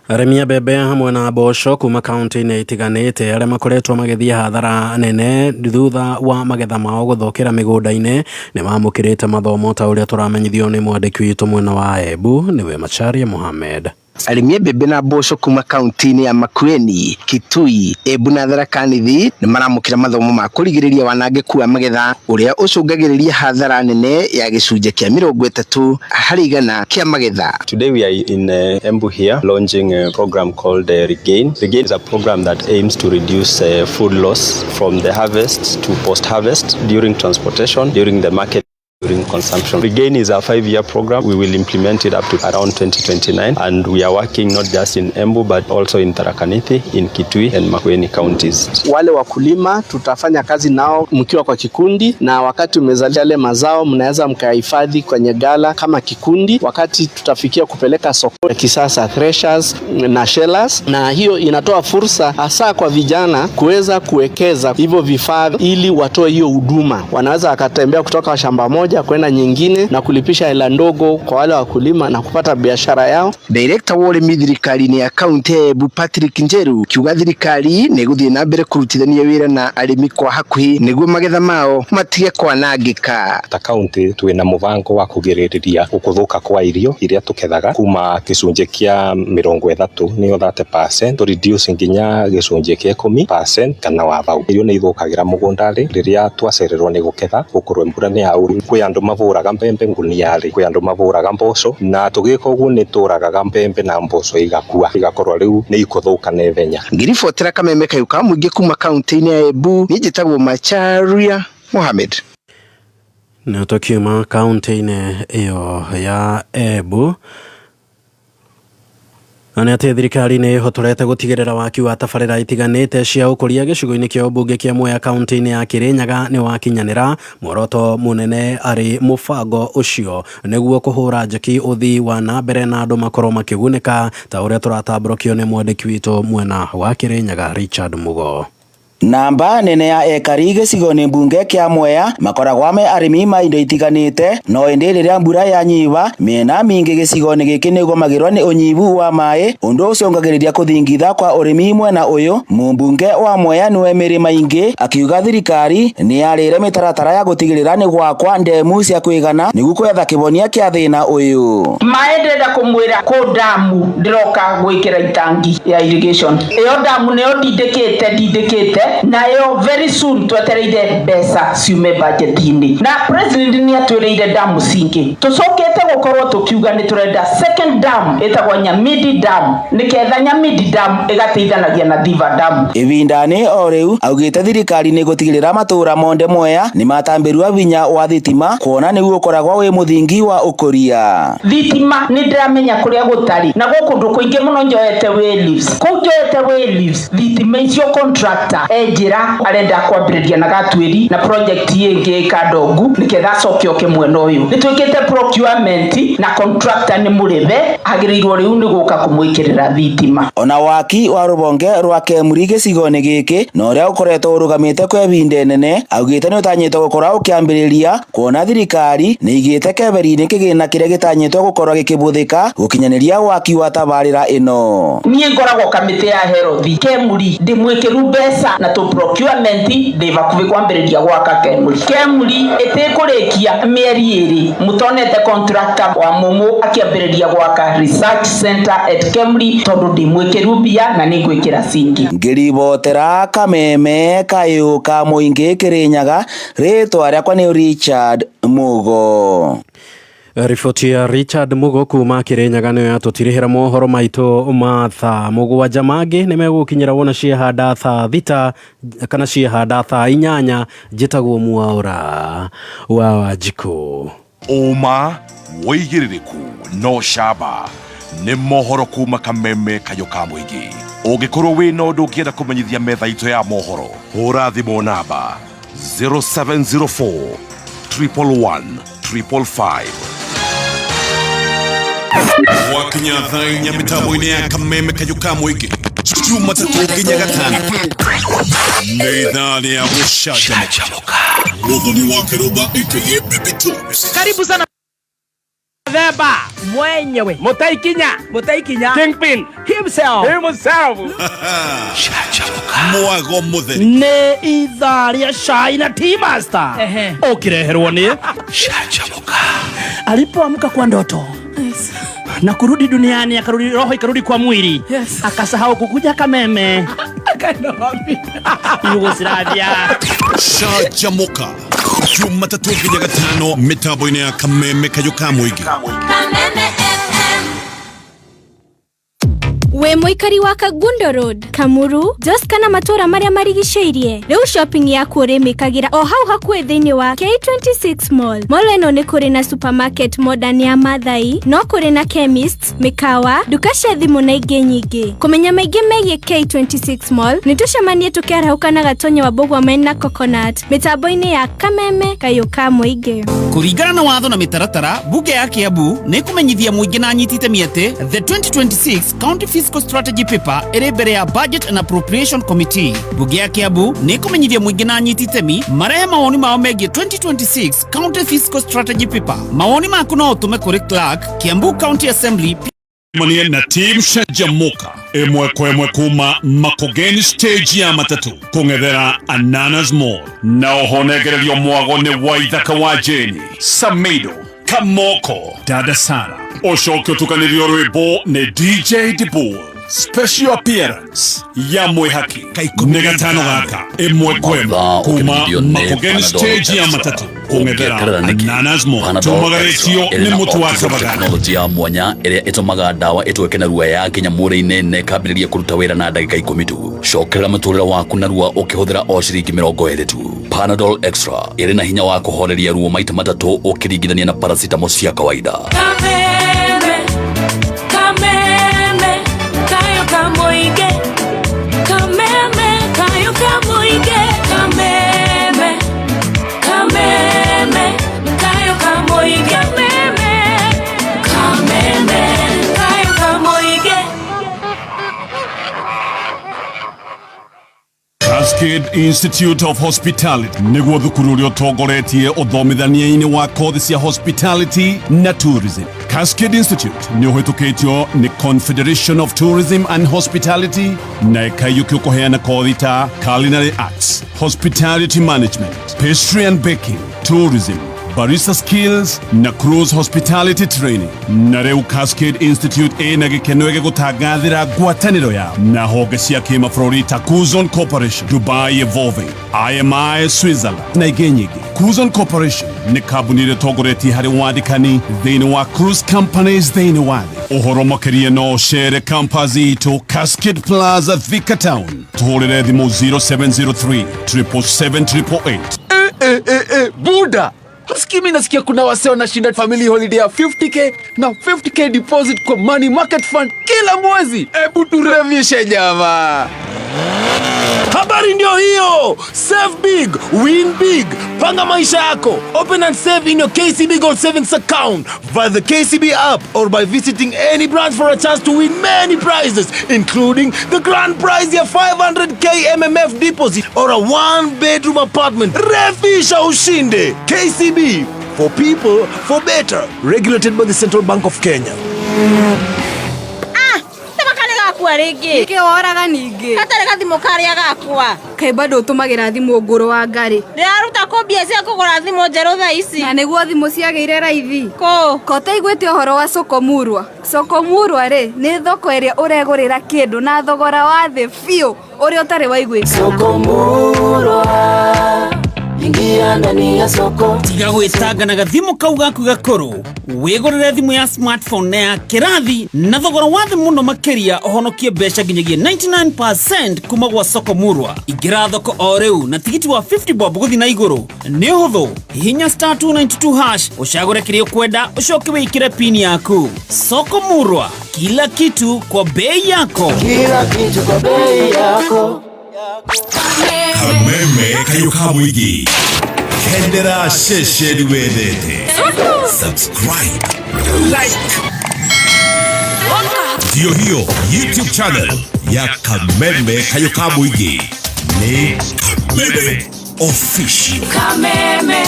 Arĩmi a mbembe hamwe na mboco kuma kaunti-inĩ itiganĩte arĩa makoretwo magĩthiĩ hathara nene thutha wa magetha mao gũthũkĩra mĩgũnda-inĩ nĩ mamũkĩrĩte mathomo ta ũrĩa tũramenyithio nĩ mwandĩki witũ mwena wa Embu nĩwe Macharia Mohamed. Arĩmi a mbembe na mboco kuma kaunti-inĩ ya Makueni, Kitui, Embu na Tharaka Nithi nĩ maramũkĩra mathomo ma kũrigĩrĩria wanangĩku wa magetha ũrĩa ũcũngagĩrĩria hathara nene ya gĩcunjĩ kĩa 30% kĩa magetha. Today we are in Embu here launching a program called Regain. Regain is a program that aims to reduce food loss from the harvest to post-harvest, during transportation, during the market, during consumption. Regain is a 5-year program. We will implement it up to around 2029, and we are working not just in Embu but also in Tharaka Nithi, in Kitui and Makueni counties. Wale wakulima tutafanya kazi nao mkiwa kwa kikundi, na wakati umezalia yale mazao mnaweza mkahifadhi kwenye gala kama kikundi. Wakati tutafikia kupeleka soko ya kisasa threshers na shellers, na hiyo inatoa fursa hasa kwa vijana kuweza kuwekeza hivyo vifaa ili watoe hiyo huduma. Wanaweza wakatembea kutoka shamba moja kwenda nyingine na kulipisha hela ndogo kwa wale wakulima na kupata biashara yao. Director wa ũrĩmi thirikari-inĩ ya kaunti ya Embu Patrick Njeru kiuga thirikari nĩ ĩgũthiĩ na mbere kũrutithania wĩra na arĩmi kwa hakuhĩ nĩguo magetha mao matige kwanangĩka. Ta kaunti twĩna mũbango wa kũgirĩrĩria gũthũka kwa irio iria tũkethaga kuma gĩcunjĩ kĩa 30 nĩyo 30% to reduce nginya gĩcunjĩ kĩa 10% kana wa thau. Irio nĩ ithũkagĩra mũgũnda-rĩ rĩrĩa twacererwo nĩ gũketha gũkorwo mbura nĩ yaura. Kwĩ andũ mabũraga mbembe ngunia-rĩ, kwĩ andũ mabũraga mboco, na tũgĩka ũguo nĩ tũragaga mbembe na mboco igakua, igakorwo rĩu nĩ ikũthũka naihenya. Ngĩribotera kameme kayũ ka mũingĩ kuma kaunti-inĩ ya Embu, niĩ njĩtagwo Macharia Mohamed. Na tũkiuma kaunti-inĩ ĩyo ya Embu, na nĩ atĩ thirikari nĩ ĩhotorete gũtigĩrĩra waki wa tabarĩra itiganĩte cia ũkũria gĩcigo-inĩ kĩa ũmbunge kĩa Mwea kaunti-inĩ ya Kĩrĩnyaga nĩ wakinyanĩra. Muoroto mũnene arĩ mũbango ũcio nĩguo kũhũra njeki ũthii wa na mbere na andũ makorwo makĩgunĩka ta ũrĩa tũratambũrũkio nĩ mwandĩki witũ mwena wa Kĩrĩnyaga Richard Mugo. Namba nene ya ekari gĩcigo-inĩ mbunge kĩa Mwea makoragwo me arĩmi ma indo itiganĩte, no ĩndĩ rĩrĩa mbura yanyiba mĩena mĩingĩ gĩcigo-inĩ gĩkĩ nĩũgũmagĩrwo nĩ ũnyihu wa maĩ, ũndũ ũcũngagĩrĩria kũthingitha kwa ũrĩmi mwena ũyũ. Mũmbunge wa Mwea nĩwe Mary Maingi akiuga thirikari nĩyarĩire mĩtaratara ya gũtigĩrĩra nĩ gwakwa ndemu cia kũigana nĩguo gwetha kĩhonia kĩa thĩna ũyũ. Maĩ ndĩrenda kũmwĩra kũ ndamu ndĩroka gwĩkĩra itangi ya irrigation ĩyo ndamu nĩyo ndindĩkĩte Nayo very soon twetereire mbeca ciume budget-inĩ, na president nĩ atwĩrĩire damu cingĩ. Tũcokete gũkorwo tũkiuga nĩ tũrenda second dam ĩtagwo Nyamindi Dam, nĩketha Nyamindi Dam ĩgateithanagia na Thiva Dam. Ibindani o riu augite thirikari ni gutigirira matura monde Mwea ni matambirwa vinya wa thitima, kuona niguo ukoragwo wi muthingi wa ukuria. Thitima nĩ ndĩramenya kũrĩa gũtarĩ na gũkũ kũndũ kũingĩ mũno njoete Wayleaves. Kũu njoete Wayleaves, thitima icio contractor enjĩra arenda kwambĩrĩria na Gatuĩri na project ĩngĩ Kandongu, nĩgetha acoke oke mwena ũyũ. Nĩ twĩkĩte procurement na contractor nĩ mũrĩbe, agĩrĩirwo rĩu nĩ gũka kũmwĩkĩrĩra thitima. Ona waki wa rũhonge rwa KEMRI gĩcigo-inĩ gĩkĩ na ũrĩa ũkoretwo ũrũgamĩte kwa ihinda inene, augĩte nĩ ũtanyĩtwo gũkorwo ũkĩambĩrĩria, kuona thirikari nĩ ĩigĩte keberi-inĩ kĩgĩna kĩrĩa gĩtanyĩtwo gũkorwo gĩkĩbũthĩka gũkinyanĩria waki wa tabarĩra ĩno. Niĩ ngoragwo kamĩtĩ ya herothi KEMRI, ndĩmwĩkĩru mbeca na tũ procurement, ndĩ hakuhĩ kwambĩrĩria gwaka KEMRI. KEMRI ĩtĩkũrĩkia mĩeri 2 mũtonete contractor wa mũmũ akĩambĩrĩria gwaka research center at KEMRI, tondũ ndĩmwĩkĩru mbia na nĩngwĩkĩra cingi. Ngĩribotera Kameme kayũ ka mũingĩ Kĩrĩnyaga, rĩtwa rĩakwa nĩ Richard Mugo. Riboti ya Richard Mugo kuma Kĩrĩnyaga nĩyo yatũtirihĩra mohoro maitũ ma thaa 7. Mangĩ nĩ megũkinyĩra wona ciehanda thaa 6 kana ciehanda thaa 8. Njĩtagwo Mwaũra wa Wanjikũ. Ũma wĩigĩrĩrĩku no camba nĩ mohoro kuma Kameme kayũ ka mũingĩ. Ũngĩkorwo wĩna ũndũ ũngĩenda kũmenyithia metha itũ ya mohoro, hũra thimũ namba 0704 111 555. Gwakinya thaa 4 mĩtambo-inĩ ya Kameme kayũ ka mũingĩ, Jumatatũ nginya Gatano nĩ ithaa rĩa gũcanjamũka. Mũthoni wa Kĩrũmba aka Baby Tones. Karibu sana Themba mwenyewe Mutaikinya Mutaikinya Kingpin himself. Himself. Mwago mũtheri nĩ ithaa rĩa cai na tea master ũkĩreherwo nĩ Canjamũka. Alipoamka kwa ndoto na kurudi duniani, akarudi roho ikarudi kwa mwili, akasahau kukuja Kameme. Akaenda wapi? Yugoslavia. Canjamũka Jumatatũ nginya Gatano mĩtambo-inĩ ya Kameme kayũ ka mũingĩ. Wĩ mũikari wa Kangundo Road, Kamuru, Jos kana matũra marĩa marigicĩirie, rĩu shopping yaku ũrĩmĩkagĩra o hau hakuhĩ thĩinĩ wa K26 Mall. Mall ĩno nĩ kũrĩ na supermarket modern ya Mathai, no kũrĩ na chemists, mĩkawa, nduka cia thimũ na ingĩ nyingĩ. Kũmenya maingĩ megiĩ K26 Mall, nĩ tũcemanie tũkĩarahũka na Gatonye wa Mbũgua mena Coconut mĩtambo-inĩ ya Kameme kayũ ka mũingĩ. Kũringana na watho na mĩtaratara, bunge ya Kiambu nĩ ĩkũmenyithia mũingĩ na anyiti itemi atĩ the 2026 County Fiscal Strategy Paper ĩrĩ mbere ya Budget and Appropriation Committee. Bunge ya Kiambu nĩ ĩkũmenyithia mũingĩ na anyiti itemi marehe mawoni mao megiĩ 2026 County Fiscal Strategy Paper. Mawoni maku no ũtũme kũrĩ Clerk, Kiambu County Assembly. Manie na team Canjamũka ĩmwe kwa ĩmwe kuma Makogeni stage ya matatũ kũng'ethera Ananas Mall, na oho nengererio mwago nĩ Waithaka wa Jeni Samido Kamoko Dada Sara, ũcoke ũtukanĩrio rwĩmbo nĩ DJ Dibul. Special appearance ya mwĩhaki nĩ gatano gaka ĩmwe kwa ĩmwe kuma Makogeni stage ya matatũ kũng'ethera Ananas Mall, tumagarĩtio nĩ mũtu wa Kabagana. Teknolojĩ ya mwanya ĩrĩa ĩtũmaga ndawa ĩtweke narua ya nginya mwĩrĩ-inĩ na ĩkambĩrĩria kũruta wĩra na ndagĩka 10 tu. Cokerera mũtũrĩre waku narua ũkĩhũthĩra o ciringi 20 tu. Panadol Extra ĩrĩ na hinya wa kũhoreria ruo maita 3 ũkĩringithania na paracetamol cia kawaida. Kameme, kameme, kayo kamoige. Kameme, kayo kamoige. Kameme, kameme, kayo kamoige. Kameme, kameme, kayo kamoige. Cascade Institute of Hospitality nĩguo thukuru ũrĩa ũtongoretie ũthomithania-inĩ wa kothi cia hospitality na tourism. Cascade Institute nĩ ũhĩtũkĩtio nĩ Confederation of Tourism and Hospitality na ĩkaiyũkio kũheana kothi ta culinary arts, hospitality management, pastry and baking, tourism, Barista Skills na Cruise Hospitality Training. Na rĩu Cascade Institute ĩna gĩkeno gĩgũtangathĩra ngwatanĩro yao na honge cia kĩmabũrũri ta Kuzon Corporation, Dubai Evolving, IMI Switzerland na ingĩ nyingĩ. Kuzon Corporation nĩ kambuni ĩrĩa ĩtongoretie harĩ wandĩkani thĩinĩ wa cruise companies thĩinĩ wa thĩ. Ũhoro makĩria no ũcere campus itũ Cascade Plaza, Thika Town. Tũhũrĩre thimũ 0703 777 Eh, eh, eh, eh, buda Husky, mi nasikia kuna wase wanashinda family holiday ya 50K na 50K deposit kwa money market fund kila mwezi. Ebu turevishe jamaa. Habari ndio hiyo. Save big, win big. Panga maisha yako. Open and save in your KCB Gold Savings account via the KCB app or by visiting any branch for a chance to win many prizes, including the grand prize ya 500K MMF deposit or a one bedroom apartment. Refisha ushinde. KCB, for people, for better. Regulated by the Central Bank of Kenya. Ah, tema gakua rĩngĩ. Nĩkĩ woraga ningĩ? Gatarĩ gathimũ karĩa gakwa. Kaĩ bado ũtũmagĩra thimũ ngũrũ wa ngarĩ? Ndĩraruta kũ mbia cia kũgũra thimũ njerũ thaa ici? Na nĩguo thimũ ciagĩire raithi. Kũ? Ko ũtaiguĩte ũhoro wa soko murwa? Soko murwa rĩ, nĩ thoko ĩrĩa ũregũrĩra kĩndũ na thogora wa thĩ biũ ũrĩa ũtarĩ waiguĩkana. Soko murwa, ingia ndani ya soko. Tiga gwĩtanga na gathimũ kau gaku gakũrũ, wĩgũrĩre thimũ ya smartphone na ya kĩrathi na thogora wa thĩ mũno makĩria, ũhonokie mbeca nginyagia 99% kuma gwa soko murwa. Ingĩra thoko o rĩu na tigiti wa 50 bob gũthiĩ na igũrũ. Nĩ ũhũthũ, hihinya star 292 hash, ũcagũre kĩrĩa ũkwenda, ũcoke wĩkĩre pin yaku. Soko murwa, kila kitu kwa bei yako. Kila kitu kwa bei yako. Kameme kayo ka mũingĩ, kendera ceceni wendete, subscribe, like. Ndiyo hiyo YouTube channel ya Kameme kayo ka mũingĩ nĩ Kameme Official. Kameme.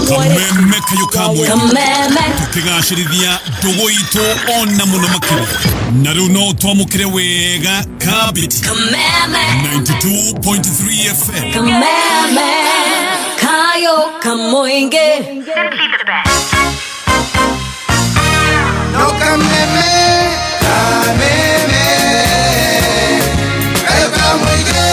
Kameme kayo ka mũingĩ. Kameme. Tukĩgacĩrithia ndũgũ itũ ona mũno makĩria, na rĩu no twamũkĩre wega kabiti. Kameme. 92.3 FM. Kameme. Kayo kamoinge. No kameme, kameme, kayo kamoinge.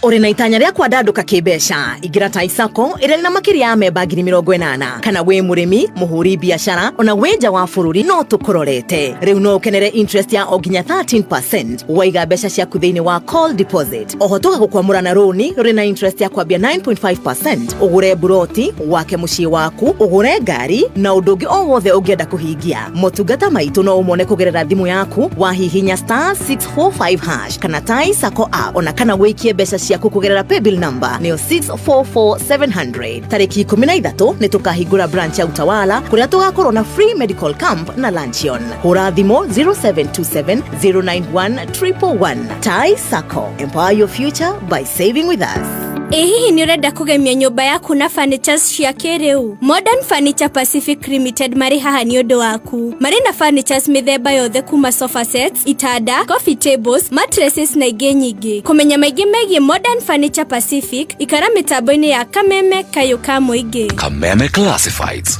Ũrĩ na itanya rĩa kwandandũka kĩmbeca, ingĩra Tai Sacco ĩrĩa ĩrĩ na makĩria ya memba 80,000. Kana wĩ mũrĩmi, mũhũri biacara, ona wĩ nja wa bũrũri, no tũkũrorete. Rĩu no ũkenere interest ya o nginya 13% waiga mbeca ciaku thĩinĩ wa call deposit. Oho tũgagũkwamũra na rũni rũrĩ na interest ya kwambia 9.5%, ũgũre mburoti, wake mũciĩ waku, ũgũre ngari na ũndũ ũngĩ o wothe ũngĩenda kũhingia. Motungata maitũ no ũmone kũgerera thimũ yaku wahihinya star 645 hash kana Tai Sacco app, ona kana wĩikie mbeca ciaku kũgerera paybill number nĩyo 644700. Tarĩki 13 nĩ tũkahingũra branch ya Utawala kũrĩa tũgakorwo na free medical camp na luncheon. Hũra thimũ 0727 091 111. Tai Sacco, empower your future by saving with us. Ĩ hihi nĩ ũrenda kũgemia nyũmba yaku na furnitures cia kĩrĩu? Modern Furniture Pacific Limited marĩ haha nĩ ũndũ waku. Marĩ na furnitures mĩthemba yothe kuma sofa sets, itanda, coffee tables, mattresses na ingĩ nyingĩ. Kũmenya maingĩ megiĩ Modern Furniture Pacific, ikara mĩtambo-inĩ ya Kameme Kayũ ka Mũingĩ. Kameme Classifieds.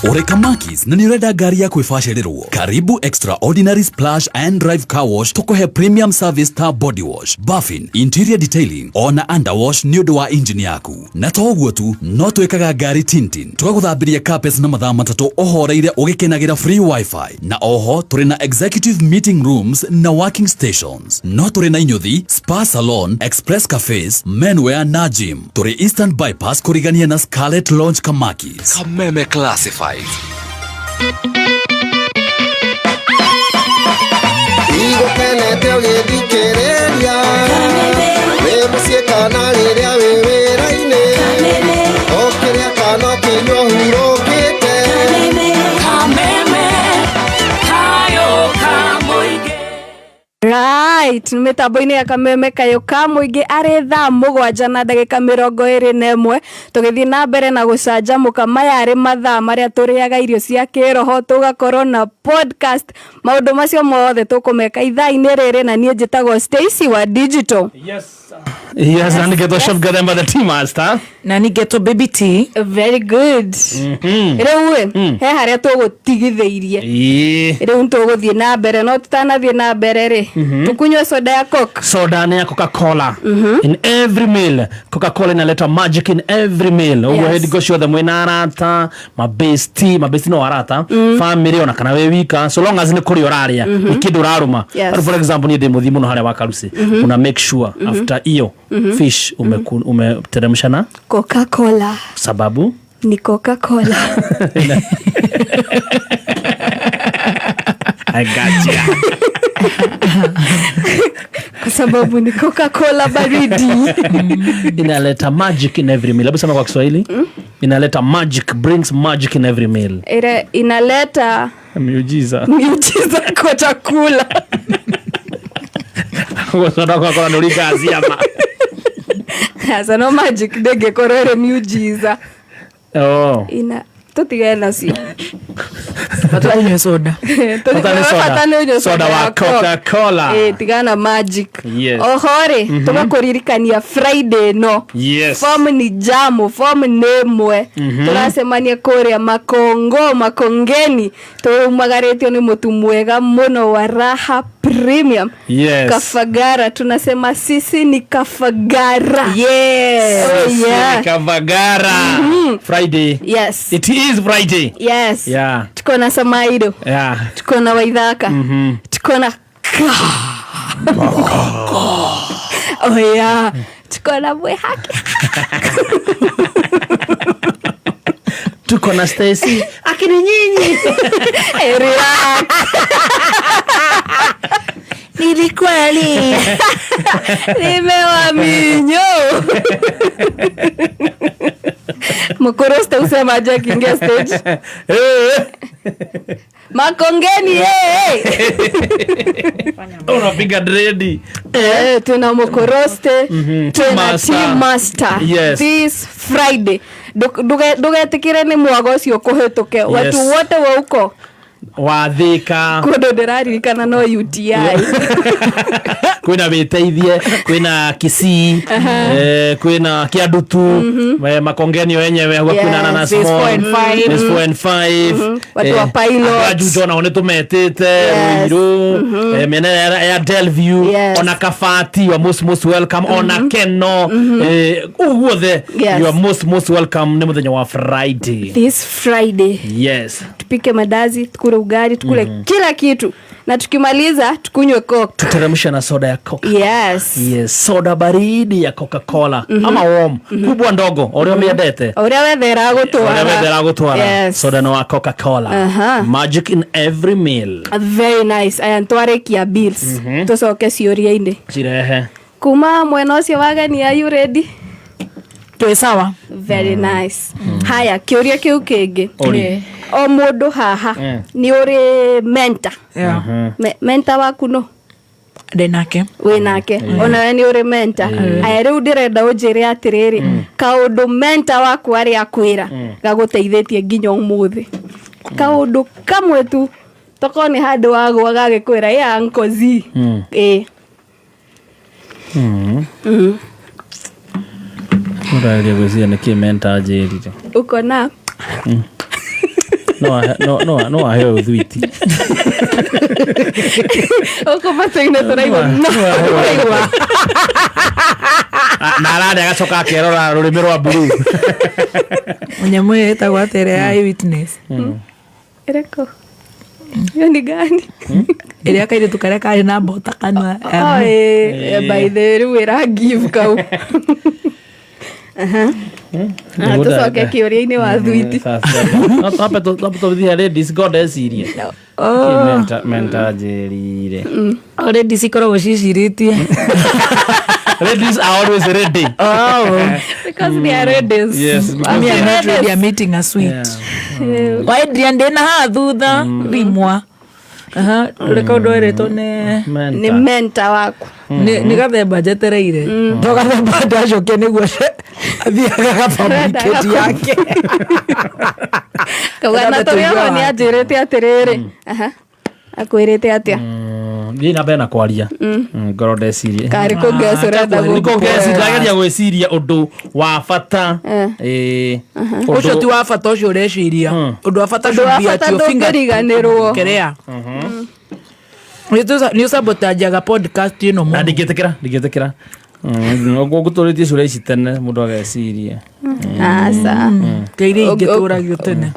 Ũrĩ Kamakis na nĩ ũrenda ngari ya kwĩbacĩrĩrwo? Karibu Extraordinary Splash and Drive Car Wash, tũkũhe premium service ta body wash, buffing, interior detailing ona underwash nĩ ũndũ wa engine yaku. Na to ũguo tu, no twĩkaga ngari tinting, tũgagũthambiria carpets na mathaa 3 ũhoreire ũgĩkenagĩra free wifi, na oho tũrĩ na executive meeting rooms na working stations. No tũrĩ na inyuthi, spa salon, express cafes, menwear na gym. Tũrĩ Eastern Bypass kũrigania na Scarlet Lounge Kamakis. Kameme Classifieds. Igũkenete ũgĩthikĩrĩria wĩ mũciĩ kana rĩrĩa wĩ wĩra-inĩ, ũkĩrĩa kana ũkĩnyua ũhurũkĩte. Kameme. Kayo kamoinge. Right, mĩtambo-inĩ ya Kameme Kayũ ka Mũingĩ arĩ thaa 7:21, tũgĩthiĩ na mbere na gũcanjamũka. Maya arĩ mathaa marĩa tũrĩaga irio cia kĩroho, tũgakorwo na podcast, maũndũ macio mothe tũkũmeka ithaa-inĩ rĩrĩ, na niĩ njĩtagwo Stacy wa Digital. Yes. Yes, na nĩgetwo Chef Gathemba the tea master. Na nĩgetwo baby t. Very good. Rĩu ĩ, he harĩa tũgũtigithĩirie. Ĩĩ. Rĩu tũgũthiĩ na mbere, no tũtanathiĩ na mbere rĩ, tũkunywe soda ya Coke. Soda nĩ ya Coca-Cola. In every meal, Coca-Cola inaleta magic in every meal. Ũguo Yes. hingo ciothe mwĩna arata, mabesti, mabesti no arata, family ona kana wĩ wika, so long as nĩ kũrĩa ũrarĩa, nĩ kĩndũ ũrarũma. Yes. Tarĩu for example niĩ ndĩ mũthiĩ mũno harĩa wa karusi. Una make sure after iyo fish umeteremsha na Coca-Cola. sababu Ni Coca-Cola. I got ya. Kwa sababu ni Coca-Cola baridi. Inaleta magic in every meal. Hebu sema kwa Kiswahili. Inaleta magic, brings magic in every meal. Ire, inaleta Miujiza. miujiza kwa chakula. Soda Coca-Cola nĩ ũringaga ciama. Sasa no magic ndĩngĩkorwo ĩrĩ miujiza. Oh. Ina tũtigane nacio. Bata ũnyue soda. Bata nĩ soda. Bata nĩ ũnyue Soda wa ya Coke. Coca-Cola. Ĩ, tigana na magic. Yes. Oho rĩ, tũgakũririkania Friday no. Yes. Form ni jamu, form nĩ ĩmwe. Tũracemania kũrĩa Makongo, Makongeni. Tũmagarĩtio nĩ mũtu mwega mũno wa Raha Premium. Yes. Kafagara, tunasema sisi ni Kafagara. Yes. Oh, yeah. Kavagara. Friday. Yes. It is Friday. Yes. Yeah. Tuko na Samaido. Yeah. Tuko na Waithaka. Tuko na Oh yeah. Tuko na Mwehaki. Tuko na Stacy. Akini nyinyi. Eh, relax. Nilikweli. Nimewaminyo. Mkoroste usema aje akiingia stage. Makongeni eh. Unapiga dredi. Eh, tuna mokoroste, tuna Master. team master. Yes. This Friday. Ndugetikire ni mwago ucio kuhituke. Watu wote wa huko Wathika. kundu ndiraririkana no UTI. Kwĩna wĩteithie, kwĩna Kisii, kwĩna Kiandutu, Makongeni wenyewe hau kwĩna Ananas Yes, Mall, 4.5. Miss 4.5. Watu wa Pilot. Andũ a Juja onao nĩ tũmetĩte, Yes. Ruiru, mĩena ya Delview, Yes. ona Kabati, you are most most welcome, ona Keno, kũu guothe, Yes. you are most most welcome nĩ mũthenya wa Friday. This Friday. Yes. Tupike mandazi, tukule ugali, tukule kila kitu. Na tukimaliza tukunywe Coke. Tuteremshe na soda ya Coke. Yes. Yes, soda baridi ya Coca-Cola ama warm, kubwa ndogo, ũrĩa ũmĩendete. Ũrĩa wethera gũtwara. Ũrĩa wethera gũtwara. Yes. Soda no wa Coca-Cola. Aha. Magic in every meal. Very nice. Aya ntwarĩkia bills. Tũcoke ciũria-inĩ. Cirehe. Kuma mwena ũcio wageni, are you ready? Twĩ sawa. Very nice. Haya, kĩũria kĩu kĩngĩ. Ori. O mũndũ haha nĩ ũrĩ mentor. Yeah. Mentor waku no? Ndĩ nake. Wĩ nake. Onawe nĩ ũrĩ mentor. Aya rĩu ndĩrenda ũnjĩre atĩrĩrĩ, kaũndũ mentor waku arĩa akwĩra gagũteithĩtie nginya ũmũthĩ. Kaũndũ kamwe tu tokorwo nĩ handũ wagwa gagĩkwĩra ĩ Uncle Z. Ĩ. Ũrageria gwĩciria nĩkĩ mentor anjĩrire. Uko na No aheo ũthwiti. Uko matũ-inĩ tũraigua no tũraigua. Na ararĩa agacoka akerora rũrĩmĩ rwa blue. Nyamũ ĩyo ĩtagwo atĩa ĩrĩa ya eyewitness? Ĩrĩkũ? Hiyo ni gani? Ĩrĩa kairĩtu karĩa karĩ na mbota kanua. Oh, by the way, rĩu ĩra give kau. Aha. Ah, tũcoke kĩũria-inĩ wa thwiti. Twambe tũthiĩ ladies God ecirie. Kĩ mentor anjĩrire. Already cikoragwo cicirĩtie. Ladies are always ready. Oh. Because they are ladies. Yes, because Me they are are not ready, I'm eating a sweet. Wa Adrian ndĩna haha thutha rimwa. Aha, reka ũndũ werĩtwo nĩ Nĩ mentor waku. Nĩ gathemba njetereire. To gathemba ndacokia nĩguo athiaga gafabricate yake. Kauga na Gathemba tũrĩ oho tũigua nĩ anjĩrĩte atĩrĩrĩ. Aha. Akwĩrĩte atĩa? Thiĩ na mbere na kwaria. Ngorwo ndecirie. Karĩ kũngeca ũrenda Nĩ kũngeci, gũkũhe. ndageria gwĩciria ũndũ wa bata. Ĩĩ. Ũcio ti wa bata ũcio ũreciria. Ũndũ wa bata Ũndũ wa should be at bata your finger- ndũngĩriganĩrwo. Kĩrĩa. Nĩ ũsabotajaga podcast ĩno Na mũno. ndingĩtĩkĩra, ndingĩtĩkĩra. Ngũtũrĩtie ciũria ici tene mũndũ ageciria. Aca. Kĩiria ingĩ tũragio tene.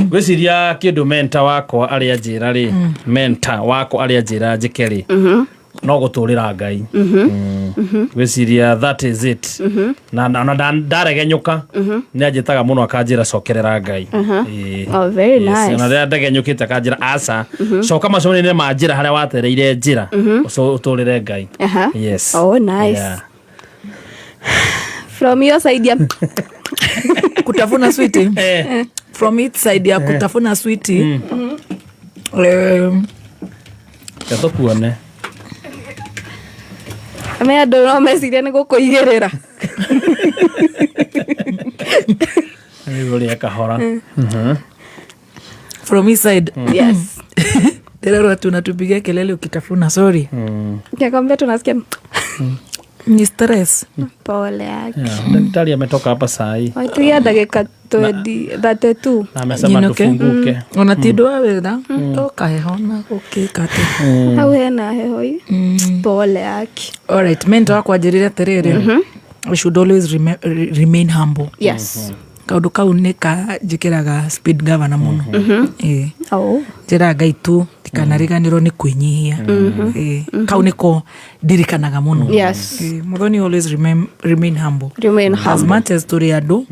Ngwĩciria kĩndũ menta wakwa arĩa njĩra rĩ, menta wakwa arĩa njĩra njĩke rĩ, no gũtũrĩra Ngai. Ngwĩciria that is it. Na ndaregenyũka nĩ anjĩtaga mũno akanjĩra cokerera Ngai. Ĩĩ. Oh, very Yes, nice. ona rĩrĩa ndegenyũkĩte akanjĩra aca coka macoinĩ ma njĩra harĩa watereire njĩra ũtũrĩre Ngai. Aha. Yes. Oh, nice. Yeah. From your side ya Kutafuna switi. From its side ya kutafuna switi. Reke tũkuone. Me andũ no mecirie nĩ gũkũigĩrĩra. Rĩu ũrĩe kahora. From his side. Yes. Ndĩrerwo tunatupigia kelele ukitafuna, sorry. Nikwambia tunasikia Ni stress. Pole yake. Yeah, daktari ametoka hapa saa hii Watuia ndagĩka 20 32. na amesema tufunguke. Ona ti ũndũ wa wĩra tokaheho na gũkĩka atĩ. Hau hena heho ĩ. Pole yake. Alright, mentor wakwa anjĩrire atĩrĩrĩ, we should always remain humble. Yes. Kaũndũ kau nĩ kanjĩkĩraga speed governor mũno. Ĩĩ. Oh. Njĩraga Ngai tu ndikanariganĩrwo nĩ kwĩnyihia. Ĩĩ. Kau nĩko ndirikanaga mũno. Yes. Ĩĩ, Muthoni always remain humble. Remain As humble. much as tũrĩ andũ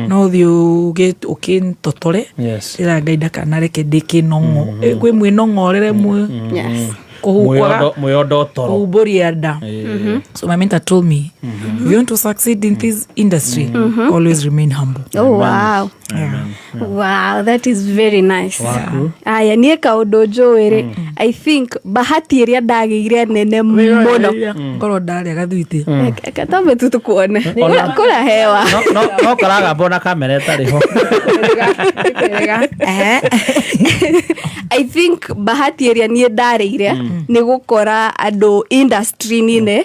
no ũthiĩ ũkĩntotore. Yes. Njĩraga Ngai ndakanareke ndĩkĩnong'o. Kwĩ mwĩnong'orere mwĩ Yes. Mwĩondo toro. Kuhumbũria nda. So my mentor told me, if you want to succeed in this industry, always remain humble. Oh, wow. Wow, that is very nice. Aya, niĩ kaũndũ njũĩ rĩ, I think bahati ĩrĩa ndagĩire nene mũno. Ngorwo ndarĩa gathwiti. Reke twambe tu tukuone. Kũra hewa. No karagambwo na kamera ĩtarĩ ho. I think bahati ĩrĩa niĩ ndarĩire nĩ gũkora andũ industry-inĩ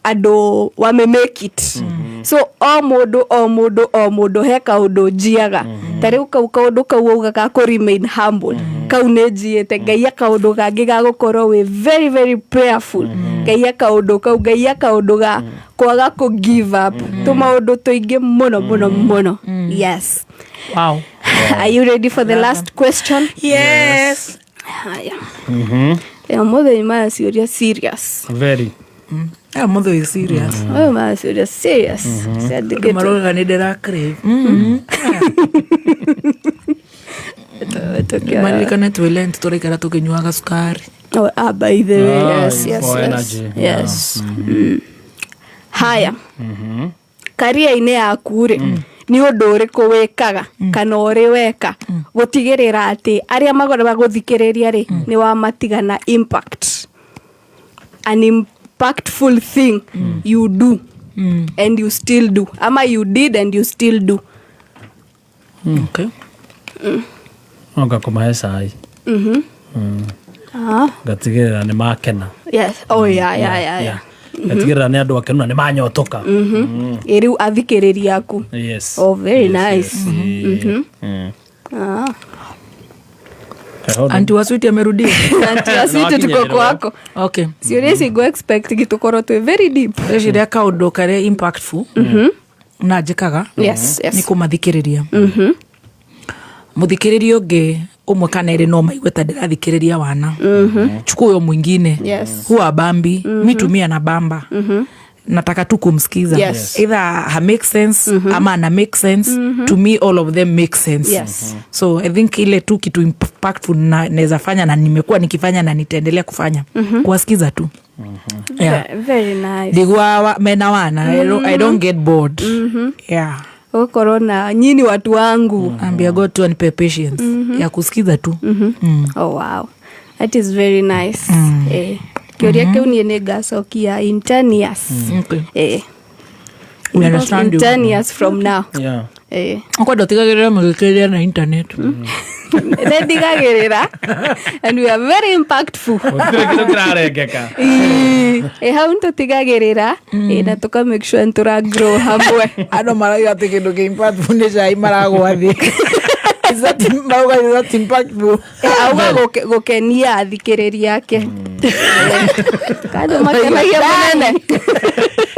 andũ wame make it. So o mũndũ o mũndũ o mũndũ he kaũndũ njiaga. Ta rĩu kau kaũndũ kau wauga ga kũ remain humble kau nĩ njiĩte ngaia kaũndũ kangĩ ga gũkorwo wĩ very very prayerful ngaia kaũndũ kau ngaia kaũndũ ga kwaga kũ give up tũmaũndũ tũingĩ mũno mũno mũno. Yes. Wow. Are you ready for the last question? Yes. Haya. Ũmũthĩ nyuma ciũria serious. Very. Mũthĩ wĩ serious. Ũyũ maya ciũria serious. Ciandĩkĩtwo. Marogaga nĩ ndĩra crave. Maririkane twĩ Lent tũraikara tũkĩnyuaga cukari. Oh, by the way, yes, yes, for yes. energy. Yes. Haya. Karia-inĩ yaku rĩ, nĩ ũndũ ũrĩkũ wĩkaga kana ũrĩ weka gũtigĩrĩra atĩ arĩa magũthikĩrĩria rĩ nĩ wamatiga na impact, an impactful thing you do and you still do, ama you did and you still do. Okay. Anga kũmahe cai. Ngatigĩrĩra nĩ makena. Yes. Oh, yeah, yeah, yeah, yeah. Ngatigĩrĩra nĩ andũ akenu na nĩ manyotoka. Ĩ rĩu athikĩrĩria aku. Yes. Oh, very Yes, nice. yes. Auntie wa Sweet amerudia. Auntie wa Sweet tuko kwako. Okay. Ciũria ici ngũ expect gĩtũkorwo twĩ very deep. Ndĩreciria kaũndũ karĩa impactful na njĩkaga Yes, yes. nĩ kũmathikĩrĩria. Mũthikĩrĩria ũngĩ ũmwe kana erĩ no maigue ta ndĩrathikĩrĩria wana. Chukua huyo mwingine. Yes. Huwa bambi. Mi tumia na bamba. Nataka tu kumsikiza. Yes. Either ha make sense ama ana make sense. To me all of them make sense. Yes. So I think ile tu kitu impactful na naweza fanya na nimekuwa nikifanya na nitaendelea kufanya. Kuwasikiza tu. Yeah. Very nice. Ndigua mena wana. I don't get bored. Yeah. Ũgakorwo na nyini watu wangu. Ambia God tu anipe patience ya kusikiza tu. Oh, wow. That is very nice. Kĩũria kĩu niĩ nĩ ngacokia in 10 years. Okay. We understand in you. 10 years from now. Yeah. Okwenda ũtigagĩrĩra mũgĩkĩrĩria na internet. Nĩ ndigagĩrĩra and we are very impactful. Gũtirĩ kĩndũ kĩrarengeka. Ĩĩ, ĩ hau nĩtũtigagĩrĩra, ĩ, na tũka make sure nĩtũra grow hamwe. Andå marauga atä kä ndå kä impactful nä cai maragwa thä. Is that, marauga is that impactful? Auga gũkenia athikĩrĩria ake. Kandũ makenagia mũnene.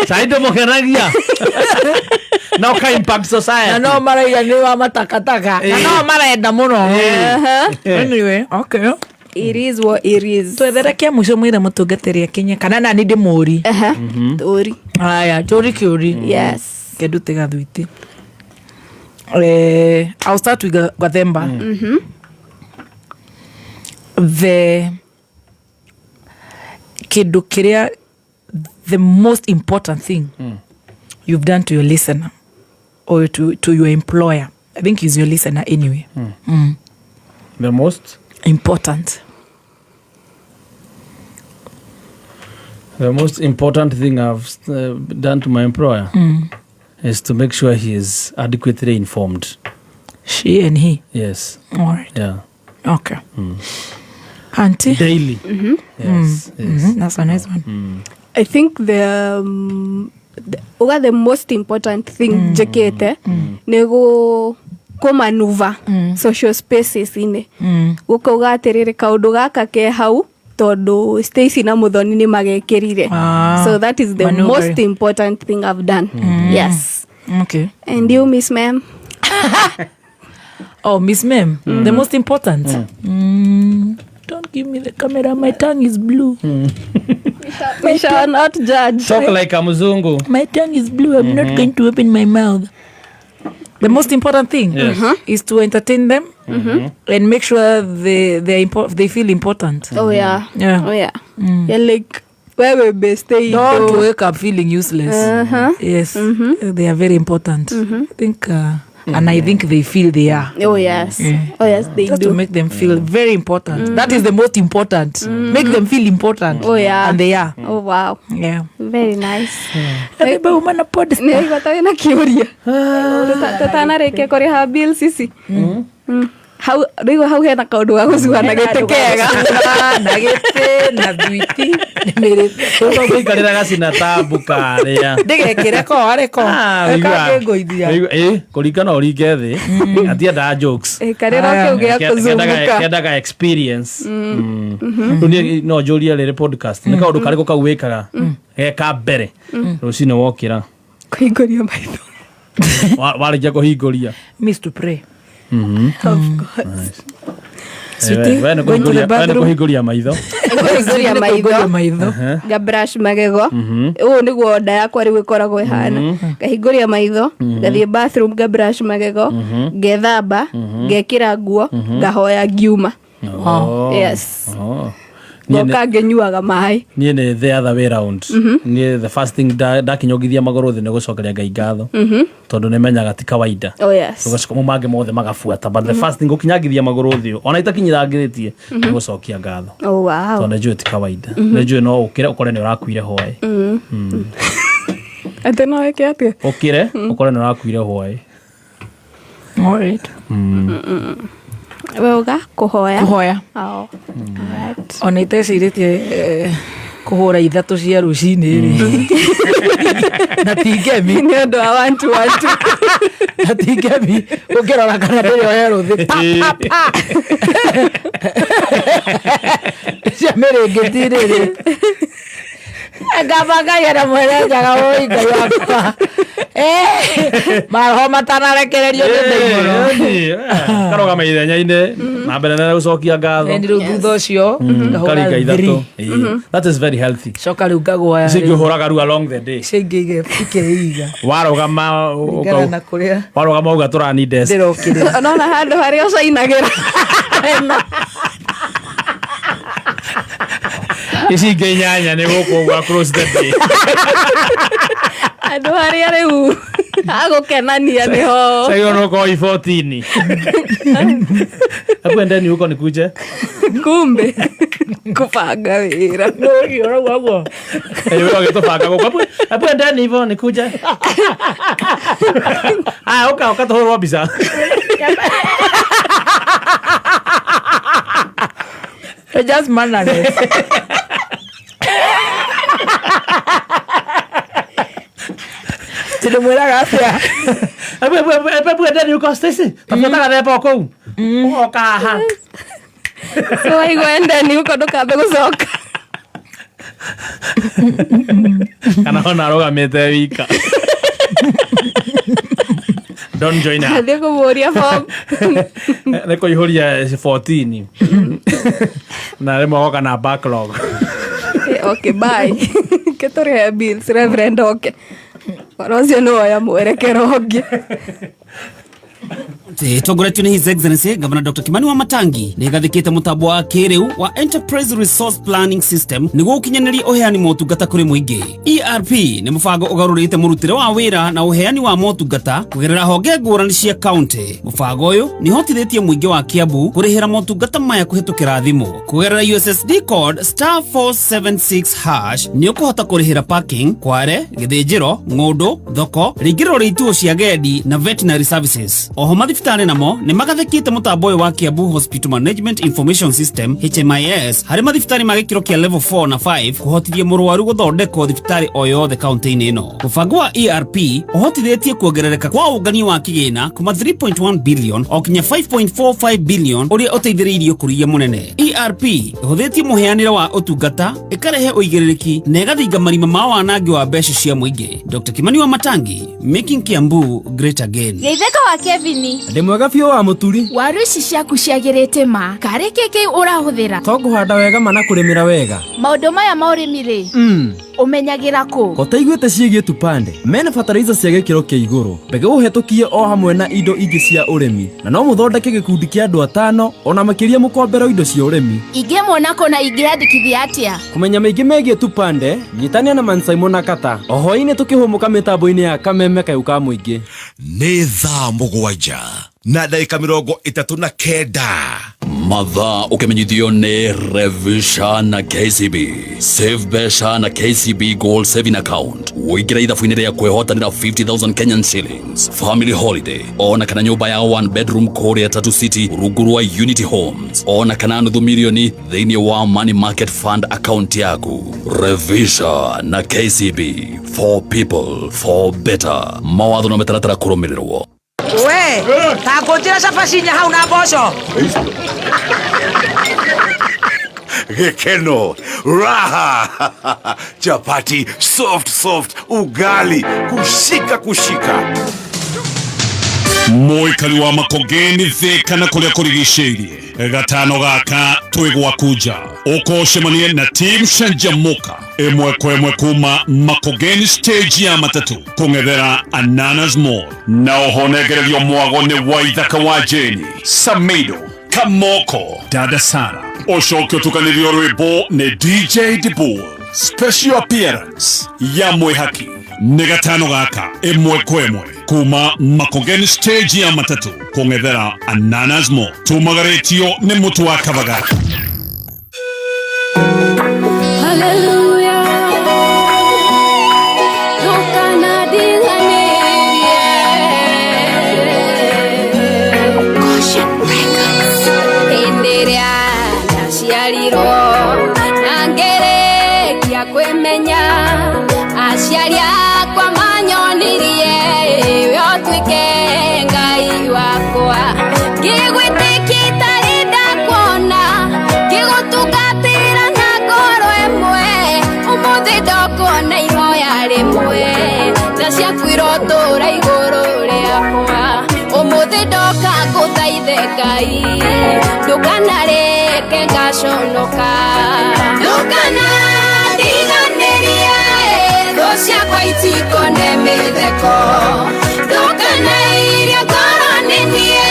Cai ndũmũkenagia no ka impact society. Na no marauga nä wa matakataka na no marenda må no. Anyway, okay. It is what it is. Twethere kä a mũico mwĩre mũtungatĩri akinye kana nani ndĩ mũri. Tũri. Aya, tũri kĩũri. Yes. Kĩndũ tiga thwiti. I'll start with Gathemba. The kĩndũ kĩrĩa, the most important thing you've done to your listener or to your employer. I think he's your listener anyway. The most important. The most important thing I've done to my employer is to make sure he is adequately informed. She and he? Yes. All right. Yeah. Okay. Auntie? Daily. Yes. Yes. That's a nice one. I think the most important thing njĩkĩte nĩ kũmanuva social spaces inĩ. Gũkauga atĩrĩrĩ, kaũndũ gaka ke hau tondũ Stacy na Muthoni nĩ magekĩrire. So that is the Maneuvering. most important thing I've done. Yes. Okay. And you, Miss Ma'am? Oh, Miss Ma'am, the most important. Don't give me the camera. My tongue is blue. We shall not judge. Talk like a mzungu. My tongue is blue. I'm not going to open my mouth. The most important thing is to entertain them and make sure they feel important. Oh yeah. Yeah. Oh yeah. Yeah, like wewe beste. Don't wake up feeling useless. Yes. They are very important. I think and I think they feel they are. Oh yes. Yeah. Oh yes, they Just do. To make them feel very important. That is the most important. Make them feel important. Oh yeah. And they are. Oh wow. Yeah. Very nice. Ebe umana pod. Nĩ gwata wĩna kĩũria. Tũtanarĩkia kũrĩha bills ici. Hau rĩu hau hena kaũndũ ga gũcua na gĩtĩ kega. Na gĩtĩ na thwiti. Ũgũikarĩra gacina tabu karĩa. Ndĩgekĩre ko arĩko. Ĩkangĩngũithia. Kũringana ũringe thĩ. Atiendaga jokes. Ĩkarĩra kĩu gĩa kũzunguka. Kendaga experience. Rĩu niĩ no njũrie rĩrĩ podcast. Nĩ kaũndũ karĩkũ kau wĩkaga geka mbere rũcinĩ wokĩra? Kũhingũria maitho. Warĩkia kũhingũria. Miss to pray. Of course. Sweetie, We nĩ going to the bathroom. kũhingũria maitho. Kũhingũria maitho. Maitho. Ngabrush magego. Ũũ nĩguo nda yakwa rĩu ĩkoragwo ĩhana. Ngahingũria maitho, ngathiĩ bathroom ngabrush magego, ngethamba, ngekĩra nguo, ngahoya ngiuma. Yes. Ngoka ngĩnyuaga maĩ. Niĩ nĩ the other way round. Niĩ the first thing ndakinyũngithia magũrũ thĩ nĩ gũcokeria Ngai ngatho. Tondũ nĩ menyaga ti kawaida. Oh yes. Ũgacoka mau mangĩ mothe magabuata. But the first thing gũkinyangithia magũrũ thĩ, ona itakinyithangĩrĩtie, nĩ gũcokia ngatho. Oh wow. Tondũ nĩ njũĩ ti kawaida. Nĩ njũĩ no ũkĩre ũkore nĩ ũrakuire hwaĩ. Atĩ no wĩke atĩa? Ũkĩre ũkore nĩ ũrakuire hwaĩ. All right. We uga kũhoya. Kũhoya. Oh. Alright. Ona itecirĩtie kũhũra ithatũ cia rũcinĩ rĩ. Na ti ngemi. Nĩ ũndũ wa 1 2 1 2. Na ti ngemi ũngĩrora kana ndĩrĩ ohe rũthĩ. Pa pa pa. Cia mĩrĩngĩti rĩrĩ. Ngamba Ngai na mwene njaga ũi Ngai wakwa. Maroho matanarekererio nĩ ndaimono. Karũgama ithenya-inĩ na mbere nene gũcokia ngatho. Ĩni rĩu thutha ũcio ngahũra Karinga ithatũ. three. That is very healthy. Coka rĩu ngagwa. Icio ingĩ ũhũraga rĩu along the day. Icio ingĩ ikeiga. Warũgama Kũringana na kũrĩa warũgama uga tũrani desk. ndĩrokĩrĩra. Nona handũ harĩa ũcainagĩra. Ici ingĩ inyanya nĩ gũkũ ũguo across the day. Andũ harĩa rĩu agũkenania nĩho. Sasa hiyo noko i 14. Hapo endeni huko nikuje. Kumbe kupanga wĩra. No, ũrauga ũguo. Wewe ũgĩtũbanga gũkũ. Hapo endeni hivyo nikuje. Ah, ũka ũka tũhũrwo mbica. Just mannerless. Tindimwĩraga atĩa? Ebu endeni uko Stacy. Tafuta gathemba o kũu. Ũgoka haha. So waigua endeni uko ndũkambe gũcoka. Kana ona arũgamĩte wika. Don't join her. Athiĩ kũmũria form. Nĩ kũihũria 14. Na rĩmwe agoka na backlog. Okay, bye. Ke tũrĩhe bills, Reverend oke. Ũhoro ũcio nĩ woya mwerekero ũngĩ. Tongoretio nĩ His Excellency Governor Dr. Kimani wa Matangi nĩ ĩgathĩkĩte mũtambo wa kĩrĩu wa Enterprise Resource Planning System nĩguo ũkinyanĩrie ũheani motungata kũrĩ mũingĩ. ERP nĩ mũbango ũgarũrĩte mũrutĩre wa wĩra na ũheani wa motungata kũgerera honge ngũrani cia kaunti. Mũbango ũyũ nĩ ũhotithĩtie mũingĩ wa Kiambu kũrĩhĩra motungata maya kũhĩtũkĩra thimũ. Kũgerera USSD code *476# nĩ ũkũhota kũrĩhĩra parking, kware, gĩthĩnjĩro, ng'ũndũ, thoko, rĩingĩrĩro rĩa ituo cia agendi na veterinary services. Oho mathibitarĩ namo nĩ magathĩkĩte mũtambo ũyũ wa Kiambu Hospital Management Information System HMIS harĩ mathibitarĩ ma gĩkĩro kĩa level 4 na 5 kũhotithia mũrwaru gũthondekwo thibitarĩ o yothe kaunti-inĩ ĩno. Mũbango wa ERP ũhotithĩtie kuongerereka kwa ũngania wa kĩgĩna kuma 3.1 billion o kinya 5.45 billion ũrĩa ũteithĩrĩirie ũkũria mũnene. ERP ĩhũthĩtie mũheanĩre wa ũtungata, ĩkarehe ũigĩrĩrĩki na ĩgathinga marima ma wanangi wa mbeca cia mũingĩ. Dr. Kimani wa Matangi, making Kiambu great again. Geithĩka wa Kevin. Ndĩ mwega biũ wa mũturi. Waru ici ciaku ciagĩrĩte ma. Karĩ kĩ kĩu ũrahũthĩra? To ngũhanda wega ma na kũrĩmĩra wega. Maũndũ maya ma ũrĩmi rĩ, ũmenyagĩra kũ? Kotaiguĩte ciĩgiĩ tupande mena fertilizer cia gĩkĩro kĩa igũrũ, mbegũ ũhetũkie o hamwe na indo ingĩ cia ũrĩmi, na no mũthondeke gĩkundi kĩa andũ atano ona makĩria mũkomberwo indo cia ũrĩmi. Ingĩmuona kũ na ingĩandĩkithia atĩa? Kũmenya maingĩ megiĩ tupande, nyitania na Mansaimo na Kata o hwaĩ-inĩ tũkĩhũmũka mĩtambo-inĩ ya Kameme kayũ ka mũingĩ. Nĩ thaa 7 na ndagĩka 39. Mathaa ũkĩmenyithio nĩ Revisha na KCB. Save mbeca na KCB Gold Saving Account. Ũingĩre ithabu-inĩ rĩa kwĩhotanĩra 50,000 Kenyan shillings, family holiday, ona kana nyũmba ya one bedroom kũrĩa Tatu City rungu rwa Unity Homes, ona kana nuthu milioni thĩinĩ wa Money Market Fund account yaku. Revisha na KCB, for people, for better. Mawatho na mĩtaratara kũrũmĩrĩrwo. We, ta ngũnjĩra cabaci inya hau na mboco. Gĩkeno, raha, chapati, soft soft, ugali, kushika kushika. Mũikari wa Makongeni Thika na kũrĩa kũrigicĩirie gatano gaka twĩ gwaku nja ũkũcemanie na team Canjamuka ĩmwe kwa ĩmwe kuma Makongeni stage ya matatũ kũng'ethera Ananas Mall na oho nengererio mwago nĩ Waithaka wa Jeni Samido Kamoko Dada Sara ũcoke ũtukanĩrio rwĩmbo nĩ DJ Dibul special appearance ya mwĩhaki nĩ gatano gaka ĩmwe kwa ĩmwe kuma Makongeni stage ya matatũ kũng'ethera Ananas Mall tumagarĩtio nĩ mũtu wa Kavaga. Hallelujah. Goshen Records. Hĩndĩ ĩrĩa ndaciarirwo na ngĩrĩkia kwĩmenya, aciari akwa manyonirie we ũtuĩke Ngai wakwa. Ngĩgwĩtĩkia itarĩ ndakuona, ngĩgũtungatĩra na ngoro ĩmwe, ũmũthĩ ndokuona ihoya rĩmwe, tha ciaku irotũra igũrũ rĩakwa. Ũmũthĩ ndoka ngũthaithe Ngai, ndũkanareke ngaconoka, ndũkanandiganĩrie, thũ ciakwa itikone mĩtheko, ndũkanairie ngoro nĩ niĩ,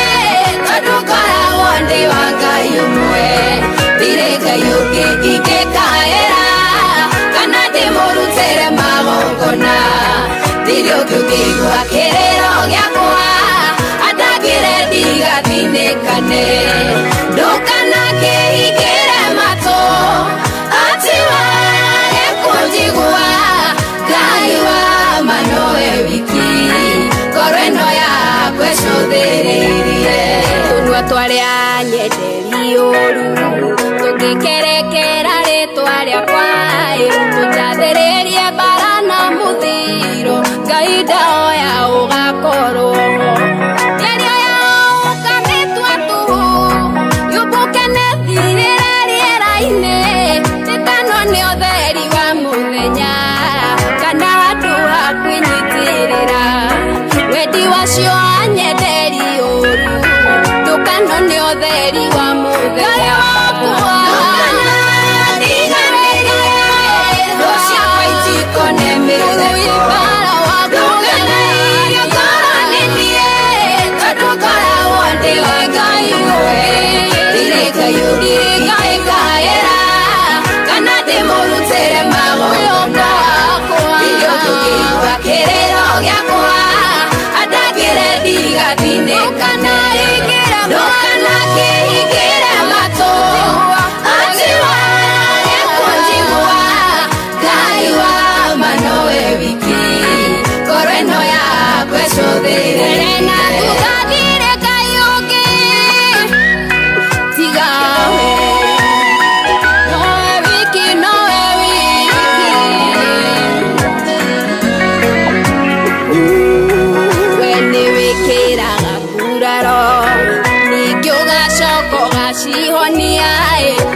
tondũ ngoragwo ndĩ wa Ngai ũmwe, ndirĩ Ngai ũngĩ ingĩkaĩra, kana ndĩmũrutĩre magongona, ndirĩ ũngĩ ũngĩigua kĩrĩro gĩakwa, atangĩre ndigathinĩkane, ndũkanakĩhingĩre matũ, atĩ wage kũnjigua, Ngai wa ma nowe wiki, ngoro ĩno yakwa ĩcũthĩrĩirie. Tũnua twarĩa nyenderi ũru, tũngĩigua Ũngĩkerekera rĩtwa rĩakwa tũnjathĩrĩrie mbara na mũthiro Ngai ndaoya ũgakorwo mĩario yao ũkamĩtua tũhũ yũmbũke na ĩthirĩre rĩera-inĩ ĩtano nĩ ũtheri wa mũthenya kana handũ ha kwĩnyitĩrĩra wendi wacio anyenderi ũru ndũkano nĩ ũtheri wa mũthenya wakwa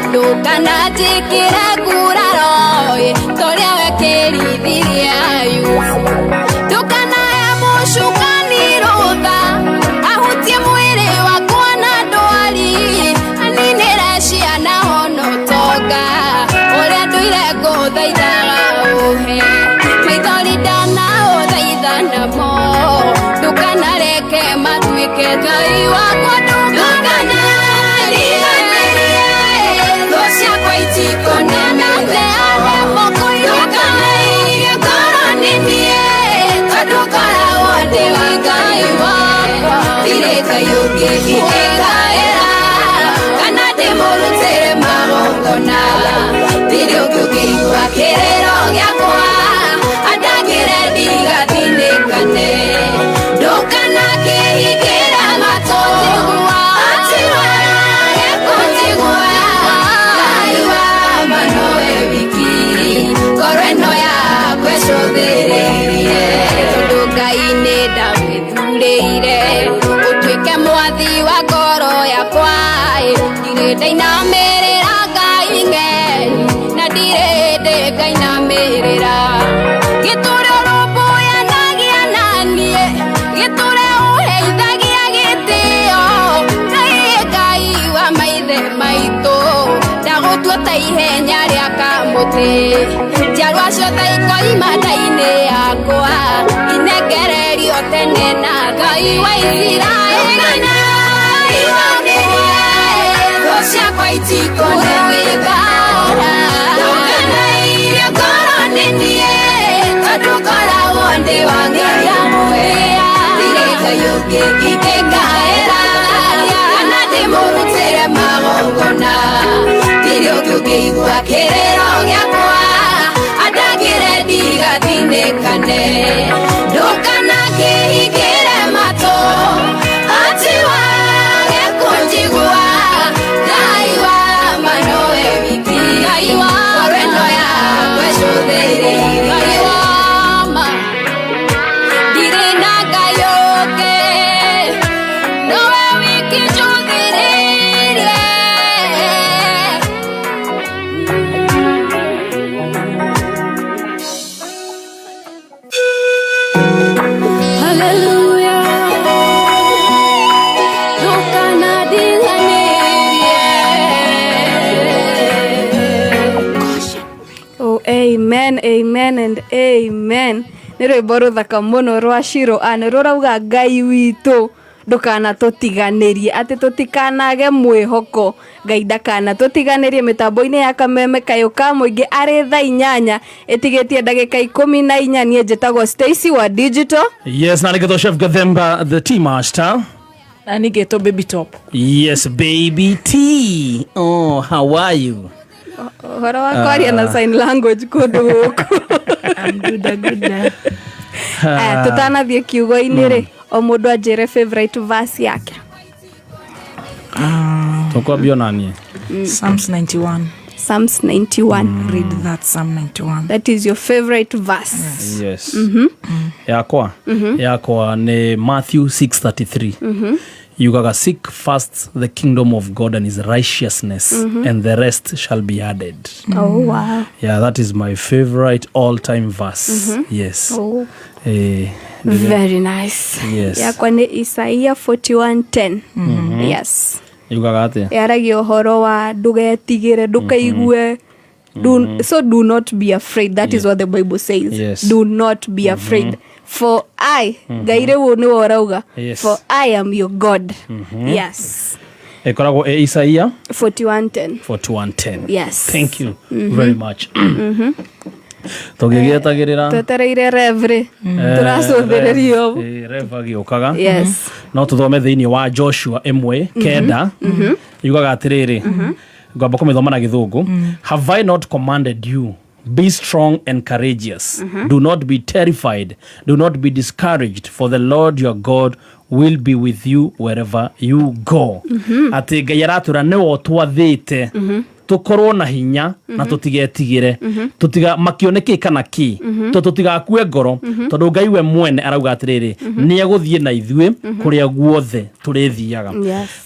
Ndũkananjĩkĩre nguraro torĩa wekĩrithirie Ayubu ndũkanahe mũcukani rũtha ahutie mwĩrĩ wakwa na ndwari aninĩre ciana ona ũtonga ũrĩa ndũire ngũthaithaga ũhe maithori ndanaũthaitha namo ndũkanareke matuĩke Ngai wakwa Utuike mwathi wa ngoro yakwa ndirĩ ndainamĩrĩra Ngai ng'eni na ndirĩ ndĩ ngainamĩrĩra gĩtũre ũrũmbũyanagia na niĩ gĩtũre ũheithagia gĩtĩo Ngai Ngai wa maithe maitũ ndagũtua ta ihenya rĩa kamũtĩ njiarwa ciothe ikoima nda-inĩ yakwa inengererio tene na Ngai wa Isiraeli Ndũkanakĩhingĩre matũ atĩ wage kũnjigua Ngai wa manoe wiki Ngai wa ngoro yakwa ĩcũthĩrĩirie Ngai wa ma ndirĩ na Ngai ũngĩ nowe wiki njũthĩrĩirie. Hallelujah. Oh, amen, amen and amen. Nĩ rwĩmbo rũthaka mũno rwa Shiro Ann rũrauga Ngai witũ ndũkanatũtiganĩrie atĩ tũtikanage mwĩhoko Ngai ndakanatũtiganĩrie mĩtambo-inĩ ya Kameme kayũ ka mũingĩ arĩ thaa 8 ĩtigĩtie ndagĩka 14. Niĩ njĩtagwo Stacy wa Digital. Yes, na nĩgetwo Chef Gathemba the tea master. Na nĩgetwo Baby Top. Yes, Baby T. Oh, how are you? Ũhoro wa kwaria na sign language kũndũ gũkũ. I'm good, good. Tũtanathiĩ kiugo-inĩ rĩ, o mũndũ anjĩre favorite verse yake. Tũkwambia ona niĩ. Psalms 91. Psalms 91. Read that Psalm 91. That is your favorite verse. Yes. Mhm. Yakwa. Yakwa nĩ Matthew 6:33. Yugaga, seek first the kingdom of God and his righteousness, and the rest shall be added. Oh, wow. Yeah, that is my favorite all time verse. Yes. Oh. Eh, Very nice. Yes. Yakwa nĩ Isaia 41:10. Yes. Yugaga atĩa? Yaragia ũhoro wa ndũgetigĩre, ndũkaigue. So do not be afraid. That is what the Bible says. Yes. Do not be afraid. For I, Ngai rĩu nĩwe ũrauga. Yes. For I am your God. Yes. Ĩkoragwo ĩ Isaia 41:10. 41:10. Yes. Thank you very much. Tũgĩgĩetagĩrĩra Twetereire Rev rĩ. Tũracũthĩrĩrio. Rev agĩũkaga. Yes. No tũthome thĩinĩ wa Joshua 1:9. Yugaga atĩrĩrĩ, ngwamba kũmĩthoma na gĩthũngũ. Have I not commanded you, be strong and courageous? Do not be terrified, do not be discouraged, for the Lord your God will be with you wherever you go. Atĩ Ngai aratwĩra nĩwe ũtwathĩte tũkorwo na hinya na tũtigetigĩre, tũtiga makio nĩ kĩ kana kĩ, tondũ tũtigakue ngoro, tondũ Ngai we mwene arauga atĩrĩrĩ, nĩ egũthiĩ na ithuĩ kũrĩa guothe tũrĩthiaga.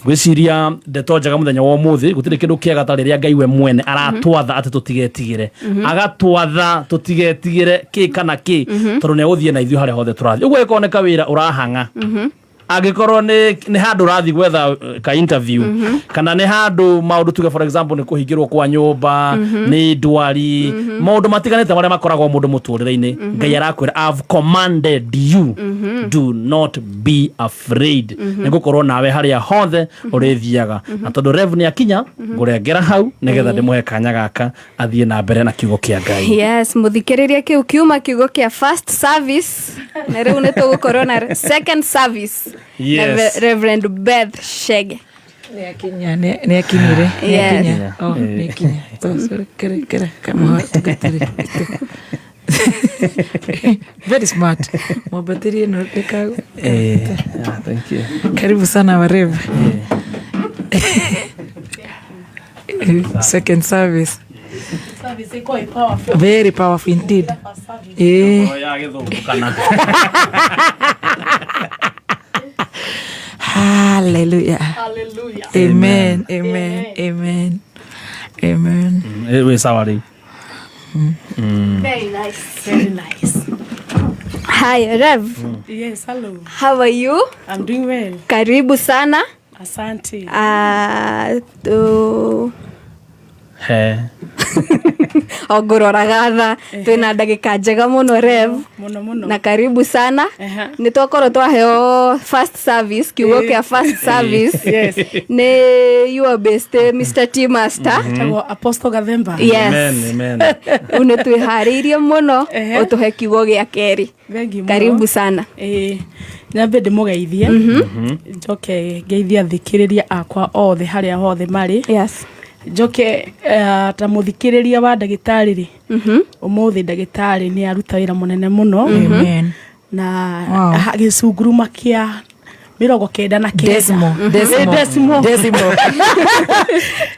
Ngwĩciria ndeto njega mũthenya wa ũmũthĩ, gũtirĩ kĩndũ kĩega ta rĩrĩa Ngai we mwene aratwatha atĩ tũtigetigĩre, agatwatha tũtigetigĩre kĩ kana kĩ, tondũ nĩ egũthiĩ na ithuĩ harĩa hothe tũrathiĩ. Ũguo ĩkoneka wĩra ũrahang'a, angĩkorwo nĩ handũ ũrathiĩ gwetha ka interview, kana nĩ handũ maũndũ, tuge for example nĩ kũhingĩrwo kwa nyũmba, nĩ ndwari, maũndũ matiganĩte marĩa makoragwo mũndũ mũtũrĩre-inĩ, Ngai arakwĩra, I've commanded you, do not be afraid, nĩ gũkorwo nawe harĩa hothe ũrĩthiaga. Na tondũ Rev nĩ akinya, ngũrengera hau nĩgetha ndĩmũhe kanya gaka athiĩ na mbere na kiugo kĩa Ngai. Yes, mũthikĩrĩria, kĩu kiuma kiugo kĩa first service, na rĩu nĩ tũgũkorwo na second service na Reverend Beth Shege. Nĩakinya, nĩakinyire. Yes. Nĩakinya. Oh, nĩakinya. To, kere kere kama tugatire. Very smart. Mwambatĩrie ĩno rĩka. Yeah, thank you. Karibu sana wa Rev. Second service. Very powerful indeed. Ya gĩthũngũ kana Hallelujah. Amen. Amen. Amen. Amen. Wĩ sawa rĩu? Very nice. Very nice. Hi Rev. Yes, hello. How are you? I'm doing well. Karibu sana. Asante. Tu He. O ngũroraga tha, twĩna ndagĩka njega mũno, Rev. Mũno mũno. Na karibu sana. Nĩ twakorwo twaheo first service, kiugo kĩa first service. Yes. Nĩ your best Mr. T Master. Tagwo Apostle Gathemba. Yes. Amen, amen. Rĩu nĩ twĩharĩirie mũno ũtũhe kiugo gĩa kerĩ. Thank you mũno. Karibu sana. Ĩĩ, nyambe ndĩmũgeithie, njoke ngeithie athikĩrĩria akwa othe harĩa hothe marĩ. Yes. Njoke ta mũthikĩrĩria wa ndagĩtarĩ rĩ, ũmũthĩ ndagĩtarĩ nĩ aruta wĩra mũnene mũno. Amen. Na Wow. gĩcunguruma kĩa 99. Decimal. Decimal. Decimal. Decimal.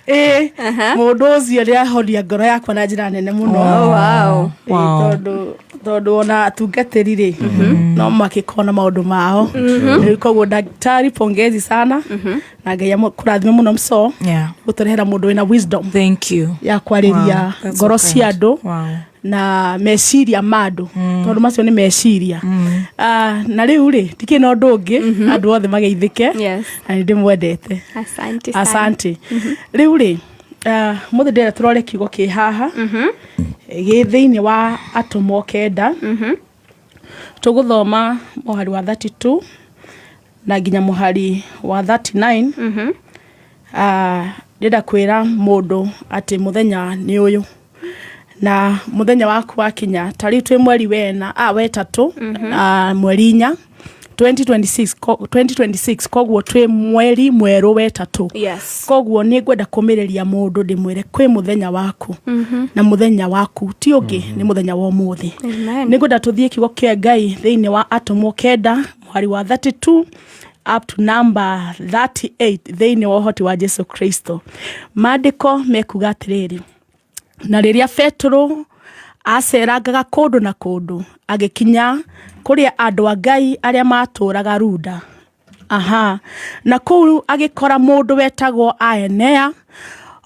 Ĩĩ, mũndũ ũcio nĩ ahonia ngoro yakwa na njĩra nene mũno. Oh, wow. Ĩĩ, Wow. tondũ ona atungatĩri rĩ, no makĩkorwo na maũndũ mao. Rĩu koguo ndagĩtarĩ, pongezi sana, na Ngai kũrathime mũno mco gũtũrehera mũndũ wĩna wisdom Thank you. ya kwarĩria Wow, that's ngoro so cia kind. andũ Wow. na meciria ma andũ, tondũ macio nĩ meciria. Ah, na rĩu rĩ, ndikĩrĩ na ũndũ ũngĩ, andũ othe mageithĩke. Yes. Na nĩ ndĩmwendete. Asante sana. Asante. Rĩu rĩ, mũthĩ ndĩrenda tũrore kiugo kĩ haha gĩ thĩinĩ wa Atũmwo 9. Tũgũthoma mũhari wa 32 na nginya mũhari wa 39. Ah, ndĩrenda kwĩra mũndũ atĩ mũthenya nĩ ũyũ, na mũthenya waku wakinya, ta rĩu twĩ mweri wena a wetatũ, mweri 4 2026, 2026, koguo twĩ mweri mwerũ wetatũ. Yes. Koguo nĩ ngwenda kũmĩrĩria mũndũ ndĩmwĩre kwĩ mũthenya waku, na mũthenya waku ti ũngĩ, nĩ mũthenya wa ũmũthĩ. Amen. Nĩ ngwenda tũthiĩ kiugo kĩa Ngai thĩinĩ wa Atũmwo 9 mũhari wa 32. up to number 38 thĩinĩ wa ũhoti wa Jesu Kristo. Maandĩko mekuga atĩrĩrĩ, na rĩrĩa Petero acerangaga kũndũ na kũndũ, agĩkinya kũrĩa andũ a Ngai arĩa matũũraga Luda. Aha. Na kũu agĩkora mũndũ wetagwo Aenea,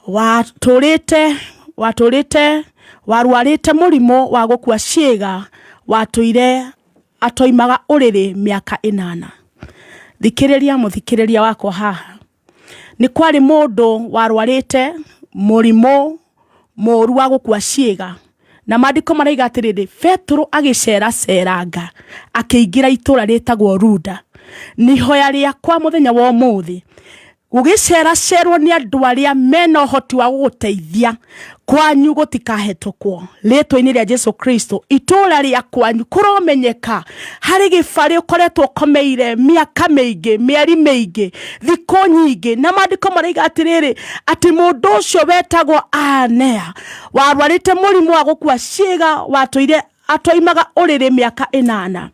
watũrĩte watũrĩte warwarĩte mũrimũ wa gũkua ciĩga, watũire atoimaga ũrĩrĩ mĩaka ĩnana. Thikĩrĩria mũthikĩrĩria wakwa haha, nĩ kwarĩ mũndũ warwarĩte mũrimũ mũru wa gũkua ciĩga, na maandĩko maraiga atĩrĩrĩ, Petero agĩceraceranga akĩingĩra itũra rĩtagwo Luda. Nĩ ihoya rĩakwa mũthenya wa ũmũthĩ gũgĩceracerwo nĩ andũ arĩa mena ũhoti wa gũgũteithia kwanyu gũtikahetũkwo rĩtwa-inĩ rĩa Jesu Kristo. Itũra rĩa kwanyu kũromenyeka harĩ gĩbarĩ ũkoretwo ũkomeire mĩaka mĩingĩ, mĩeri mĩingĩ, thikũ nyingĩ, na maandĩko maraiga atĩrĩrĩ, atĩ mũndũ ũcio wetagwo Anea warwarĩte mũrimũ wa gũkua ciĩga, watũire atoimaga ũrĩrĩ mĩaka ĩnana.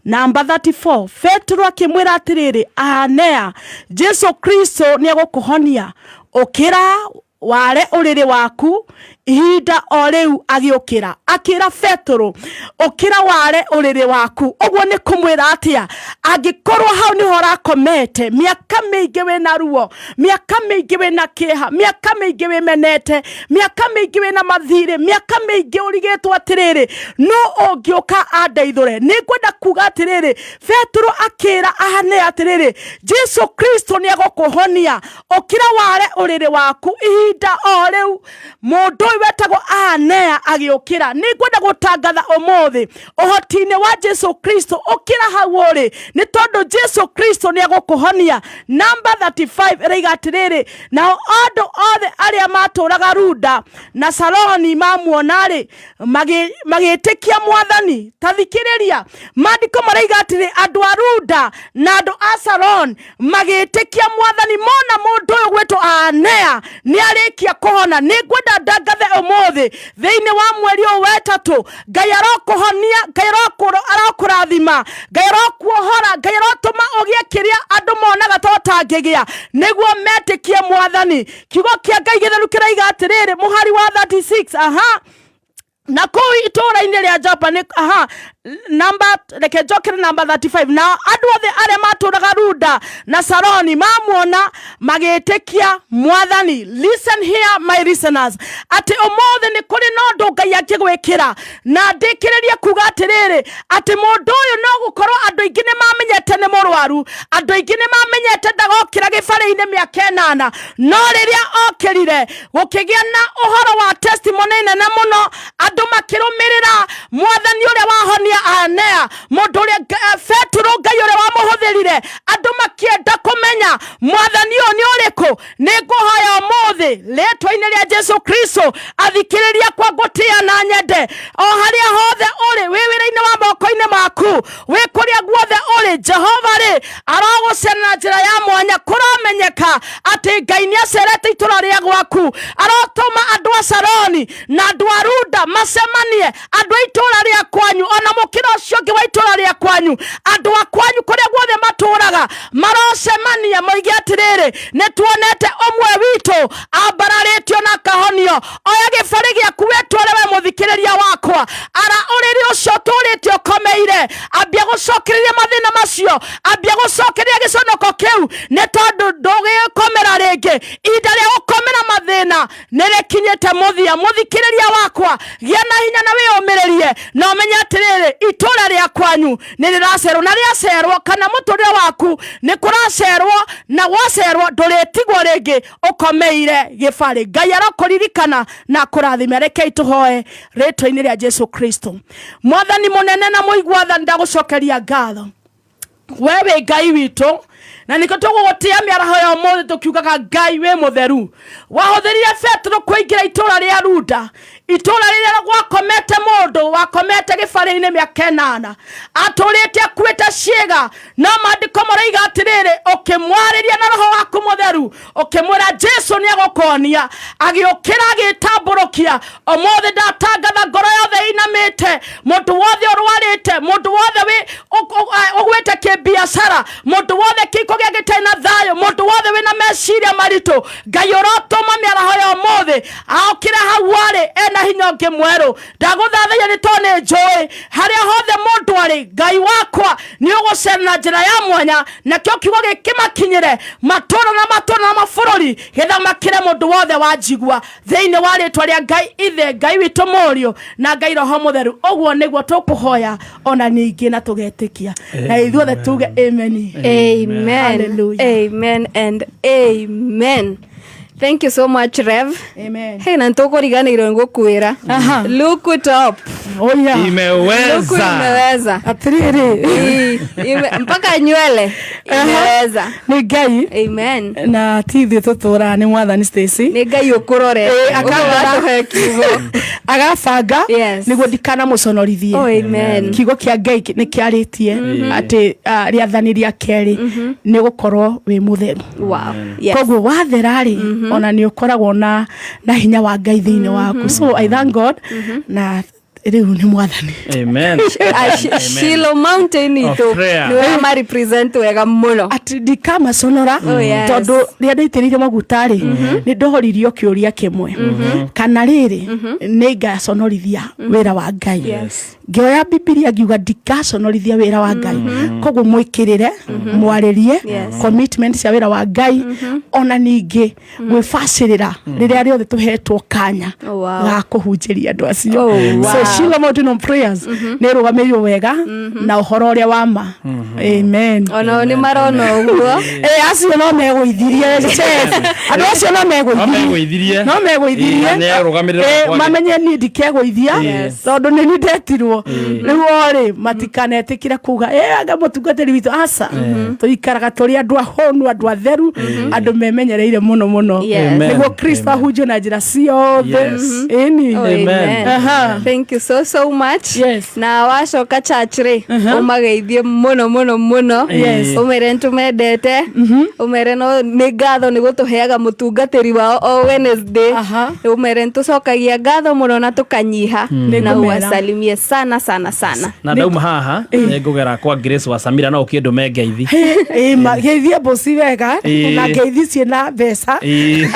Namba 34, Petero akĩmwĩra atĩrĩrĩ, Anea, Jesu Kristo nĩ egũkũhonia, ũkĩra ware ũrĩrĩ waku. Ihinda o rĩu agĩũkĩra, akĩra Petero, ũkĩra ware ũrĩrĩ waku. Ũguo nĩ kũmwĩra atĩa? Angĩkorwo hau nĩho ũrakomete mĩaka mĩingĩ wĩna ruo, mĩaka mĩingĩ wĩna kĩeha, mĩaka mĩingĩ wĩmenete, mĩaka mĩingĩ wĩna mathirĩ, mĩaka mĩingĩ ũrigĩtwo atĩrĩrĩ, no ũngĩũka andeithũre. Nĩ ngwenda kuga atĩrĩrĩ, Petero akĩra Anea atĩrĩrĩ, Jesu Kristo nĩ egũkũhonia, ũkĩra ware ũrĩrĩ waku. Ihinda o rĩu mũndũ ũyũ wetagwo Anea agĩũkĩra. Nĩ ngwenda gũtangatha ũmũthĩ ũhoti-inĩ wa Jesu Kristo, ũkĩra hau ũrĩ, nĩ tondũ Jesu Kristo nĩ egũkũhonia. Namba 35 ĩraiga atĩrĩrĩ, nao andũ othe arĩa matũraga Luda na Saroni mamuona-rĩ, magĩtĩkia Mwathani. Ta thikĩrĩria, maandĩko maraiga atĩrĩ, andũ a Luda na andũ a Saron magĩtĩkia Mwathani mona mũndũ ũyũ gwĩtwo Anea nĩ arĩkia kũhona. Nĩ ngwenda ndangathe ũmũthĩ thĩinĩ wa mweri ũyũ wa ĩtatũ, Ngai arokũhonia, Ngai arokũrathima, Ngai arokuohora, Ngai arotũma ũgĩe kĩrĩa andũ monaga ta ũtangĩgĩa, nĩguo metĩkie Mwathani. Kiugo kĩa Ngai gĩtheru kĩraiga atĩrĩrĩ, mũhari wa 36, aha, na kũu itũũra-inĩ rĩa Jopa nĩ aha namba, reke njokere namba 35, na andũ othe arĩa matũũraga Luda na Saroni mamuona magĩtĩkia Mwathani. Listen here my listeners, atĩ ũmũthĩ nĩ kũrĩ na ũndũ Ngai angĩgwĩkĩra, na ndĩkĩrĩrie kuga atĩrĩrĩ, atĩ mũndũ ũyũ no gũkorwo andũ aingĩ nĩ mamenyete nĩ mũrwaru, andũ aingĩ nĩ mamenyete ndagokĩra gĩbarĩ-inĩ mĩaka ĩnana, no rĩrĩa okĩrire gũkĩgĩa na ũhoro wa testimony nene mũno, andũ makĩrũmĩrĩra Mwathani ũrĩa wahonia Anea, mũndũ ũrĩa Petero Ngai ũrĩa wamũhũthĩrire, andũ makĩenda kũmenya Mwathani ũyũ nĩ ũrĩkũ. Nĩ ngũhoya ũmũthĩ rĩtwa-inĩ rĩa Jesu Kristo, athikĩrĩria kwa ngũtĩa na nyende, o harĩa hothe ũrĩ, wĩ wĩra-inĩ wa moko-inĩ maku, wĩ kũrĩa guothe ũrĩ, Jehova rĩ arogũcera na njĩra ya mwanya. Kũramenyeka atĩ Ngai nĩ acerete itũra rĩa gwaku, arotũma andũ a Saroni na andũ a Ruda macemanie, andũ a itũra rĩa kwanyu, ona mũkĩra ũcio ũngĩ wa itũra rĩa kwanyu, andũ a kwanyu kũrĩa guothe matũraga marocemania, moige atĩrĩrĩ, nĩ tuonete ũmwe witũ ambararĩtio na akahonio. Oya gĩbarĩ gĩaku wĩtware, we mũthikĩrĩria wakwa, ara ũrĩrĩ ũcio ũtũrĩte ũkomeire, ambia gũcokereria mathĩna macio, ambia gũcokereria gĩconoko kĩu, nĩ tondũ ndũgĩkomera rĩngĩ. Ihinda rĩa gũkomera mathĩna nĩ rĩkinyĩte mũthia. Mũthikĩrĩria wakwa, gĩa na hinya na wĩyũmĩrĩrie, na ũmenye atĩrĩrĩ, itũra rĩa kwanyu nĩ rĩracerwo, na rĩacerwo kana mũtũrĩre waku nĩ kũracerwo, na wacerwo ndũrĩtigwo rĩngĩ ũkomeire gĩbarĩ. Ngai arokũririkana na akũrathime. Rekei tũhoe rĩtwa-inĩ rĩa Jesu Kristo. Mwathani mũnene na mũigua tha, ndagũcokeria ngatho, we wĩ Ngai witũ, na nĩkĩo tũgũgũtĩa mĩaraho ya ũmũthĩ tũkiugaga Ngai wĩ mũtheru. Wahũthĩrire Petero kũingĩra itũũra rĩa Luda, itũũra rĩrĩa gwakomete mũndũ wakomete gĩbarĩ-inĩ mĩaka ĩnana, atũrĩte akuĩte ciĩga, no maandĩko maroiga atĩrĩrĩ, ũkĩmwarĩria na roho waku mũtheru, ũkĩmwĩra Jesu nĩ egũkũhonia, agĩũkĩra agĩtambũrũkia. Ũmũthĩ ndatangatha ngoro yothe ĩinamĩte, mũndũ wothe ũrwarĩte, mũndũ wothe wĩ ũgwĩte kĩbiacara, mũndũ wothe Kĩhiko gĩake gĩtarĩ na thayũ, mũndũ wothe wĩna meciria maritũ, Ngai ũrotũma mĩaraho ya ũmũthĩ aokĩre hau arĩ ena hinya ũngĩ mwerũ. Ndagũthathaiya nĩ tondũ nĩ njũĩ harĩa hothe mũndũ arĩ, Ngai wakwa nĩ ũgũcera na njĩra ya mwanya, nakĩo kiugo gĩkĩ makinyĩre matũũra na matũũra na mabũrũri, gĩthamakĩre mũndũ wothe wanjigua thĩinĩ wa rĩtwa rĩa Ngai Ithe, Ngai witũ Mũriũ na Ngai Roho Mũtheru. Ũguo nĩguo tũkũhoya ona ningĩ na tũgetĩkia, na ithuothe tuge amen. Amen. Hallelujah. Amen and amen. Thank you so much, Rev. Amen. Hey, na nitũkũriganĩirwo nĩ gũkwĩra. Look it up. Oh yeah. Look Imeweza. imeweza. Atiriri. Mpaka nywele imeweza. Nĩ Ngai. Amen. Na ti ithuĩ tũtũraga nĩ Mwathani Stacy. Nĩ Ngai ũkũrorete. Akangora. Ũguo kiugo. Agabanga nĩguo ndikanamũconorithie. Oh, amen. Kiugo kĩa Ngai nĩ kĩarĩtie atĩ rĩathani rĩa kerĩ nĩ gũkorwo wĩ mũtheru. Wow. Yes. Koguo wathera rĩ, ona nĩ ũkoragwo na hinya wa Ngai thĩinĩ waku. So I thank God na rĩu nĩ Mwathani. Amen. Shilo Mountain Of itũ prayer. nĩwe marepresent wega mũno. Atĩ ndikamacũnũra Oh, yes. tondũ rĩrĩa ndaitĩrĩirio maguta rĩ, nĩ ndohoririo kĩũria kĩmwe, kana rĩrĩ nĩ ngaconorithia wĩra wa Ngai. Ngĩoya Bibilia ngiuga ndikaconorithia wĩra wa Ngai, koguo mwĩkĩrĩre, mwarĩrie commitment cia wĩra wa Ngai, ona ningĩ gwĩbacĩrĩra rĩrĩa rĩothe tũhetwo kanya Oh, wow. ga kũhunjĩria andũ acio. Oh, wow. So Shilo Mountain of Prayers nĩ ĩrũgamĩrĩirwo wega na ũhoro ũrĩa wa ma. Amen. Onao nĩ marona ũguo. Acio no megũithirie, Chef. Andũ acio no megũithirie. No megũithirie. Nĩ arũgamĩrĩra kwagĩrĩire. Mamenye niĩ ndikegũithia tondũ nĩ niĩ ndetirwo. Rĩu o rĩ, matikanetĩkĩre kuga anga mũtungatĩri witũ, aca. Tũikaraga tũrĩ andũ ahũnu, andũ atheru, andũ memenyereire mũno mũno. Yes. Amen. Nĩguo Kristo ahunjio na njĩra ciothe. Yes. Ĩni. Oh, amen. Aha. Thank you so so much. Yes. Na wacoka church rĩ, ũmageithie mũno mũno mũno. Yes. Ũmere nĩtũmendete. Ũmere no nĩ ngatho nĩ gũtũheaga mũtungatĩri wao o Wednesday. Ũmere nĩtũcokagia ngatho mũno na tũkanyiha. Mm. Na Nĩngũmera. ũwasalimie sana sana sana. Na ndauma haha nĩ ngũgera kwa Grace wa Samira no ũkĩndũme ngeithi. Geithie mbũci wega Ĩĩ. na ngeithi ciĩna mbeca Ĩĩ.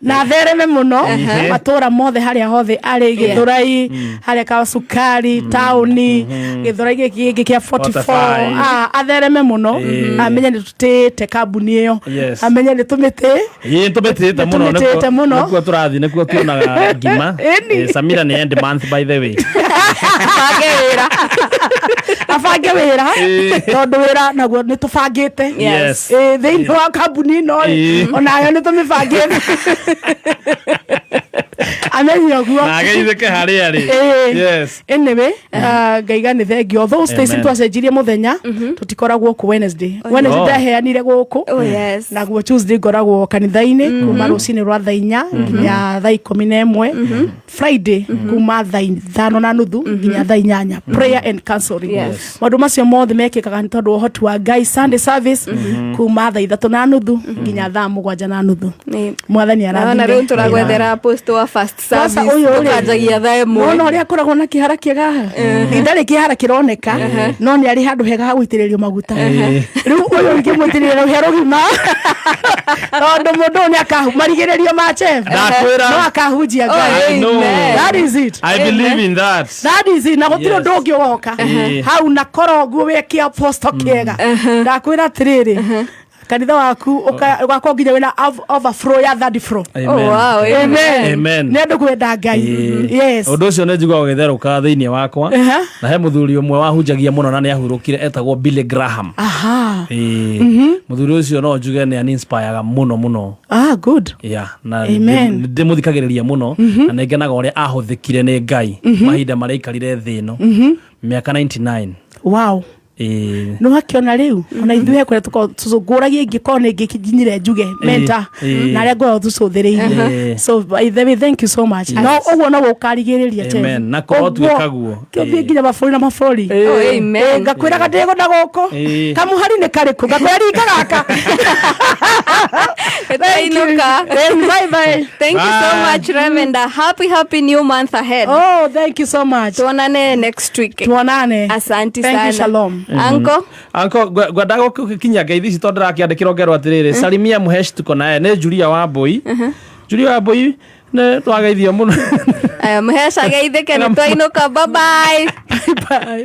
na thereme mũno Aha. matũra mothe harĩa hothe arĩ, Gĩthũrai harĩa Kacukari taũni, Gĩthũrai gĩkĩ gĩngĩ kĩa 44. 45. Athereme mũno. Ĩĩ. Amenye nĩ tũtĩĩte kambuni ĩyo. Yes. Amenye nĩ tũmĩtĩ Ĩĩ tũmĩtĩte mũno. Nĩtũmĩtĩĩte mũno. Nĩkuo tũrathiĩ, nĩkuo tuonaga ngima. Ĩni. Samira nĩ end month by the way. Abange wĩra. Abange wĩra. Ĩĩ. Tondũ wĩra naguo nĩ tũbangĩte. Yes. Thĩinĩ wa kambuni ĩno rĩ, Ĩĩ. onayo nĩ tũmĩbangĩte, amenye ũguo. Na ageithĩke harĩa arĩ. Ĩĩ. Yes. Anyway, ngaiga nĩ thengio, although Stacy Amen. twacenjirie mũthenya, tũtikoragwo kũ Wednesday. Wednesday Oh. ndaheanire gũkũ. Oh, yes. Naguo Tuesday ngoragwo kanitha-inĩ kuma rũcinĩ rwa thaa 4 nginya thaa 11. Friday kuma thaa 5:30 nginya thaa 8, prayer and counseling. Yes. Maũndũ macio mothe mekĩkaga nĩ tondũ wa ũhoti wa Ngai. Sunday service kuma thaa 3:30 nginya thaa 7:30. Mwathani Naona arathime. rĩu tũragwethera apostle wa first Sasa service ũyũ rĩ, ũkanjagia thaa ĩmwe. Wona ũrĩa akoragwo na kĩhara kĩega haha? Ndarĩ kĩhara kĩroneka, no nĩ arĩ handũ hega ha gũitĩrĩrio maguta. Rĩu ũyũ ingĩmũitĩrĩria rũhĩa rũgima, tondũ mũndũ ũyũ nĩ akahu marigĩrĩrio ma chef Ndakwĩra. no akahunjia Ngai. I know. That is it. I believe in that. That is it. Na gũtirĩ Yes. ũndũ ũngĩ woka Ĩĩ. hau na korwo ũguo wĩ apostle kĩega, ndakwĩra atĩrĩrĩ, kanitha waku ũgakorwo nginya wĩna overflow ya third floor. Amen. Oh, wow, Amen. Amen. Nĩ andũ kwenda Ngai. Yes. Ũndũ ũcio nĩ njiguaga ũgĩtherũka thĩinĩ wakwa. Aha. Na he mũthuri ũmwe wahunjagia mũno na nĩ ahurũkire, etagwo Billy Graham. Aha. Ĩĩ. Mũthuri ũcio no njuge nĩ aninspiraga mũno mũno. Ah, good. Yeah, na Amen. ndĩmũthikagĩrĩria mũno na nĩ ngenaga ũrĩa ahũthĩkire nĩ Ngai mahinda marĩa aikarire thĩ ĩno, mĩaka 99. Wow. Ĩĩ. Nä wakiona rä u ona ithuä he kå rä a tåkåragia ingä korwo nä ngä nginyire njuge menta ĩĩ. na arä a ngoragwo tå cå thä rä Ĩĩ. irie. So by the way, thank you so much. Yes. No å guo no gå karigä rä ria. Amen. Na korwo tuĩka guo. Kä thiä nginya mabå rå ri na mabå rå ri. Oh, amen. Ngakwä raga ndä gå na gå kå Ĩĩ. kamuhari nä karä kå ngakwä ra ringa gaka. Thank you. Bye bye. Thank you so Bye. much, Reverend. A happy, happy new month ahead. Oh, thank you so much. Tuonane next week. Tuonane. Asante Thank sana. you, shalom. Anko. Anko, ngwendaga gũkinyia ngeithi ici tondũ ndĩrakĩandĩkĩrwo ngerwo atĩrĩrĩ, salimia mũhesh tuko naye nĩ Julia Wambui. Julia Wambui, nĩ twageithio mũno. Aya, mũhesh ageithĩke, nĩ twainũka. Bye bye. Bye.